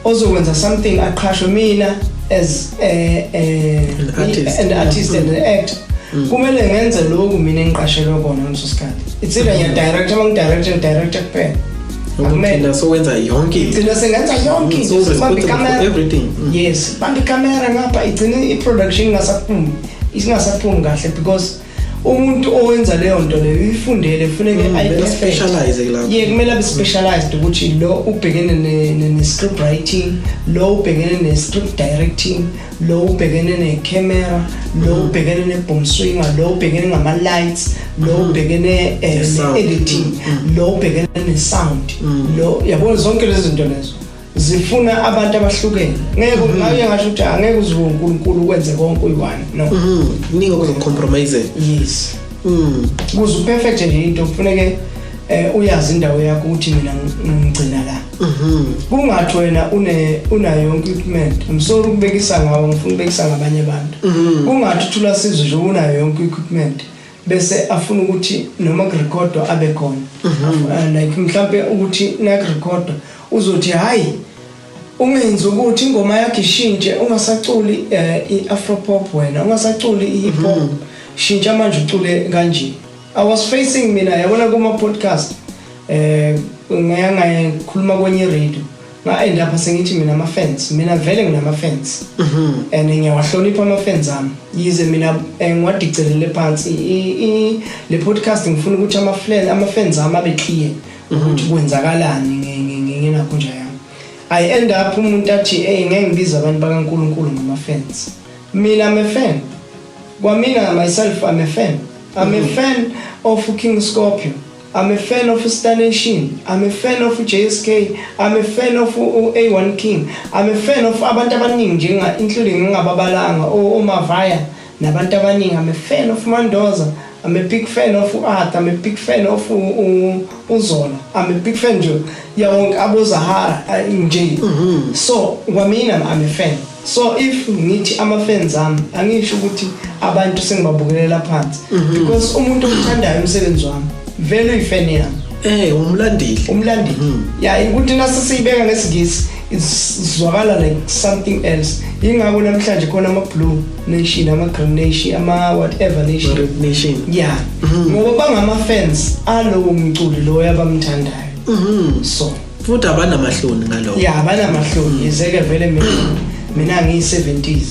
ozokwenza something aqhashwe. Mina as An artist. An artist and an actor, kumele ngenze lokhu mina engiqashelwe kona ngaleso sikhathi. It's either ngiya director, uma ngidirector, director kuphela. Akumele Thina sowenza yonke into. Igcina sengenza yonke So into. Bamba responsible for ikamera. everything. Yes, bamba ikamera ngapha, igcine i-production ingasaphumi, isingasaphumi kahle because umuntu owenza leyo nto leyo uyifundele, kufuneke Kumele ayi-perfect. specialize kulapho. Yeah, kumele abe specialized ukuthi lo ubhekene ne-script writing, lo ubhekene ne-script directing, lo ubhekene ne-camera, lo ubhekene ne-boom swinger, lo ubhekene ngama-lights, lo ubhekene Ne-sound. ne-editing, lo ubhekene ne-sound, lo yabona zonke lezi zinto lezo zifuna abantu abahlukene. Ngeke ngaye ngasho ukuthi angeke uze uNkulunkulu ukwenze konke uyi-one, no. Kuningi okuzocompromise. Yes, ukuze uperfect nje into kufuneke uyazi indawo yakho ukuthi mina ngigcina la. Kungathi wena unayo yonke equipment. I'm sorry ukubekisa ngawo, ngifuna ukubekisa ngabanye abantu. Kungathi uthula sizwe nje unayo yonke equipment bese afuna ukuthi noma kurekhodwa abe khona. Like mhlambe ukuthi nakurekhodwa uzothi hayi, ungenzi ukuthi ingoma yakhe ishintshe, ungasaculi i-afro pop wena, ungasaculi i-hip hop, shintsha manje ucule kanje. I was facing mina, yabona, kuma podcast ngaya ngakhuluma kwenye radio, nga end up sengithi mina ama fans, mina vele nginama fans and ngiyawahlonipha ama fans ami, yize mina ngiwadicelele phansi. Le podcast ngifuna ukuthi ama fans ami abe clear ukuthi kwenzakalani nginakho nje yami. I end up umuntu athi, hey, ngeke ngibize abantu bakaNkuluNkulu ngama fans. Mina I'm a fan kwamina, myself I'm a fan. I'm a fan of King Scorpio, I'm a fan of Star Nation, I'm a fan of JSK, I'm a fan of A1 King, I'm a fan of abantu abaningi njenga including ngingababalanga oMavaya nabantu abaningi. I'm a fan of Mandoza, I'm a big fan of Arthur, I'm a big fan of uZola, I'm a big fan nje yawonke aboZahara nje. So kwamina I'm a fan. So if ngithi ama fans ami, angisho ukuthi abantu sengibabukelela phansi, because umuntu omthandayo umsebenzi wami vele uyifan yami. Umlandeli. Umlandeli, ya, ukuthi nasisiyibeka ngesingisi izwakala like something else. Ingakho namhlanje khona ama-blue nation, ama-green nation, ama-whatever nation. Red Nation. Ya, ngoba bangama-fans alowo mculi loyo abamthandayo. So Futhi abanamahloni ngalokho. Ya, banamahloni. Izeke vele mina ngiyi-70s,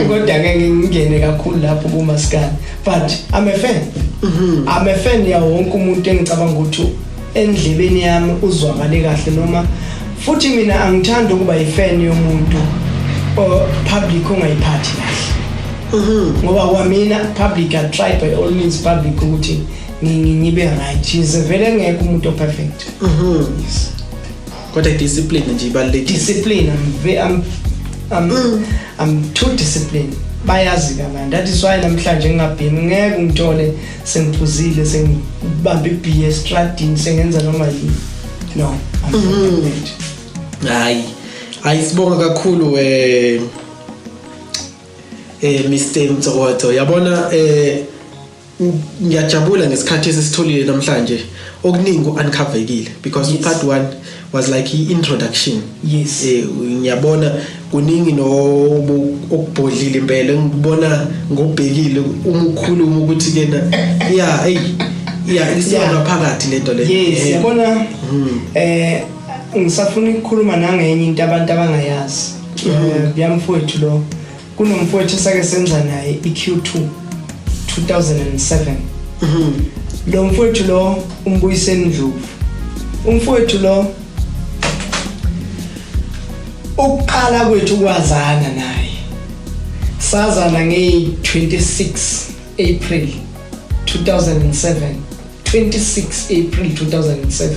kodwa-ke ngingene kakhulu lapho kumaskandi, but I'm a fan, I'm a fan yawo wonke umuntu engicabanga ukuthi endlebeni yami uzwakale kahle. Noma futhi mina angithandi ukuba yi-fan yomuntu o public ongayiphathi kahle, ngoba kwamina public, I try by all means public ukuthi ngibe right. Yize vele ngekho umuntu o-perfect. Yes. Kodwa i-discipline nje ibalulekile. Discipline, I'm too disciplined, bayazi kabantu. That is why namhlanje ngingabhemi, ngeke ungithole sengiphuzile, sengibamba ibhiya estradini, sengenza noma yini. No, I'm not like that. Hayi hayi, sibonga kakhulu, Mr Mtsokotho. Yabona, ngiyajabula ngesikhathi esisitholile namhlanje, okuningi uncoverekile because part 1 was like i-introduction. Ngiyabona kuningi nobu okubhodlile impela, ngibona ngobhekile uma ukhuluma ukuthi kena, yeah, hey, yeah, isuka ngaphakathi lento le. Yes. Yabona, ngisafuna ukukhuluma nangenye into abantu abangayazi. Yamfowethu lo, kunomfowethu esake senza naye iQ2 2007. Lo mfowethu lo, uMbuyiseni Ndlovu, umfowethu lo ukuqala kwethu ukwazana naye, sazana nge-26 April 2007, 26 April 2007.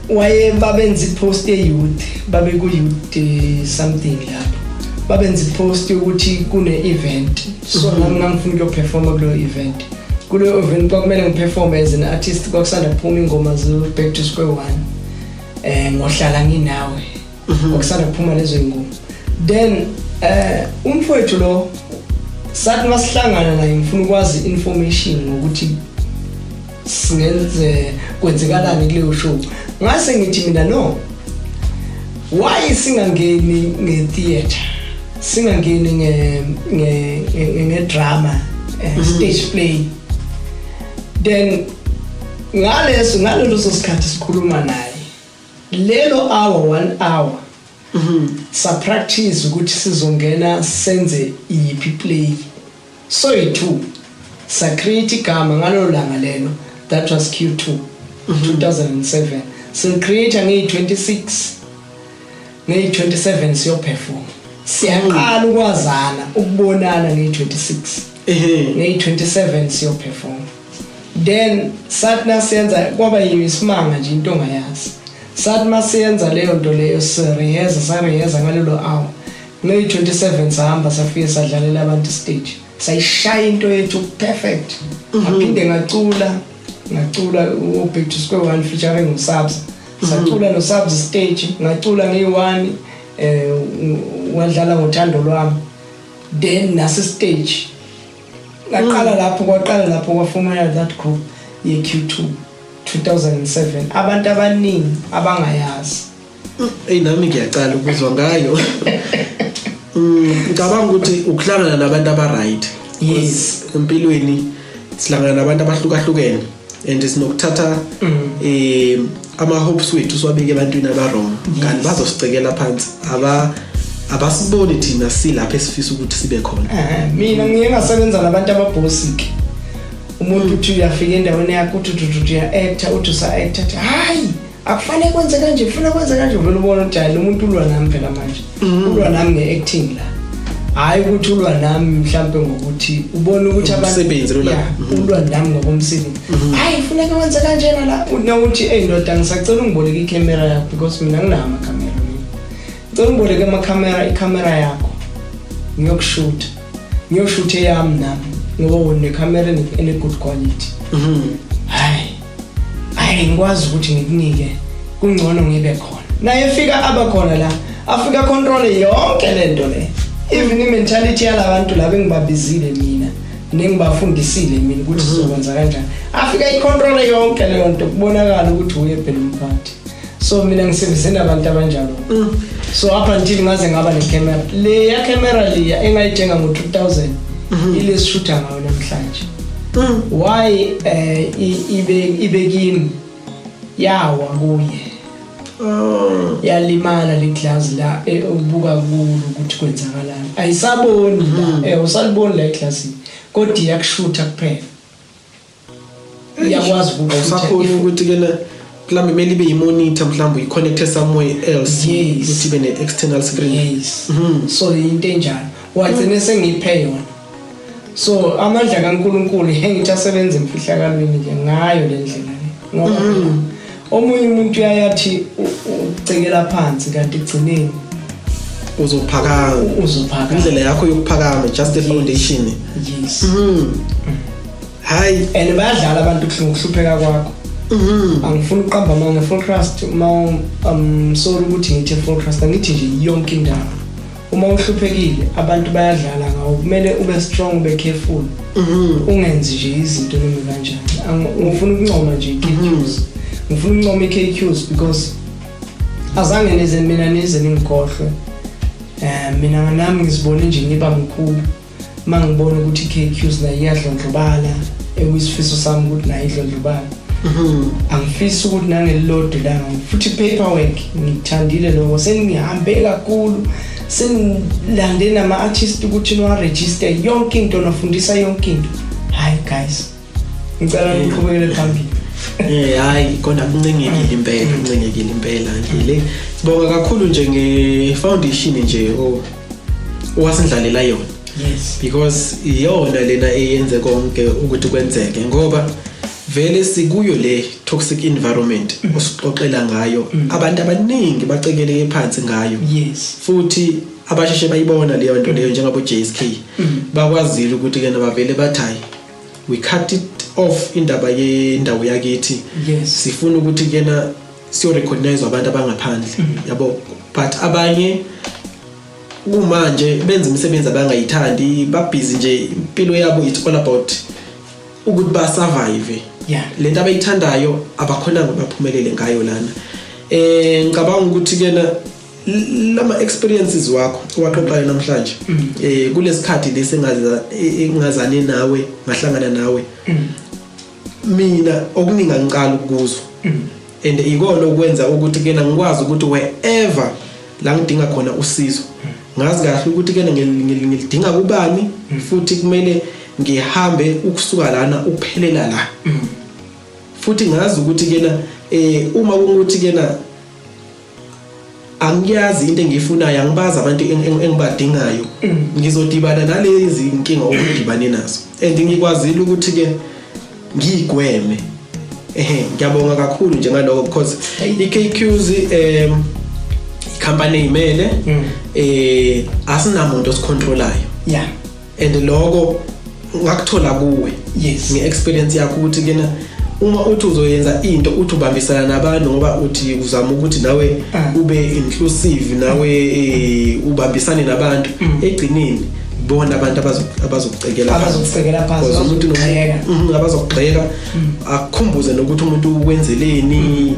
Waye babenza ipost ye-youth, babe ku-youth something lapho, babenza ipost yokuthi kune-event. So nami ngangifuna ukuyoperforma kuleyo event. Kuleyo event kwakumele ngiperforme as an artist. Kwakusanda kuphuma ingoma zo-Back to Square One, ngohlala nginawe, kwakusanda kuphuma lezo ingoma. Then umfowethu lo, sathi masihlangana naye, ngifuna ukwazi information ngokuthi singenze kwenzekalani kuleyo show. Ngase ngithi mina, no, why singangeni nge-theatre, singangeni nge-drama, stage play? Then ngalelo sikhathi sikhuluma naye lelo hour, one hour, sa practice ukuthi sizongena senze iyiphi play. So yi-two sa create igama ngalolo langa lelo. That was Q2 2007. So create ngeyi-26, ngeyi-27 siyoperform. Siyaqala ukwazana, ukubonana ngeyi-26. Ngeyi-27 siyoperform. Then sathi nasiyenza, kwaba yisimanga nje, into ongayazi. Sathi masiyenza leyo nto leyo, sireheza, sareheza ngalelo hour. Ngeyi-27 sahamba, safike sadlalela abantu stage, sayishaya into yethu perfect. Ngaphinde ngacula, ngacula u-Back to Square One featuring uSabs. Sacula noSabs stage, ngacula ngeyi-one, wadlala ngothando lwami. Then nase stage ngaqala lapho, kwaqala lapho kwafomela that group ye-Q2 2007, abantu abaningi abangayazi. Eyi, nami ngiyacala ukuzwa ngayo. Ngicabanga ukuthi ukuhlangana nabantu aba-right. Empilweni sihlangana nabantu abahlukahlukene and sinokuthatha ama-hopes wethu siwabeke ebantwini aba-wrong, kanti bazosicekela phansi, abasiboni thina silapha esifisa ukuthi sibe khona. Mina ngiye ngasebenza nabantu ababhosik. Umuntu uthi uyafika endaweni yakho, uthi uthi uya-acta, uthi usa-acta, uthi hayi, akufanele kwenze kanje, kufuna kwenze kanje. Vele ubona ukuthi hayi, lo muntu ulwa nami phela manje, ulwa nami nge-acting la, hhayi ukuthi ulwa nami mhlampe ngokuthi ubona ukuthi Umsebenzi lo la. Yeah, ulwa nami ngokomsebenzi. Hayi, funeka wenze kanjena la. Nokuthi, eyi ndoda, ngisacela ungiboleke ikhamera yakho, because mina nginawo amakhamera. Mina ngicela ungiboleke amakhamera, ikhamera yakho, ngiyokushutha, ngiyoshutha eyami nami, ngoba wena nekhamera ene-good quality. Hayi hayi, ngikwazi ukuthi ngikunike, kungcono ngibe khona. Naye efika aba khona la, afika control yonke lento le, even i-mentality yalabantu laba engibabizile mina. Nengibafundisile mina ukuthi sizokwenza kanjani. Afika icontrol yonke leyo nto, kubonakala ukuthi uye phela umphathi. So mina ngisebenze nabantu abanjalo. So up until ngaze ngaba necamera, le ya camera leya engayithenga ngo-2000, ile sishutha ngayo namhlanje. Why ibe kimi, yawa kuye, yalimala le glass la, ubuka kulo ukuthi kwenzakalani, ayisaboni la, usaliboni la eglassini, kodwa iyakushutha kuphela, iyakwazi ukukushutha. Awusakhoni ukuthi kena mhlawumbe kumele ibe yi-monitor, mhlawumbe uyi-connecte somewhere else, ukuthi ibe ne-external screen. Yes. So into enjalo wagcine sengiphe yona. So amandla kaNkuluNkulu engithi asebenza emfihlakalweni ke ngayo le ndlela le, ngoba phela omunye umuntu uyayathi ucekela phansi, kanti egcineni uzophakama. Uzophakama. Indlela yakho yokuphakama, just the foundation. Yes. Hayi. And bayadlala abantu ngokuhlupheka kwakho. Angifuni ukuqamba amanga, Volksrust, uma sorry ukuthi ngithi Volksrust, angithi nje yonke indawo, uma uhluphekile abantu bayadlala ngawo. Kumele ube strong, ube careful, ungenzi nje izinto noma kanjani. Ngifuna ukuncoma nje i-KQs, ngifuna ukuncoma i-KQs because azange nize mina nize ningikhohlwe. Mina nami ngizibone nje ngiba mkhulu mangibona ukuthi i-KQs nayo iyadlondlobala, ekuyisifiso sami ukuthi nayo idlondlobala. Angifisi ukuthi nangelilodwa ilanga futhi paperwork, ngithandile lokho, sengihambe kakhulu, sengilande nama-artist ukuthi niwaregister yonke into, nafundisa yonke into. Hayi guys, ngicela niqhubekele phambili. Hayi kona kuncengekile impela, kuncengekile impela nje le. Sibonga kakhulu nje nge-foundation nje owasindlalela yona, because iyona lena eyenze konke ukuthi kwenzeke, ngoba vele sikuyo le toxic environment osixoxela ngayo, abantu abaningi bacekeleke phansi ngayo, futhi abasheshe bayibona leyo nto leyo, njengabo JSK, bakwazile ukuthi kena bavele bathi, hayi, we cut it off indaba yendawo yakithi, sifuna ukuthi kena siyo recognize abantu abangaphandle, yabo. But abanye kumanje benza imisebenzi abangayithandi, babhizi nje, impilo yabo it's all about ukuthi ba survive. Lento abayithandayo abakhonanga baphumelele ngayo lana. Ngicabanga ukuthi kena lama experiences wakho owaxoxayo namhlanje, kulesikhathi lesengaza engazane nawe, ngahlangana nawe, mina okuningi angiqala ukuzwa, and ikona okwenza ukuthi kena ngikwazi ukuthi wherever la ngidinga khona usizo, ngazi kahle ukuthi kena ngilidinga kubani, futhi kumele ngihambe ukusuka lana ukuphelela la, futhi ngazi ukuthi kena uma kungukuthi kena angiyazi into engiyifunayo, angibazi abantu engibadingayo, ngizodibana nalezi inkinga okudibane nazo, and ngikwazile ukuthi ke ngiyigweme. Ehe, ngiyabonga kakhulu nje ngaloko, because i-KQs ikhampani eyimele, asinamuntu osicontrolayo, and lokho ngakuthola kuwe nge-experience yakho, ukuthi kena uma uthi uzoyenza into, uthi ubambisana nabantu ngoba uthi uzama ukuthi nawe ube inclusive, nawe ubambisane nabantu, egcineni bona abantu abazokucekela phansi. Abazokucekela phansi. Because umuntu Abazokugxeka. Abazokugxeka, akukhumbuze nokuthi umuntu ukwenzeleni,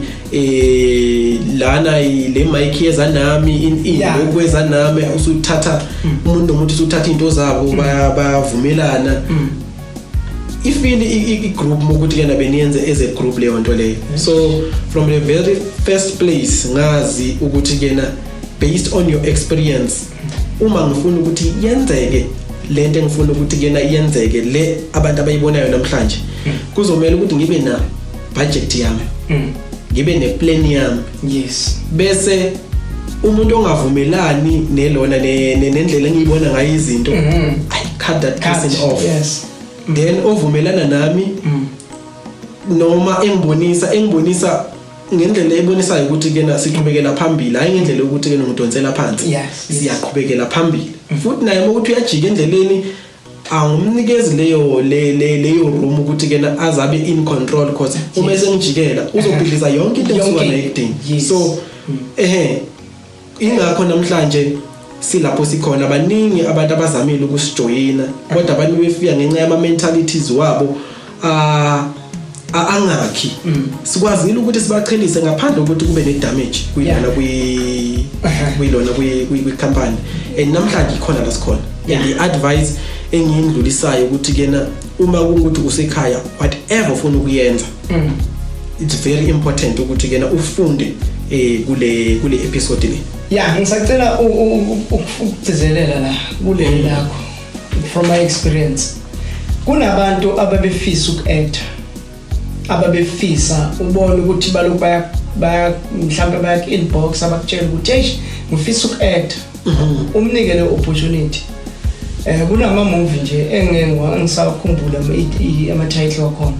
lana le mic yeza nami in lokweza nami, usuthatha umuntu nomuntu, usuthatha into zabo, bayavumelana. Ifeel i-group ukuthi kena beniyenze as a group leyo nto leyo. So from the very first place ngazi ukuthi kena based on your experience, uma ngifuna ukuthi yenzeke lento engifuna ukuthi kena yenzeke, le abantu abayibonayo namhlanje, kuzomela ukuthi ngibe na budget yami, ngibe neplan yami, bese umuntu ongavumelani nelona nendlela engiyibona ngayo izinto, I cut that person Cut. off. Then ovumelana nami, noma engibonisa ngendlela ebonisayo ukuthi kena siqhubekela phambili, hayi ngendlela yokuthi kena ngidonsela phansi, siyaqhubekela phambili. Futhi naye uma ukuthi uyajika endleleni, angumnikezi leyo le le leyo room ukuthi kena azabe in control, because uma esengijikela uzobhidliza yonke into engisuka Yonke nayo ekudeni. Yes. So ehe, ingakho namhlanje Silapho sikhona, baningi abantu abazamile ukusijoyina, kodwa abantu befika ngenxa yama mentalities wabo angakhi. Sikwazile ukuthi sibachelise ngaphandle kokuthi kube ne damage kuyilona kuyilona kwi company, and namhlanje ikhona la sikhona. And i-advice engiyindlulisayo ukuthi kena uma kungukuthi usekhaya, whatever ufuna ukuyenza, it's very important ukuthi kena ufunde kule episode le. Ya, ngisacela ukugcizelela la kuleli lakho. From my experience, kunabantu ababefisa uku-acta, ababefisa ubone ukuthi balokhu baya mhlawumbe baya inbox, abakutshela ukuthi, "Eish, ngifisa uku-acta." Umnike le opportunity. Kunama movie nje engeke ngisakhumbula ama title wakhona.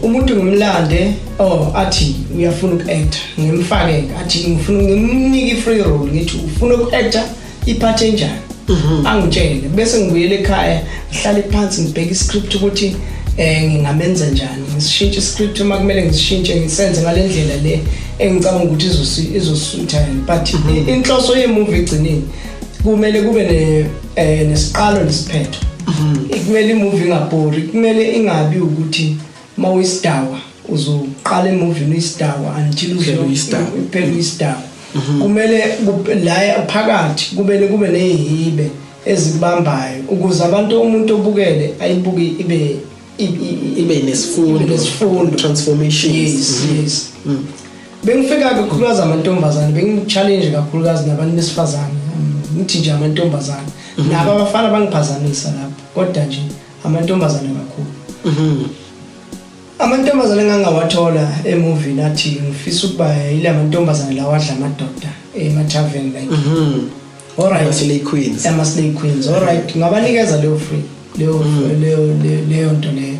Umuntu ngimlande, oh, athi uyafuna uku-acta, ngimfake, athi ngifuna, ngimnike i-free role, ngithi ufuna uku-acta i-part enjani, angitshele, bese ngibuyele ekhaya, ngihlale phansi, ngibheke iscript ukuthi ngingamenza njani, ngishintshe iscript uma kumele ngishintshe, ngisenze ngalendlela le engicabanga ukuthi izosutha yena. But inhloso yemovie egcineni kumele kube ne nesiqalo nesiphetho. Kumele imovie ingabhori, kumele ingabi ukuthi mawuyisidawa uzoqala emovie uyisidawa until uphele uyisidawa. Uphele uyisidawa. Kumele la phakathi kumele kube nezihibe ezikubambayo ukuze abantu, umuntu obukele ayibuke ibe ibe nesifundo. Ibe nesifundo. Transformation. Yes, bengifika kakhulukazi amantombazane, bengi-challenge kakhulukazi nabantu besifazane. Ngithi nje amantombazane, nabo abafana bangiphazamisa lapho, kodwa nje amantombazane kakhulu. Amantombazane engangawathola emovini athi ngifisa ukuba yile amantombazane lawa adla amadoda ema-tavern like. Alright. Ama-slay queens. Ama-slay queens, alright, ngabanikeza leyo free, leyo nto leyo.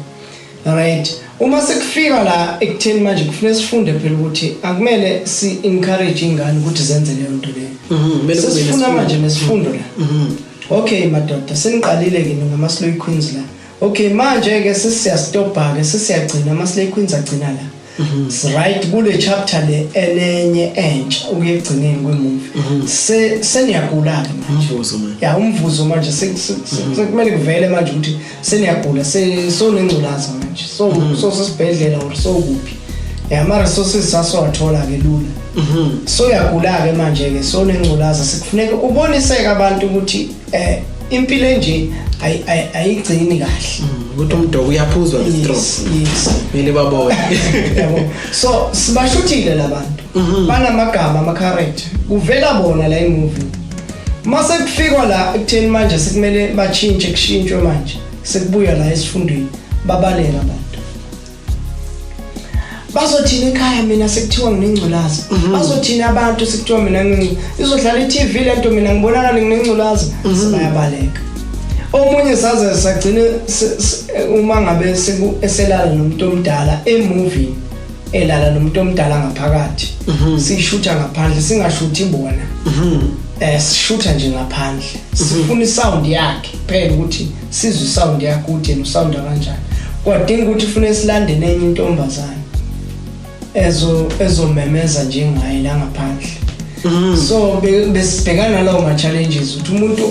Alright, uma sekufika la ekutheni manje kufuneka sifunde phela ukuthi akumele si-encourage ingane ukuthi zenze leyo nto leyo. Kumele kube Sesifuna nesifundo. Manje nesifundo la. Okay madoda, seniqalile-ke ngama-slay queens la. Okay, manje-ke sesiyastobha-ke, sesiyagcina ama-slay queens, agcina la. Right kule chapter le enenye entsha ukuya ekugcineni kwemovie, seniyagula-ke manje. Umvuzo manje. Ya, umvuzo manje sekumele kuvele manje ukuthi seniyagula, sonengculaza manje, so so sesibhedlela or so kuphi ya, ama resources sasowathola ke lula. So uyagula ke manje ke, sonengculaza, sekufuneka uboniseke abantu ukuthi impilo enje ayigcini kahle. Ukuthi umdoko uyaphuzwa ngestraw. Yes. Kumele babone. Yabo, so sibashuthile labantu, banamagama ama character, kuvela bona la emovie. Mase kufikwa la ekutheni manje sekumele batshintshe, kushintshwe manje, sekubuya la esifundweni, babaleka abantu. Bazothina ekhaya mina sekuthiwa nginengculaza? Bazothina abantu sekuthiwa mina izodlala i-TV lento, mina ngibonakala nginengculaza? Sebayabaleka. Omunye saze sagcine uma ngabe eselala nomuntu omdala emovie, elala nomuntu omdala ngaphakathi, sishutha ngaphandle, singashuthi bona, sishutha nje ngaphandle, sifuna isound yakhe phela ukuthi sizwe isound yakhe ukuthi yena usound kanjani. Kwadinga ukuthi ufune silandele enye intombazane ezomemeza njengaye la ngaphandle. So besibhekana nalawo ma-challenges ukuthi umuntu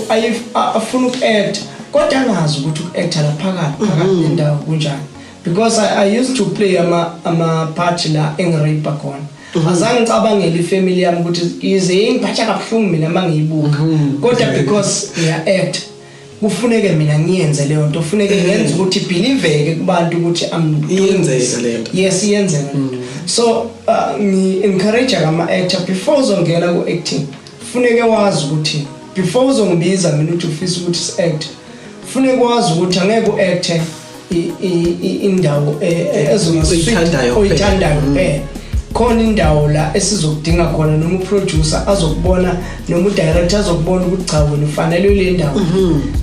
afuna uku-act kodwa angazi ukuthi uku-acta la phakathi phakathi nendawo kunjani, because I used to play ama-part la engirape khona. Azange ngicabangele ifamily yami ukuthi ize ingiphatha kabuhlungu mina uma ngiyibuka, kodwa because ngiya-act kufuneke mina ngiyenze leyo nto, kufuneke ngenze ukuthi ibelieveke kubantu ukuthi I'm doing Iyenzeka this. le nto. Yes, iyenzeka le nto. So ngi-encourage ama-actor, before uzongena ku-acting funeke wazi ukuthi before uzongibiza mina ukuthi ufisa ukuthi si-act, funeke wazi ukuthi angeke u-acte indawo Oyithandayo kuphela. Oyithandayo kuphela. Khona indawo la esizokudinga khona, noma uproducer azokubona noma udirector azokubona ukuthi cha, wena ufanele le ndawo,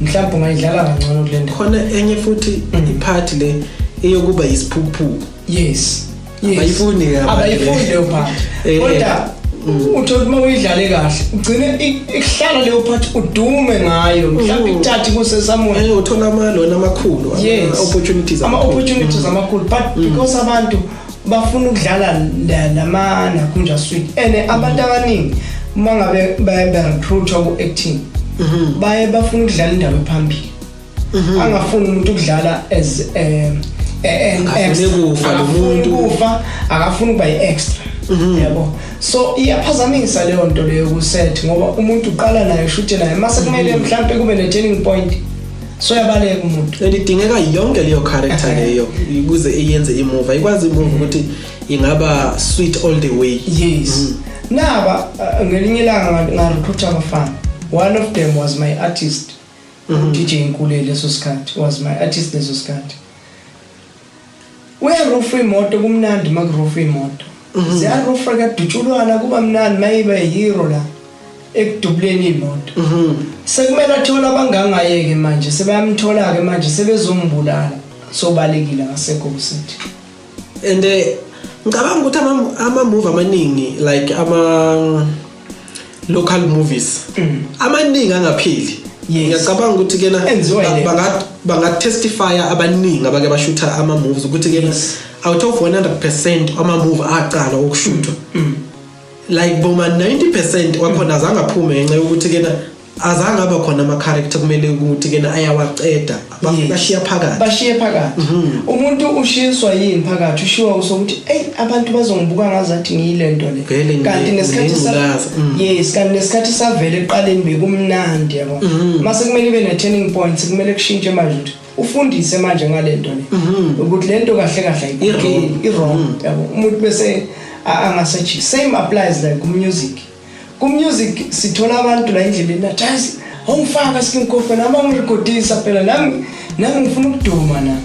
mhlawumbe ungayidlala kangcono kule ndawo. Khona enye futhi ipart le eyokuba yisiphukuphuku. Yes. Abayifuni-ke abantu Abayifuni le. leyo part. Kodwa uthola uma uyidlale kahle ugcine ikuhlala leyo part, udume ngayo, mhlawumbe ikuthathe kuse somewhere. Uthola amalona amakhulu, ama-opportunities ama amakhulu. Opportunities amakhulu, but because abantu bafuna ukudlala lama nakunja sweet, and abantu abaningi uma ngabe be-recruitwa ku-acting Baye bafuna ukudlala indawo ephambili. Angafuni umuntu ukudlala as an Akafuni extra. kufa lo Akafuni muntu. Ukufa, akafuni ukuba i-extra, yabo. So iyaphazamisa leyo nto leyo ku-set, ngoba umuntu uqala naye, ushuthe naye, mase kumele mhlampe kube ne-turning point, so yabaleka umuntu. And idingeka yonke leyo character leyo ukuze iyenze imovie, ayikwazi imovie ukuthi ingaba sweet all the way. Yes. Naba ngelinye ilanga nga-recruit abafana. One of them was my artist, DJ Nkule leso sikhathi, was my artist leso sikhathi. Uyarufa imoto, kumnandi makurufa imoto, ziyarufa, kuyadutshulwana, kuba mnandi mayibe hero la ekudubuleni imoto. Sekumele athole abangangayeke manje, sebayamthola-ke manje, sebezombulala, sobalekile, ngasekho kusithi. And ngicabanga ukuthi ama-movie amaningi, like ama local movies amaningi angapheli, ngiyacabanga ukuthi kena Enziwa yile. Bangatestifya abaningi abake bashutha ama-movies ukuthi kena out of 100% ama-movie aqala ukushuthwa, like boma 90% wakhona azange aphume ngenxa yokuthi kena azange aba khona ama-character kumele ukuthi kena ayawaceda. Bashiya phakathi. Bashiye phakathi. Umuntu ushiswa yini phakathi? Ushiwa usokuthi, eyi, abantu bazongibuka ngazathi ngiyile nto le. Vele Kanti nesikhathi ngiyingculaza. Yes, kanti nesikhathi savele ekuqaleni bekumnandi, yabo. Mase kumele ibe ne-turning point, kumele kushintshe manje ukuthi ufundise manje ngale nto le, ukuthi le nto kahle kahle ayikhokheli, I-wrong. I-wrong, yabo. Umuntu bese angaseji. Same applies like ku-music. Ku-music sithola abantu la endleleni athi, "Yazi, awungifaka Skin Coffee nami, angirekhodisa phela nami ngifuna ukuduma na,"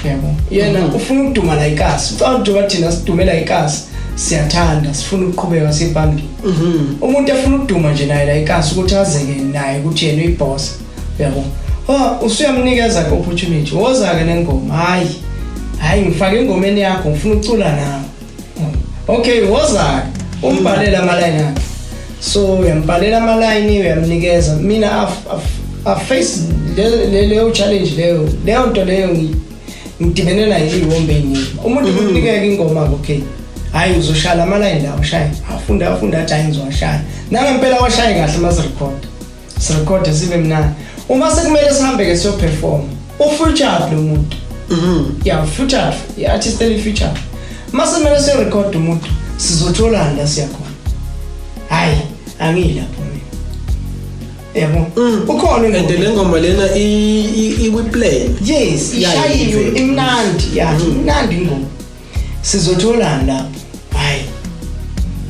yabo. Yena ufuna ukuduma la ikasi, ucabanga ukuthi ngoba thina sidume la ikasi, siyathanda, sifuna ukuqhubeka siye phambili. Umuntu efuna ukuduma nje naye la ikasi, ukuthi azeke naye ukuthi yena uyiboss, yabo. Oh, usuyamnikeza ke opportunity, woza ke nengoma. Hayi, hayi, ngifake engomeni yakho, ngifuna ukucula nawe. Okay, woza ke, umbhalele amaline akhe. So uyambhalela amaline, uyamnikeza. Mina I've faced leyo challenge leyo nto leyo, ngidibene nayo iy'wombe ey'ningi. Umuntu kunikeka ingoma, okay, hayi, uzoshaya amaline lawo, shaye, afunda, afunda, athi, "Hayi, ngizowashaya." Nangempela washaye kahle. Masirekhoda, sirekhode, sibe mnandi. Uma sekumele sihambe-ke siyoperforma, u-future lo muntu, ya, future i-artist eli-future. Mase kumele siyorekhoda umuntu, sizotholani la siyakhona? "Hayi, angiyilapho mina," yabo. Ukhona And ingoma. Le ngoma lena ikwi-plan. Yes. Ya, Ishayiwe. ivele. Imnandi, ya, imnandi ingoma. "Sizotholani lapho?" "Hayi,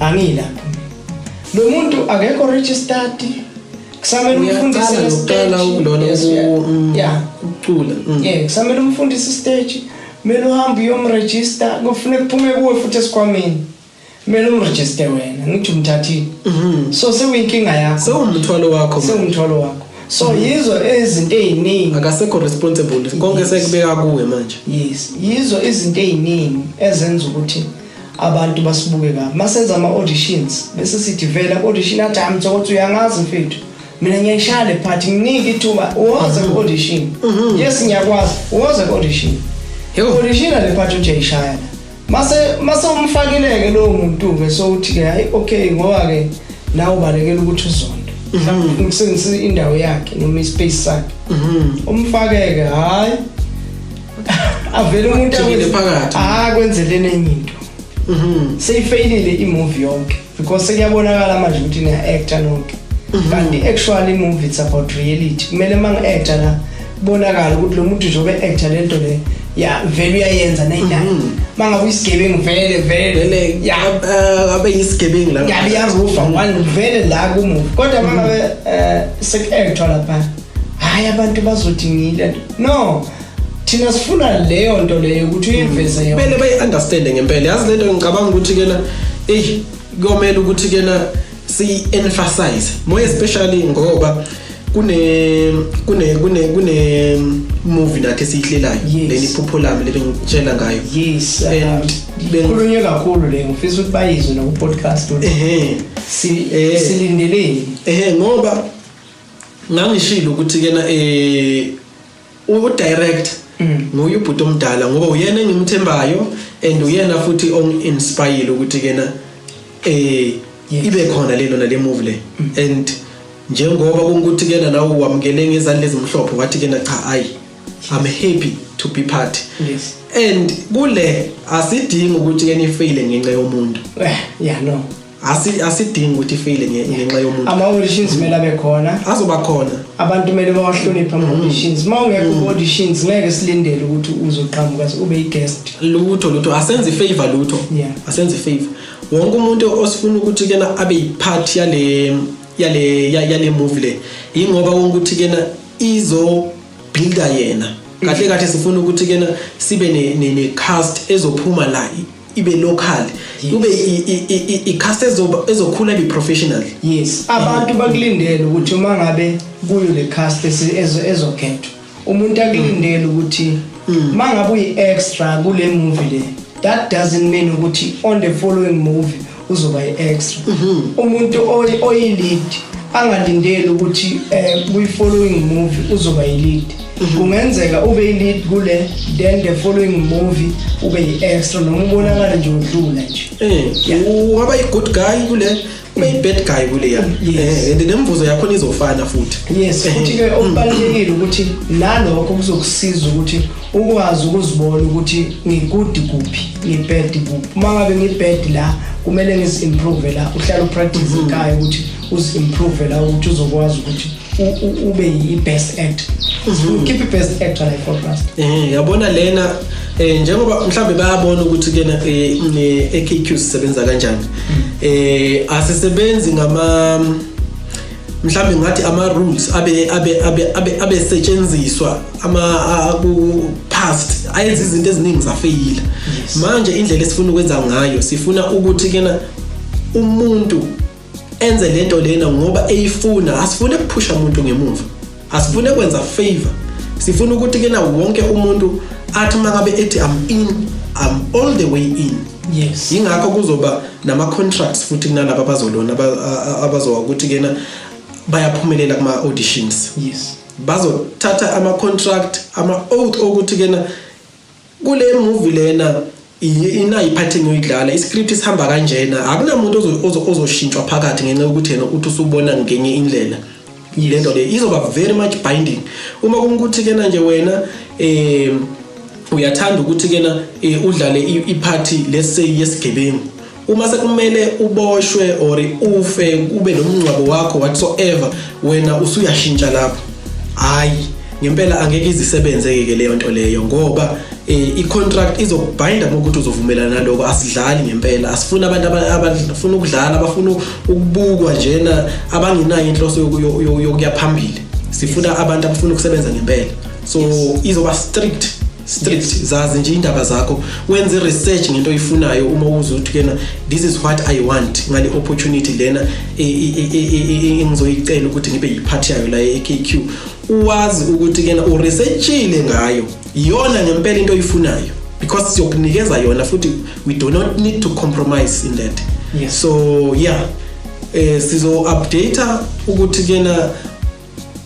angiyilapho mina." Lo muntu akekho registered, kusamele umfundise Uyaqala nokuqala le-stage. lona Yes, ukucula. Yeah, kusamele umfundise istage, kumele uhambe uyomregister, kufuneka kuphume kuwe futhi esikhwameni, kumele umregister wena, ngithi umthathile. So sekuyinkinga yakho. Sewumthwalo wakho manje. Sewumthwalo wakho. So yizo izinto ey'ningi. Akasekho responsible, konke sekubeka kuwe manje. Yes, yizo izinto ey'ningi ezenza ukuthi abantu basibuke kabi masenza ama-auditions, bese sithi vela ku-audition, athi, "Hayi Mthokothi, uyangazi mfethu, mina ngiyayishaya le part, nginike ithuba." Woza ku-audition. "Yes, ngiyakwazi." Woza ku-audition. Yo. Auditiona le part uthi uyayishaya la. Mase umfakile-ke lowo muntu-ke, sowuthi-ke, "Hayi, okay," ngoba-ke nawe ubalekela ukuthi uzondo, mhlawumbe ufuna ukusebenzisa indawo yakhe noma ispace sakhe. Umfakeke, hhayi, avele umuntu Ajikile phakathi. Akwenzeleni enye into. Seyifeyilile imovie yonke, because sekuyabonakala manje ukuthi niya-acta nonke, kanti actually imovie, it's about reality. Kumele uma ngi-acta la kubonakala ukuthi lo muntu njengoba e-acta le nto le, ya, vele uyayenza nayinayo. Uma ngabe uyisigebengu vele vele Vele ya abe yisigebengu la. Yabe iyarufa one vele la kumuvi, kodwa uma ngabe seku-actwa lapha, hhayi, abantu bazothi ngiyile nto. No, thina sifuna leyo nto leyo ukuthi uyiveze yona. Kumele bayi-understande ngempela, yazi lento. Ngicabanga ukuthi kena eyi kuyomele ukuthi kena siyi-emphasize more, especially ngoba kune movie nathi esiyihlelayo. Leli phupho lami leli ngitshela ngayo. Yes. And Khulunywe kakhulu le, ngifisa ukuthi bayizwe naku-podcast ukuthi silindeleni. Ehe, ngoba ngangishilo ukuthi kena u-direct nguye ubhuti omdala, ngoba uyena engimthembayo and uyena futhi ongi-inspire ukuthi kena ibe khona lelo nale movie le, and Njengoba kungukuthi kena nawe wamukele ngezandla ezimhlophe, wathi kena cha, ayi, I'm happy to be part. And kule asidingi ukuthi ke nifeyile ngenxa yomuntu. Yeah, no. Asidingi ukuthi ifeyile ngenxa yomuntu. Ama-auditions kumele abe khona. Azoba khona. Abantu kumele bawahloniphe ama-auditions. Uma ungekho ku-auditions, ngeke silindele ukuthi uzoqhamuka ube i-guest. Lutho, lutho, asenze ifavor, lutho. Asenze ifavor. Wonke umuntu osifuna ukuthi kena abe yipart yale movie le, ingoba wonke ukuthi kena izo builda yena kahle kahle. Sifuna ukuthi kena sibe ne cast ezophuma la, ibe local, kube i cast ezokhula, ibe professional. Yes, abantu bakulindele ukuthi uma ngabe kuyo le cast ezokhethwa, umuntu akulindele ukuthi uma ngabe uyi-extra kule movie le, that doesn't mean ukuthi on the following movie uzoba i-extra. Umuntu oyi-lead angalindeli ukuthi kwi-following movie uzoba i-lead. Kungenzeka ube i-lead kule, then the following movie ube i-extra, noma ubonakale nje udlula nje. Ungaba i-good guy kule, ube i-bad guy kule ya. And nemvuzo yakhona izofana futhi. Yes, futhi ke okubalulekile ukuthi nalokho kuzokusiza ukuthi ukwazi ukuzibona ukuthi ngi-good kuphi, ngi-bad kuphi. Uma ngabe ngi-bad la, kumele ngizi-improve la. Uhlala upractice ekhaya ukuthi uzi-improve la, ukuthi uzokwazi ukuthi ube i-best actor. Keep i-best actor like for trust. Yabona lena, njengoba mhlambe bayabona ukuthi kena AKQ sisebenza kanjani. Asisebenzi ngama, mhlambe ngathi ama rules abe abesetshenziswa ama ku past, ayenza izinto eziningi zafeyila. Manje indlela esifuna ukwenza ngayo, sifuna ukuthi kena umuntu enze lento lena ngoba eyifuna. Asifune ukuphusha umuntu ngemuva, asifune kwenza favor. Sifuna ukuthi kena wonke umuntu athi mangabe ethi I'm in, I'm all the way in. Ingakho kuzoba nama contracts futhi kunalabo abazolona abazowa ukuthi kena bayaphumelela kuma auditions. Bazothatha ama contract, ama oath okuthi kena kule movie lena inayo ipart engiyoyidlala, iscript sihamba kanjena, akunamuntu ozoshintshwa phakathi ngenxa yokuthi yena uthi usubona ngenye indlela. Lento le izoba very much binding. Uma kungukuthi kena nje wena uyathanda ukuthi kena udlale ipart, let's say, yesigebengu, uma sekumele uboshwe or ufe, kube nomngcwabo wakho, whatsoever, wena usuyashintsha lapho, hayi, ngempela angeke izisebenze ke leyo nto leyo, ngoba i-contract izokubinda ngokuthi uzovumelana naloko. Asidlali ngempela. Asifuni abantu abafuna ukudlala, abafuna ukubukwa njena, abangenayo inhloso yokuya phambili. Sifuna abantu abafuna ukusebenza ngempela. So izoba strict, strict. Zazi nje indaba zakho, wenze research ngento oyifunayo. Uma uzwa ukuthi kena this is what I want ngale opportunity lena engizoyicela ukuthi ngibe yipart yayo la e-AKQ, uwazi ukuthi kena uresearchile ngayo iyona ngempela into oyifunayo, because siyokunikeza yona futhi. We do not need to compromise in that. So yeah, sizo update ukuthi kena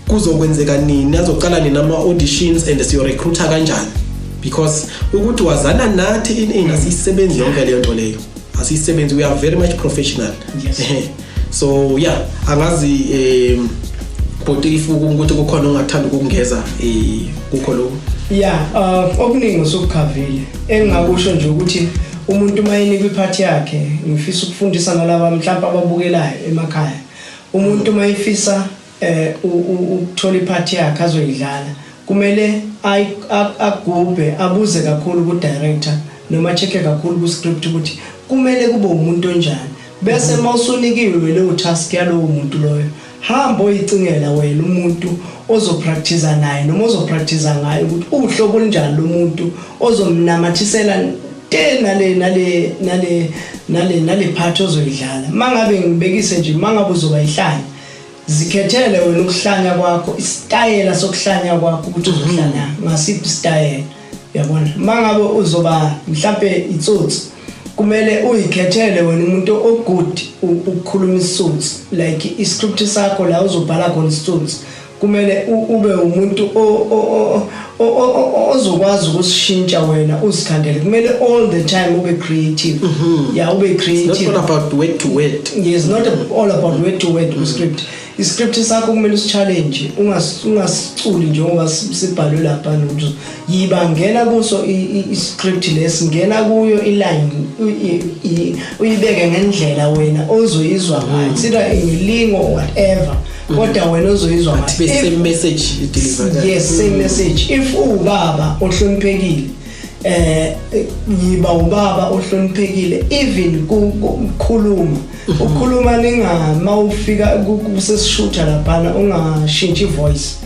kuzokwenzeka nini, azoqala nini ama auditions and siyo recruiter kanjani, because ukuthi wazana nathi in asiyisebenzi yonke leyo nto leyo, asiyisebenzi. We are very much professional. So yeah, angazi bhuti if ukuthi kukhona ongathanda ukungeza kukho lokho. Yeah, okuningi usukukhavile. Engingakusho nje ukuthi umuntu uma enikwa ipart yakhe, ngifisa ukufundisa nalaba mhlawumbe ababukelayo emakhaya. Umuntu uma efisa ukuthola ipart yakhe azoyidlala, kumele agubhe, abuze kakhulu ku director noma check kakhulu ku script ukuthi kumele kube umuntu onjani. Bese mawusunikiwe leyo task yalowo muntu loyo, hamba oyicingela wena umuntu ozopractice naye noma ozopractice ngayo, ukuthi uhlobo olunjani lo muntu ozomnamathisela te nale part ozoyidlala. Mangabe ngibekise nje, mangabe uzoba ihlanya, zikhethele wena ukuhlanya kwakho, isitayela sokuhlanya kwakho, ukuthi uzohlanya ngasiphi isitayela, uyabona. Mangabe uzoba mhlambe itsotsi, kumele uyikhethele wena umuntu ogood ukukhuluma isitsotsi, like iscript sakho la uzobhala khona isitsotsi, kumele ube umuntu ozokwazi ukusishintsha wena, uzikhandele. Kumele all the time ube creative, yeah, ube It's not creative. all about word to word. Yes, not all about word to word script. Iscript sakho kumele usichallenge, ungasiculi njengoba sibhalwe lapha, nokuthi yiba ngena kuso iscript lesi, ngena kuyo iline, uyibeke ngendlela wena ozoyizwa ngayo. It's either ngelingo or whatever, kodwa wena ozoyizwa ngayo. Be same message delivered. Yes, same message. If uwubaba ohloniphekile, yiba ubaba ohloniphekile, even kukhuluma, ukukhuluma ningama ufika kusesishutha laphana, ungashintshi voice,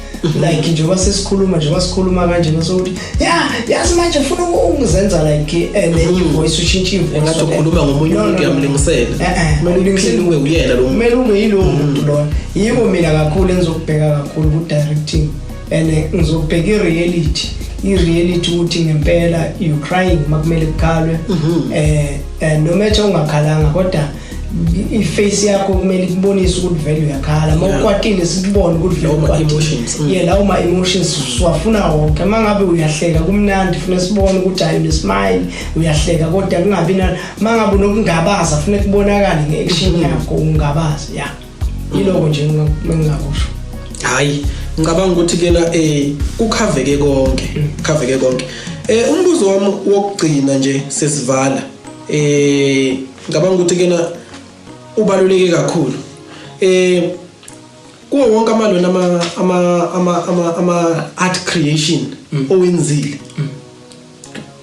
like njengoba sesikhuluma, njengoba sikhuluma kanje, sokuthi ya yazi manje ufuna ungizenza like nenye voice, ushintshe ivoice. Engathi ukhuluma ngomunye umuntu, uyamlingisela. Kumele uphinde ube uyena lo muntu. Kumele ube yilowo muntu loyo. Yiko mina kakhulu engizokubheka kakhulu ku-directing, and ngizokubheka i-reality ukuthi ngempela you crying makumele kukhalwe, no matter ungakhalanga, kodwa iface yakho kumele ikubonise ukuthi vele uyakhala. Uma ukwatile, sikubone ukuthi vele Lawo ukwatile. ma-emotions. Yeah, lawo ma-emotions siwafuna wonke. Uma ngabe uyahleka kumnandi, funa sibone ukuthi hayi, une-smile, uyahleka, kodwa kungabi na uma ngabe unokungabaza, funa kubonakale nge-action yakho ungabaza. Ya, yiloko nje engingakusho. Hayi, ngicabanga ukuthi kena kukhaveke konke, kukhaveke konke. Umbuzo wami wokugcina nje sesivala, ngicabanga ukuthi kena ubaluleke kakhulu kuwo wonke amalona ama art creation owenzile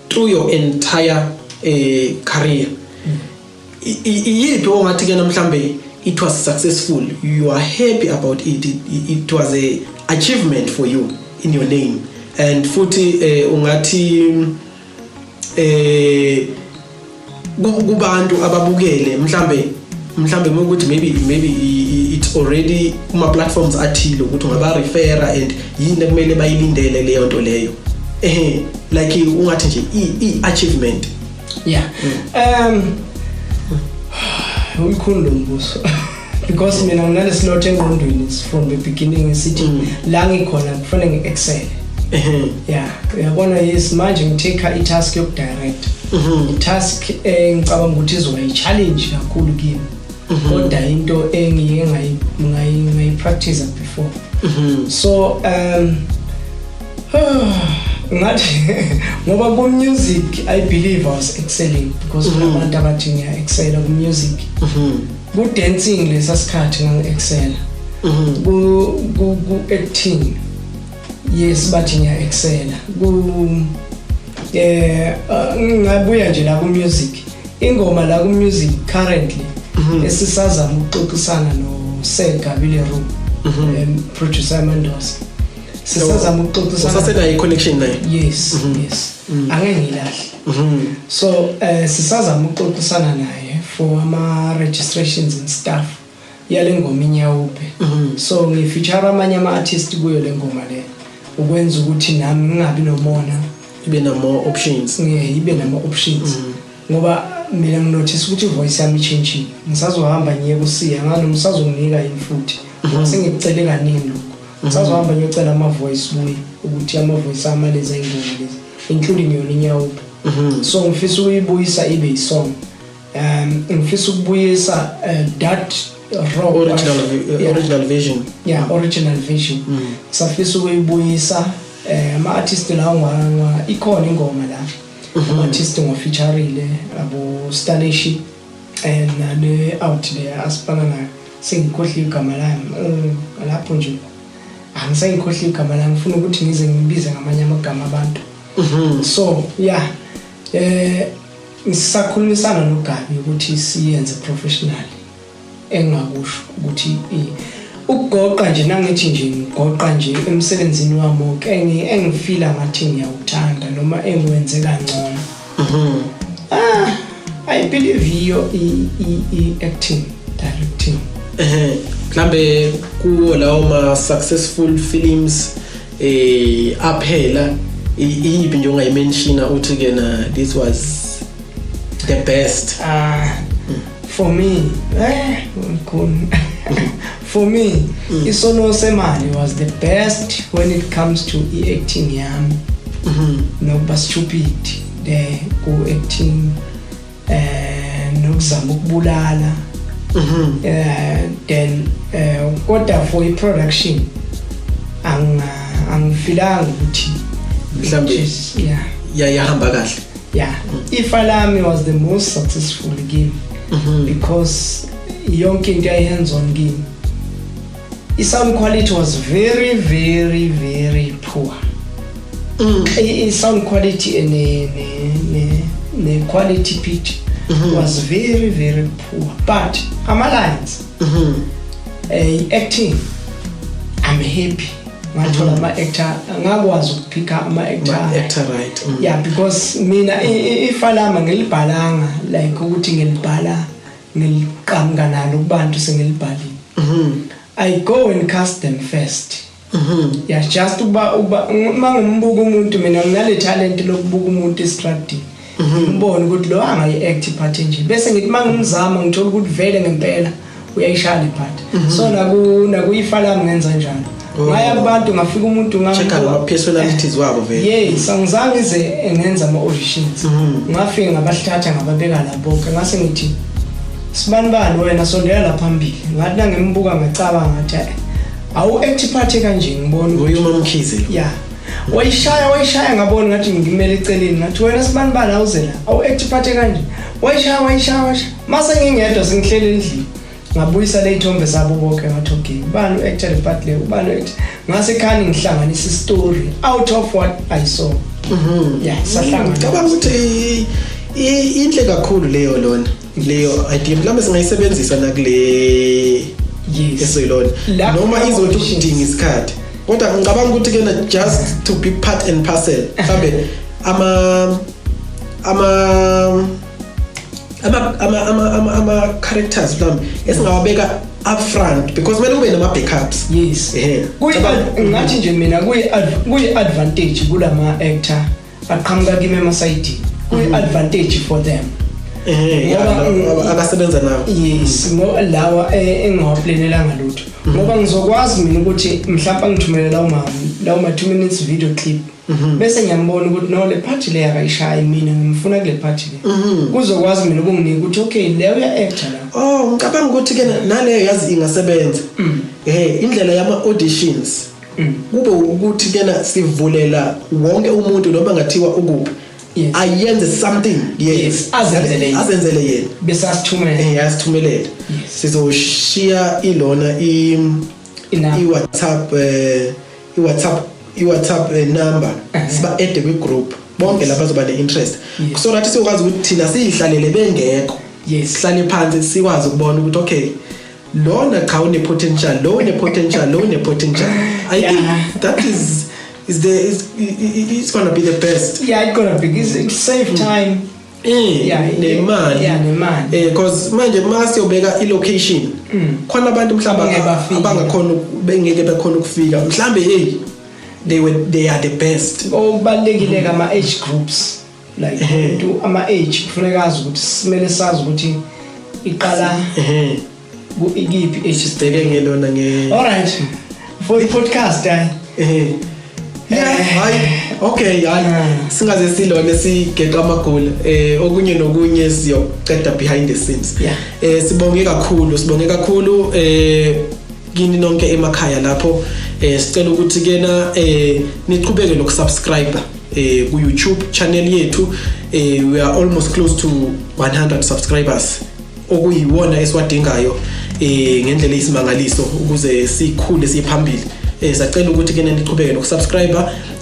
through your entire career, iyiphi ongathi ke mhlambe it was successful, you are happy about it, it was a achievement for you in your name, and futhi ungathi kubantu ababukele, mhlambe ukuthi maybe it's already kuma platforms athile, ukuthi ungaba refera and yini ekumele bayilindele leyo nto leyo, like ungathi nje i achievement? Yeah, uyikhulu lo mbuzo, because mina nginalesilotho engqondweni from the beginning sithi la ngikhona kufanele ngi-excel. Yeah, uyabona, yes, manje ngitake i-task yokudirect, i-task engicabanga ukuthi izoba i-challenge kakhulu kimi, kodwa into engiye ngayi-practice before. So ngathi ngoba ku-music I believe I was excelling, because kunabantu abathi ngiya-excela ku-music. Ku-dancing lesa sikhathi ngangi-excela. Ku-acting, yes, bathi ngiya-excela. Ku ngabuya nje la ku-music, ingoma la ku-music currently esisazama ukuxoxisana no Sir Gabi Leroux, producer Mandoza, sisazama ukuxoxisana. Usasenayo i-connection naye? Yes, angeke ngilahle. So sisazama ukuxoxisana naye for ama registrations and stuff yale ngoma inyawuphe. So ngifeature amanye ama artist kuyo le ngoma le, ukwenza ukuthi nami ngingabi nomona. Ibe na more options. Ngiye ibe nama options, ngoba mina nginotice ukuthi ivoice yami ichangile. Ngisazohamba ngiye kusiya ngalo, ngisazonginika yini futhi, sengikucele kaningi lokho. Ngisazohamba ngiyocela ama voice kuye, ukuthi ama voice ami lezi ingoma lezi, including yona inyawuphe. So ngifisa ukuyibuyisa ibe isong, ngifisa ukubuyisa that raw original original vision. Yeah, original vision. Safisa ukuyibuyisa. Ama artist lawo ngwa ikhona ingoma la, ama artist ngiwafeatureile, abo Stanishi and nale out le asifana nayo, sengikhohliwe igama lami. Lapho nje angisengikhohliwe igama lami, ngifuna ukuthi ngize ngibize ngamanye amagama abantu. So yeah, ngisakhulumisana noGabi ukuthi siyenze professionally. Engakusho ukuthi ukugoqa nje, nangithi nje ngigoqa nje emsebenzini wami wonke engifila ngathi ngiyawuthanda noma engiwenze kangcono, I believe iyo i-acting, directing. Mhlambe kuwo lawo ma successful films aphela, iyiphi nje ongayimentiona uthi ke na this was the best? Ah, for me, cool. For me, Isono Semali was the best when it comes to i-acting yami. Nokuba stupid there ku-acting, nokuzama ukubulala. Then kodwa for i-production angifilanga ukuthi Mhlambe- yeah. Yayahamba kahle. Yeah, Ifa Lami was the most successful kimi because yonke into yayi-hands on kimi. I-sound quality was very, very, very poor. I-sound quality ne quality picture was very, very poor, but ama-lines, acting, I'm happy ngathola ama-actor, ngakwazi ukuphika ama-actor. Actor, right. Yeah, because mina Ifa Lami ngilibhalanga like ukuthi ngilibhala ngiliqhamuka nalo kubantu sengilibhalile. I go and cast them first. Yeah, just ukuba uma ngimbuka umuntu, mina nginale talent lokubuka umuntu estradini, ngibone ukuthi lo angayi-act ipart nje, bese ngithi uma ngimzama ngithola ukuthi vele ngempela uyayishaya le part. So nakuYifa Lami ngenza njalo. Ngaya kubantu, ngafika umuntu Check ama-personalities wabo vele. Yes, angizange ngize ngenza ama-auditions. Ngafika ngabathatha, ngababeka la bonke, ngase ngithi, "Sibani bani, wena sondela la phambili." Ngathi nangimbuka ngacabanga ngathi, "Eh, awu-act part kanje." Ngibona ukuthi Nguye uMamkhize lo. Ya, wayishaya, wayishaya. Ngabona ngathi ngimele eceleni, ngathi, "Wena sibani bani, awuze la, awu-act part kanje." Wayishaya, wayishaya, wayishaya. Mase ngingedwa sengihleli endlini, ngabuyisa le iy'thombe zabo bonke, ngathi, "Okay, ubani u-actor le part le, ubani u-actor?" Ngase khani ngihlanganisa i-story out of what I saw. Yeah, sahlangana. Ngicabanga ukuthi inhle kakhulu leyo, lona leyo idea mhlawumbe singayisebenzisa nakule esiyilona noma izothi auditions. Ukudinga isikhathi, kodwa ngicabanga ukuthi kena just to be part and parcel mhlambe ama characters mhlambe esingawabeka up front, because kumele kube nama backups. Ngathi nje mina kuyi-advantage kulama actor aqhamuka kimi emasayidini, kuyi-advantage for them. Ngoba- Abasebenza nawo. Yes, lawa engingawaplanelanga lutho, ngoba ngizokwazi mina ukuthi mhlawumbe angithumele lawo ma 2 minutes video clip, bese ngiyambona ukuthi no, le part le akayishayi, mina ngimfuna kule part le. Kuzokwazi mina ukunginika ukuthi okay, leyo uya-actor la. Oh, ngicabanga ukuthi ke naleyo yazi ingasebenza. Indlela yama auditions. Kube ukuthi kena sivulela wonke umuntu noma ngathiwa ukuphi. Ayenze something. Yes. Yes, azenzele yena. Azenzele yena. Bese asithumele. Asithumelele. Sizoshiya ilona i i WhatsApp number, siba add kwi group bonke laba bazoba ne interest, so that sizokwazi ukuthi thina siyihlalele bengekho, sihlale phansi sikwazi ukubona ukuthi okay, lona cha une potential, lo une potential, lo une potential. I think that is the is it's going to be the best. Yeah, it's gonna be, it save time. Nemali. Yeah, nemali. Cause manje masiyobeka i location, khona abantu mhlawumbe Abangeke bafike. Abangakhona, bengeke bekhona ukufika mhlambe. Hey, they are the best. Okubalulekile ke ama age groups, like umuntu ama age kufuneka azi ukuthi simele sazi ukuthi iqala ku ikiphi age. Sibheke ngelona nge All right, for i podcast, hayi. Yeah, hayi, okay, hayi, singaze silone sigeqa amagula, okunye nokunye siyoqeda behind the scenes. Sibonge kakhulu, sibonge kakhulu kini nonke emakhaya lapho. Sicela ukuthi kena niqhubeke nokusubscribe ku YouTube channel yethu. We are almost close to 100 subscribers, okuyiwona esiwadingayo ngendlela eyisimangaliso ukuze sikhule siphambili. Sacela ukuthi ke niqhubeke nokusubscribe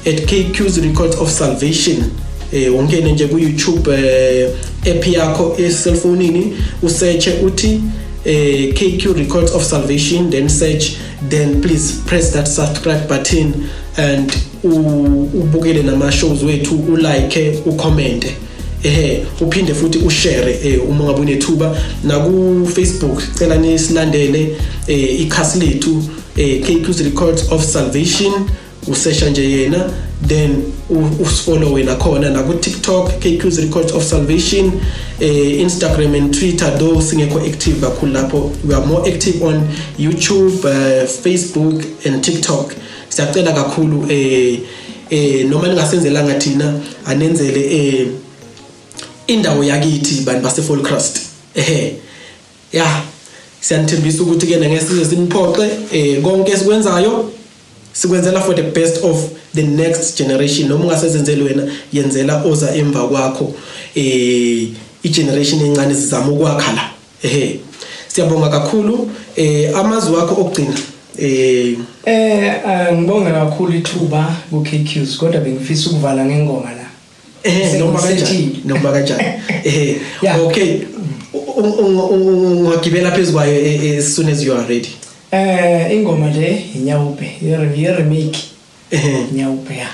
at KQ's Records of Salvation. Ungene nje ku YouTube app yakho e-cellphone, usearch uthi KQ Records of Salvation, then search, then please press that subscribe button and ubukele nama shows wethu, ulike, ucomment, uphinde futhi ushare uma ngabe unethuba. Naku Facebook cela nisilandele, ikhasi lethu, KQ's Records of Salvation, usesha nje yena, then usifollow wena khona. Naku TikTok, KQ's Records of Salvation, Instagram and Twitter, though singekho active kakhulu lapho. We are more active on YouTube, Facebook and TikTok. Siyacela kakhulu, noma ningasenzelanga thina, anenzele indawo yakithi bantu base Volksrust. Yeah. Siyanithembisa ukuthi ke ngeke size siniphoxe konke esikwenzayo sikwenzela for the best of the next generation. Noma ungasezenzeli wena, yenzela oza emva kwakho, i-generation encane sizama ukwakha la. Ehe, siyabonga kakhulu. Amazwi wakho okugcina? Ngibonge kakhulu ithuba ku KQs, kodwa bengifisa ukuvala ngengoma la. Noma kanjani, noma kanjani. Okay, ungagibela phezu kwayo as soon as you are ready. Ingoma le iNyawupe, i-remake. Inyawupe, ya.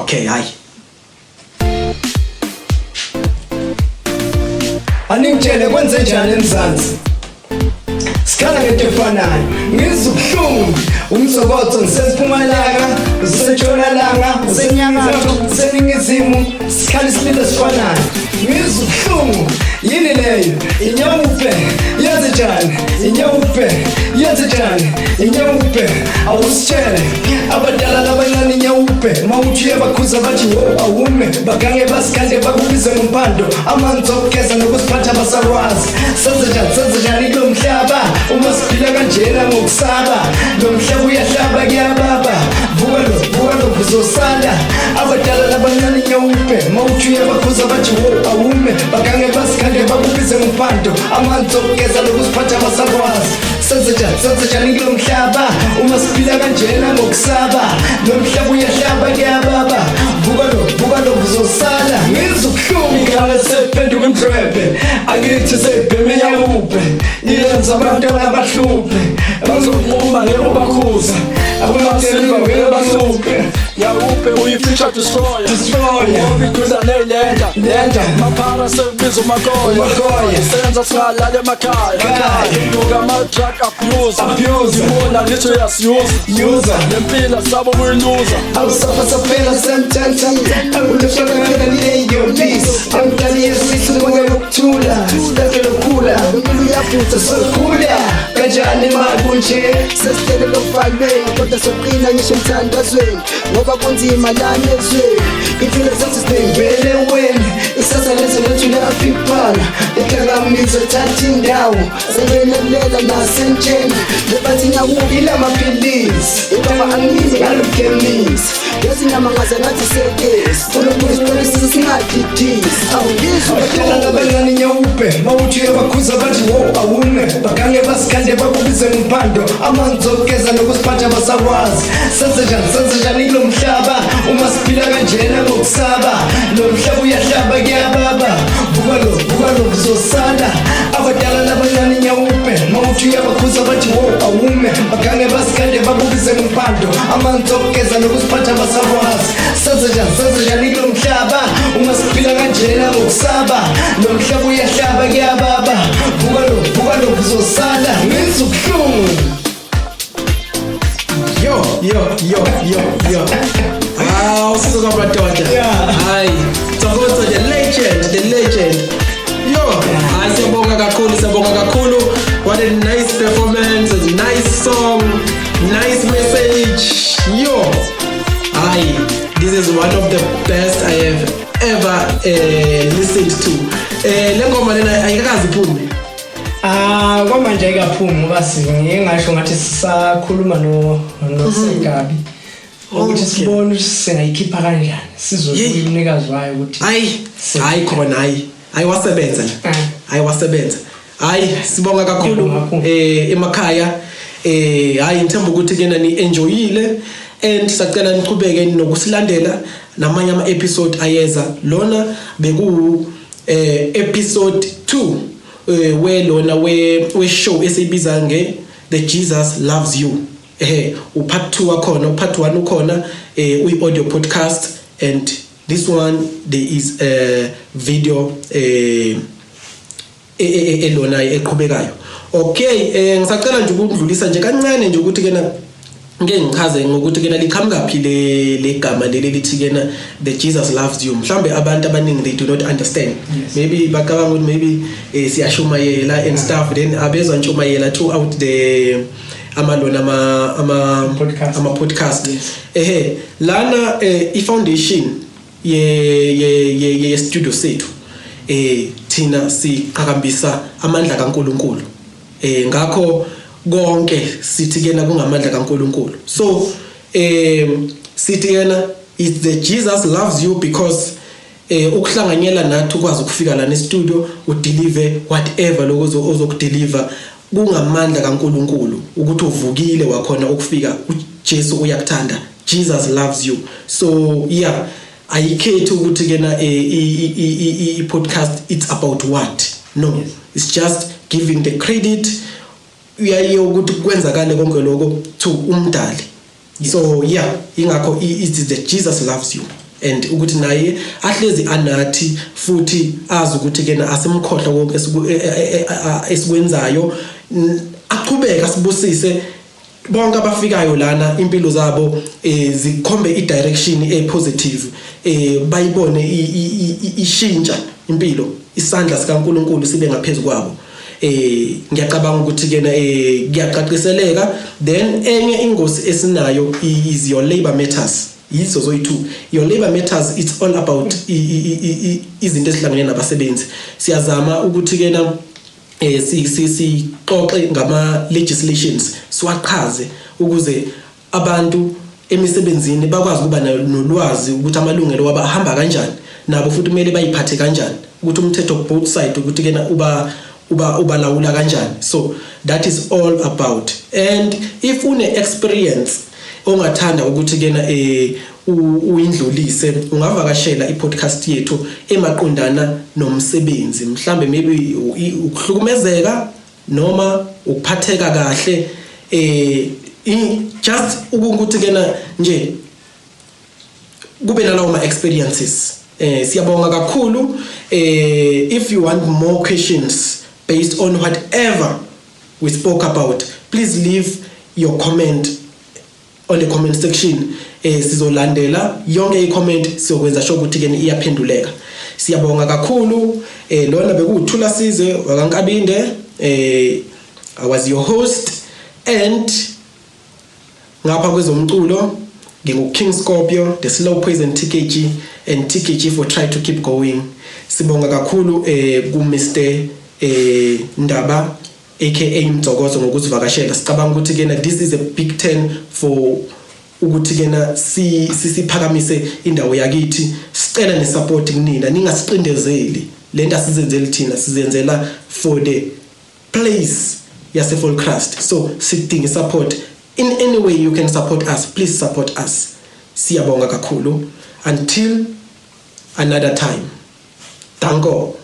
Okay, hayi. Aningitshele kwenze njani eMzansi? Sikhala ngento efanayo. Ngizwa ubuhlungu, umsokotho ngisempumalanga, ngisentshonalanga, ngisenyakatho, ngiseningizimu, sikhala isililo esifanayo. Ngizwa ubuhlungu, yini leyo? Inyawupe, yenze njani? Inyawupe, yenze njani? Inyawupe, awusitshele. Abadala labancane inyawupe, mawuthi uyabakhuza bathi wo awume, bagange basikhande bakubize ngomphando, amanzi okugeza nokuziphatha basakwazi. Senze njani, senze njani kulo mhlaba uma siphila kanjena ngokusaba? Lo mhlaba uyahlaba kuyababa, vuka lo, vuka lo uzosala. Abadala labancane inyawupe, mawuthi uyabakhuza bathi wo awume, bagange basikhande bakubize ngomphando, amanzi okugeza nokuziphatha basakwazi. Senze njani, senze njani kulo mhlaba uma siphila kanjena ngokusaba? Lo mhlaba uyahlaba kuyababa, vuka lo, vuka lo uzosala. Ngizwa ubuhlungu, ingane sephenduka imdlwebhe, akithi sebheme inyawupe, iyenza abantwana bahluphe, bazokunquma ngeke ubakhuze, abasilva ngeke bahluphe. Nyawupe uyi-future destroyer, destroyer, ngoba iduza nelenda lenda, maphara sekubiza umakoya, Umakoya. Senza singalala emakhaya, Khaya. Induka ama-drug abuser, Abuser. Ibona ngithi uyasiyuza, User. Lempila sabo kuyiluza. Awusafa saphela semthatha, angudlaleyo peace, angidali yesithi umoya wokuthula, sidake lokukhula, impilo iyavutha sokhula kanjani makunje? Sesihlele lokuvalweni kodwa soqina ngisho emthandazweni ngoba kunzima lana ezweni, impilo zethu Vele wena ikusasa lethu lethu liyafiphala, idakamizwa thatha indawo sengenelela nasentsheni lebathi nyawupe ilamaphilisi ibaba angizi ngalokhemisi, yazi nyama ngaze ngathi sekesi, uNkulunkulu sicela sisi singadidisi, awungizwa abadala labancane inyawupe, mawuthi uyabakhuza bathi wo awume, bagange basikhande bakubize ngomphando, amanzi okugeza nokuziphatha basakwazi. Senze njani, senze njani kulo mhlaba uma siphila kanjena ngokusaba? Lo mhlaba uyahlaba kuyababa, vuka lo, vuka lo uzosala. Abadala labancane inyawupe, mawuthi uyabakhuza bathi wo awume, bagange basikhande bakubize ngomphando, amanzi okugeza nokuziphatha basakwazi. Senze njani, senze njani kulo mhlaba uma siphila kanjena ngokusaba? Lo mhlaba uyahlaba kuyababa, vuka lo, vuka lo uzosala. Ngizwa ubuhlungu. Yo yo yo yo yo, hawu, suka madoda. Yeah. Hayi, Thokozo the legend, the legend. Yo, hayi, siyabonga kakhulu, siyabonga kakhulu. What a nice performance, a nice song, nice message. Yo, hayi, this is one of the best I have ever listened to. Le ngoma lena ayikakazi iphume? Ah, kwamanje ayikaphumi ngoba ngike ngasho ngathi sisakhuluma no noSegabi ukuthi sibone ukuthi singayikhipha kanjani, sizwe umnikazi wayo ukuthi Hayi, hayi khona, hayi hayi, wasebenza la. Hayi, wasebenza. Hayi, sibonga kakhulu. Ngiyabonga kakhulu. Emakhaya, hayi, ngithemba ukuthi kena ni enjoyile and sacela niqhubeke nokusilandela namanye ama episode ayeza. Lona beku episode 2 we lona we show esiyibiza nge The Jesus Loves You. U-part 2 wakhona, u-part 1 ukhona uyi audio podcast, and this one there is a video elona eqhubekayo. Okay, ngisacela nje ukudlulisa nje kancane nje ukuthi kena ngeke ngichaze ngokuthi kena liqhamuka phi le gama leli lithi kena The Jesus Loves You. Mhlambe abantu abaningi they do not understand. Maybe bacabanga ukuthi maybe siyashumayela and stuff, then abezwa ntshumayela throughout the amalona ama Podcast. ama podcast. Lana i foundation ye studio sethu, thina siqhakambisa amandla kaNkuluNkulu. Ngakho konke sithi kena kungamandla kaNkuluNkulu. So sithi kena it's the Jesus loves you because ukuhlanganyela nathi ukwazi ukufika lana e-studio, udeliver whatever lokho ozokudeliver, kungamandla kaNkuluNkulu ukuthi uvukile wakhona ukufika. uJesu uyakuthanda. Jesus loves you. So yeah, ayikhethi ukuthi kena i podcast it's about what. No, it's just giving the credit uyaye ukuthi kwenzakale konke lokho to umdali. So yeah, ingakho it is that Jesus loves you and ukuthi naye ahlezi anathi futhi azi ukuthi kena asimkhohlwa konke esikwenzayo, aqhubeka sibusise bonke abafikayo lana, impilo zabo zikhombe i-direction e-positive, bayibone ishintsha impilo, isandla sikaNkuluNkulu sibe ngaphezulu kwabo. Ngiyacabanga ukuthi kena kuyacaciseleka. Then enye ingosi esinayo is Your Labor Matters. Yizo zoyi-two. Your Labor Matters, it's all about izinto ezihlangene nabasebenzi. Siyazama ukuthi kena si si sixoxe ngama legislations, siwachaze ukuze abantu emisebenzini bakwazi ukuba nolwazi ukuthi amalungelo wabo ahamba kanjani, nabo futhi kumele bayiphathe kanjani, ukuthi umthetho both side ukuthi kena uba uba ubalawula kanjani. So that is all about. And if une experience ongathanda ukuthi kena uyindlulise, ungavakashela i-podcast yethu emaqondana nomsebenzi, mhlambe maybe ukuhlukumezeka noma ukuphatheka kahle, just ukuthi kena nje kube nalawo ma experiences. Siyabonga kakhulu. If you want more questions based on whatever we spoke about, please leave your comment on the comment section. Sizolandela yonke i-comment, siyokwenza sure ukuthi ke iyaphenduleka. Siyabonga kakhulu. Lona bekuwuthula size wakaNkabinde. I was your host and ngapha kwezomculo ngingu King Scorpio, the Slow Poison TKG and TKG for try to keep going. Sibonga kakhulu ku Mr Ndaba aka Mthokozo ngokuzivakashela. Sicabanga ukuthi kena this is a big 10 for ukuthi kena si siphakamise indawo yakithi. Sicela nesupport kunina, ningasicindezeli. Lento asizenzeli thina, sizenzela for the place yase Volksrust. So sidinga support. In any way you can support us, please support us. Siyabonga kakhulu. Until another time, danko.